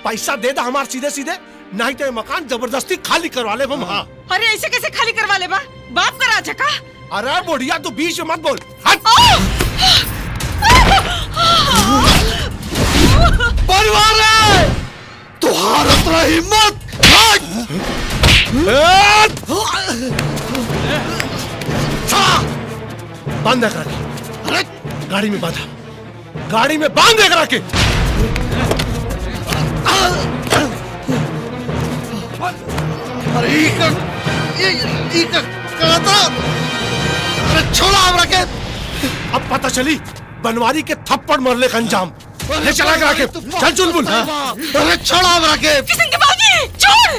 पैसा दे दा हमार सीधे सीधे, नहीं तो ये मकान जबरदस्ती खाली करवा ले हम। हाँ अरे ऐसे कैसे खाली करवा ले बा? बाप का राजा का? अरे बुढ़िया तू बीच में मत बोल। हट। परिवार है तुहार इतना हिम्मत। बांध एकरा के। अरे गाड़ी में बांधा, गाड़ी में बांध एकरा के। अरे ई का कहा अरे छोड़ा हमरा के। अब पता चली बनवारी के थप्पड़ मरले का अंजाम। ले चला करा के, चल चुलबुल। अरे छोड़ा हमरा के। किशन के बाबूजी छोड़,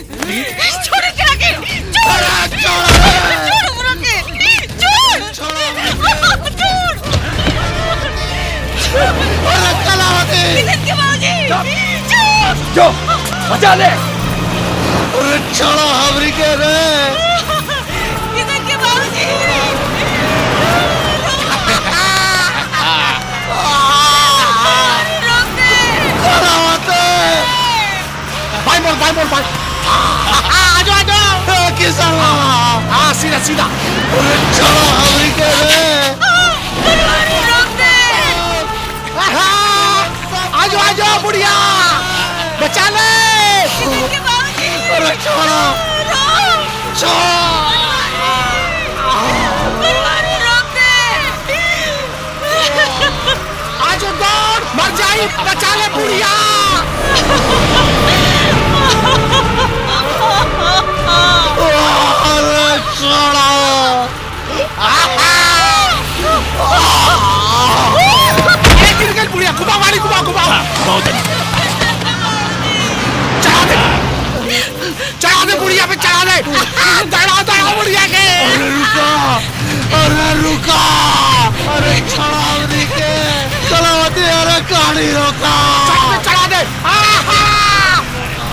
छोड़ करा के, छोड़, छोड़, छोड़ हमरा के, छोड़, छोड़, छोड़। अरे कलावती। किशन के बाबूजी छोड़, जो बचा ले। अरे छोड़ा हमरी के रे। किशन के बाबूजी बाई मोड़, बाई मोड़, बाई। आजो आजो। किसान। हाँ सीधा सीधा। अरे छोड़ा हमरी के रे। रोक दे। आजो आजो बुढ़िया बचा ले। अरे छोड़ा, छोड़। आजो दौड़, मर जाई, बचा ले बुढ़िया। अरे छोड़ा। गिर गई बुढ़िया, घुमा वाली, घुमा घुमा। बहुत चढ़ा दे, चढ़ा दे बुढ़िया पे, चढ़ा दे। दौड़ा दौड़ा बुढ़िया के। अरे रुका, अरे रुका, अरे छोड़ा हमरी के। कलावती अरे गाड़ी रोका। चढ़ा दे, चढ़ा दे।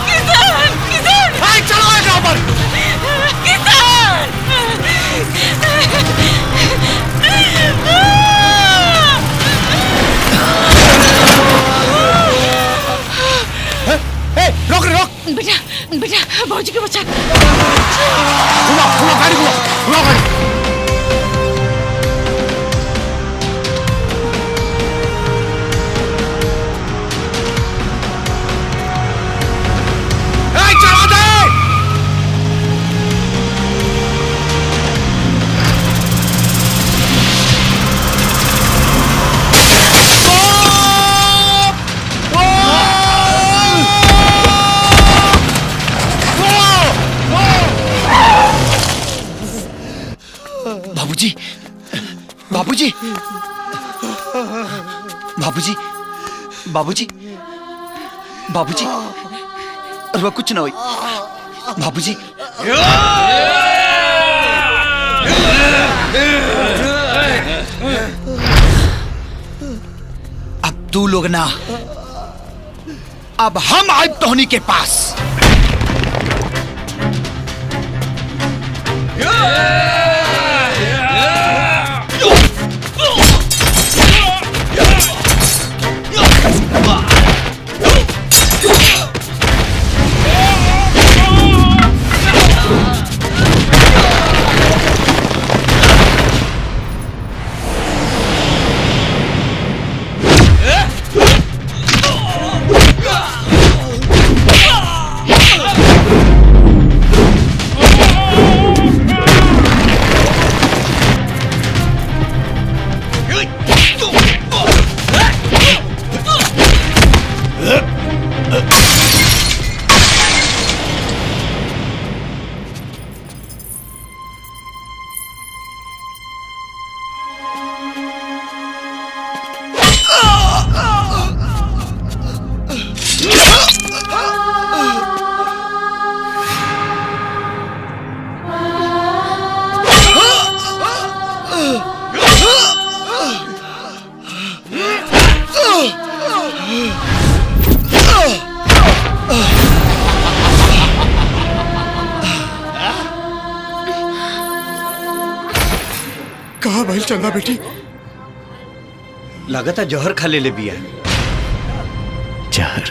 किसान, किसान। चढ़ा दे ऊपर। किसान। ए, रोक रोक। बेटा, बेटा, बाबूजी को बचा। घुमा घुमा गाड़ी, घुमा घुमा गाड़ी। ए, चढ़ा दे। बाबूजी, बाबूजी, बाबूजी, बाबूजी, बाबूजी, अरे कुछ ना होई बाबूजी। अब तू लोग ना, अब हम आए टोहनी के पास। कहा भाई चंदा बेटी? लागत है जहर खा ले ले बिया। जहर।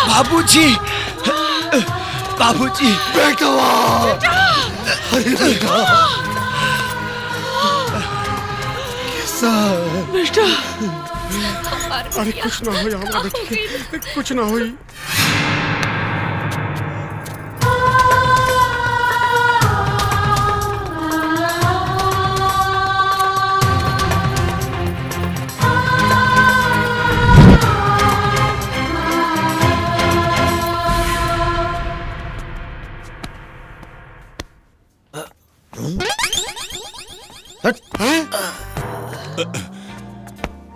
बाबूजी, बाबूजी, बेटवा, अरे बेटा, किसान बेटा, अरे कुछ ना होई हमरा बेटी के, कुछ ना होई।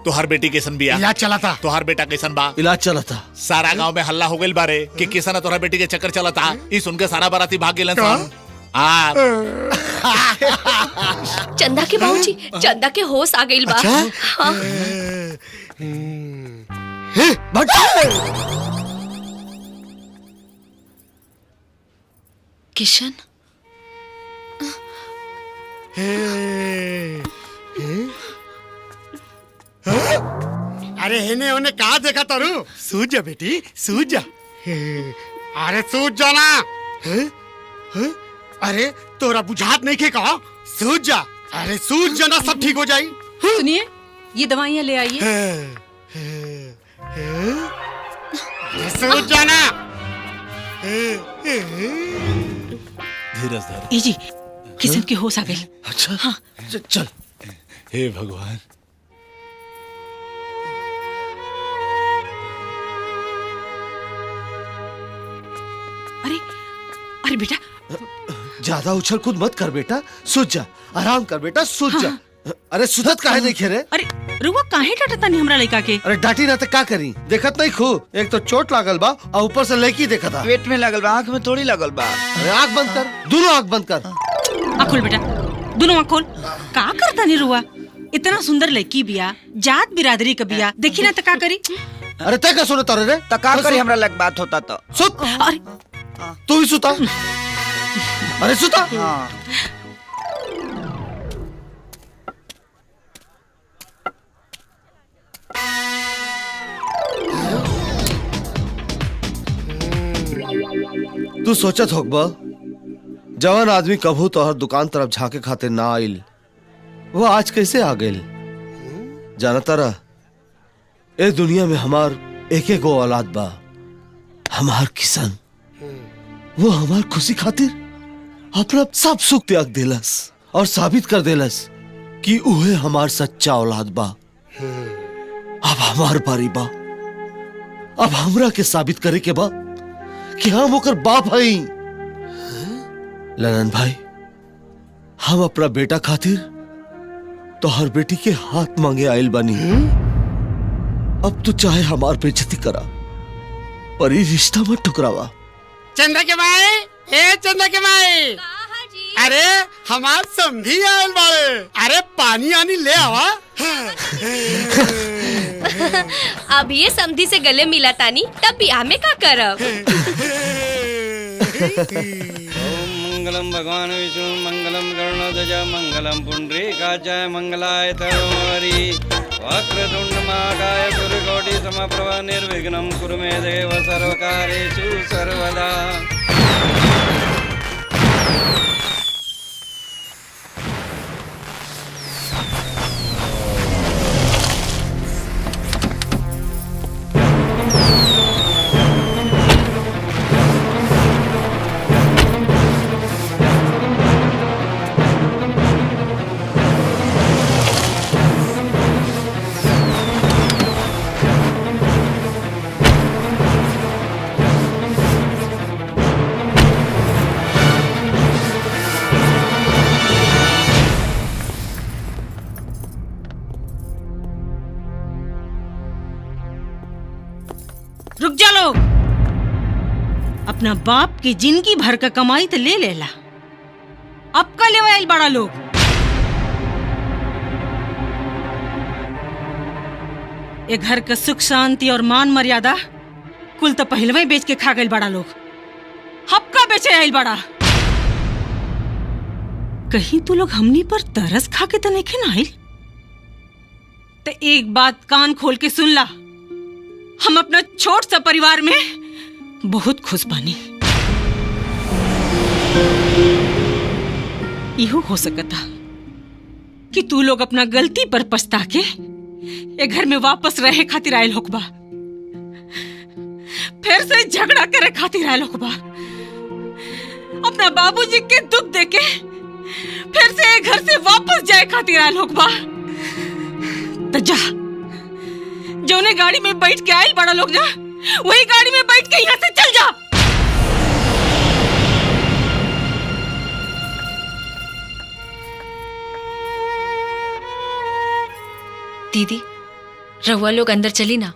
तोहार बेटी कैसन बिया? इलाज चला था। तोहार बेटा कैसन बा? इलाज चला था। सारा गांव में हल्ला हो गइल बारे कि किसन तोहरा बेटी के चक्कर चला था। ई सुन के सारा बाराती भाग गेलन सन। आ चंदा के बाबूजी, चंदा के होश आ गइल बा। हाँ। किशन, अरे हेने होने कहा देखा तारू? सूझ जा बेटी, सूझ जा। अरे सूझ जा ना। अरे तोरा बुझात नहीं के कहा, सूझ जा। अरे सूझ जा ना, सब ठीक हो जाई। सुनिए, ये दवाइयाँ ले आइए। सूझ जाना। धीरज धर। ए जी, किशन के होश आ गई। अच्छा हाँ। चल। हे भगवान। अरे अरे बेटा, ज्यादा उछल कूद मत कर बेटा, सूझ जा, आराम कर बेटा, सूझ जा। अरे सुधत काहे नहीं खेरे? अरे रुआ काहे डांटता नहीं हमरा लड़का के? अरे डांटी ना तो का करी, देखत नहीं खू, एक तो चोट लागल बा और ऊपर से लड़की देखत आ। पेट में लागल बा, आंख में थोड़ी लागल बा। अरे आंख बंद कर, दोनों आंख बंद कर। आँख खोल बेटा, दोनों आँख खोल। का करता नहीं रुआ, इतना सुंदर लड़की बिया, जात बिरादरी का बिया, देखी ना तो का करी? अरे तय का सुनो तारे रे, त का करी, हमरा लग बात होता तो। सुत। अरे तू भी सुता। अरे सुता। हाँ। तू सोचत होगबा, जवान आदमी कभू तोहर दुकान तरफ झांके खातिर ना आइल, वो आज कैसे आ गइल? जाना तारा, ए दुनिया में हमार एक एक गो औलाद बा, हमार किसान। वो हमार खुशी खातिर अपना सब सुख त्याग देलस और साबित कर देलस कि उहे हमार सच्चा औलाद बा। अब हमार बारी बा, अब हमरा के साबित करे के बा कि हम ओकर बाप हई। ललन भाई, हम अपना बेटा खातिर तो हर बेटी के हाथ मांगे आइल बानी। अब तू चाहे हमार बेइज्जती करा, पर ये रिश्ता मत ठुकरावा। चंदा के माई, ए चंदा के माई, अरे हमार समधी आयल बाड़े, अरे पानी आनी ले आवा। अब ये समधी से गले मिला तानी, तब बियाह में का करब? मंगलम भगवान विष्णु मंगलम गरुड़ध्वज मंगलम पुंडरीकाक्षाय मंगलाय तनोहरि वक्रतुंड महाकाय गुरुकोटि समप्रभ निर्विघ्नं कुरु मे देव सर्वकार्येषु सर्वदा। रुक जा लोग। अपना बाप की जिंदगी भर का कमाई तो ले लेला, अब का लेवा आइल बड़ा लोग। ये घर का सुख शांति और मान मर्यादा कुल तो पहलवे बेच के खा गइल बड़ा लोग, हपका बेचे आइल बड़ा। कहीं तू लोग हमनी पर तरस खा के तो नहीं ना आइल? तो एक बात कान खोल के सुन ला, हम अपना छोट सा परिवार में बहुत खुश बानी। इहो हो सकता कि तू लोग अपना गलती पर पछता के ये घर में वापस रहे खातिर आयल होकबा, फिर से झगड़ा करे खातिर आयल होकबा, अपना बाबूजी के दुख देके फिर से ये घर से वापस जाए खातिर आयल होकबा। तो जा, जोने गाड़ी में बैठ के आयल बड़ा लोग ना, वही गाड़ी में बैठ के यहाँ से चल जा। दीदी रहुआ लोग अंदर चली ना,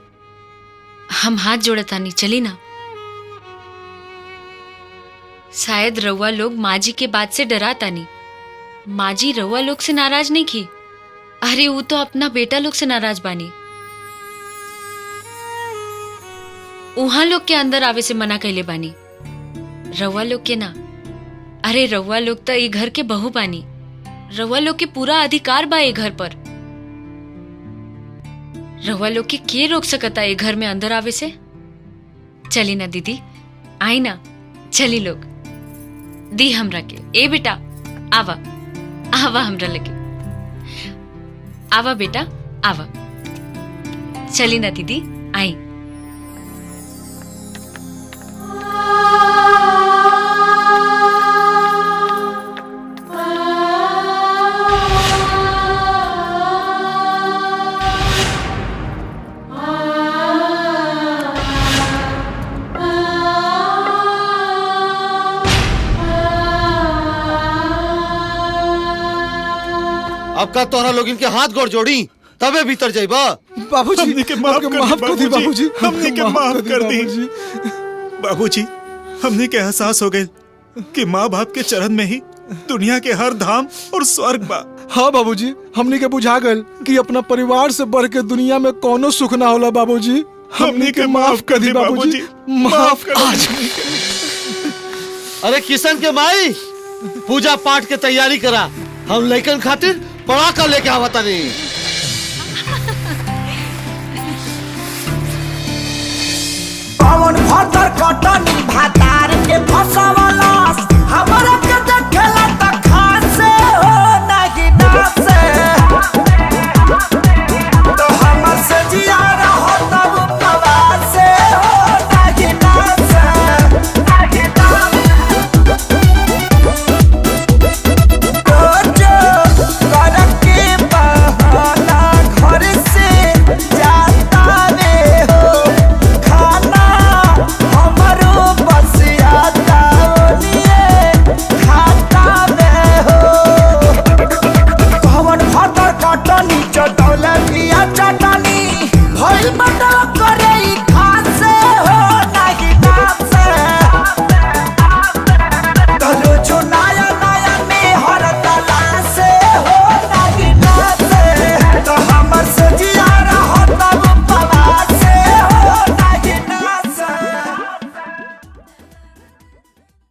हम हाथ जोड़तानी, चली ना। शायद रहुआ लोग माँ जी के बात से डरातानी। माँ जी रहुआ लोग से नाराज नहीं की, अरे वो तो अपना बेटा लोग से नाराज बानी। उहाँ लोग के अंदर आवे से मना कैले बानी, रहुआ लोग के ना। अरे रहुआ लोग तो ये घर के बहू बानी, रहुआ लोग के पूरा अधिकार बा ये घर पर। रहुआ लोग के रोक सकता ये घर में अंदर आवे से? चली ना दीदी, आई ना, चली लोग। दी हमरा के, ए बेटा आवा, आवा हमरा लगे, आवा बेटा आवा। चली ना दीदी, आई। अब का तोहरा लोग इनके हाथ गोड़ जोड़ी तबे भीतर जाइबा। बाबूजी हमनी के माफ कर दी बाबूजी, हमनी के माफ कर दी बाबूजी। हमनी के एहसास हो गए कि माँ बाप के चरण में ही दुनिया के हर धाम और स्वर्ग बा। हाँ बाबूजी, हमनी के बुझा गए कि अपना परिवार से बढ़ के दुनिया में कोनो सुख ना होला। बाबूजी हमनी के माफ कर दी बाबूजी, माफ कर। अरे किशन के माई, पूजा पाठ के तैयारी करा, हम लइकन खातिर पड़ाका लेके आवता नहीं।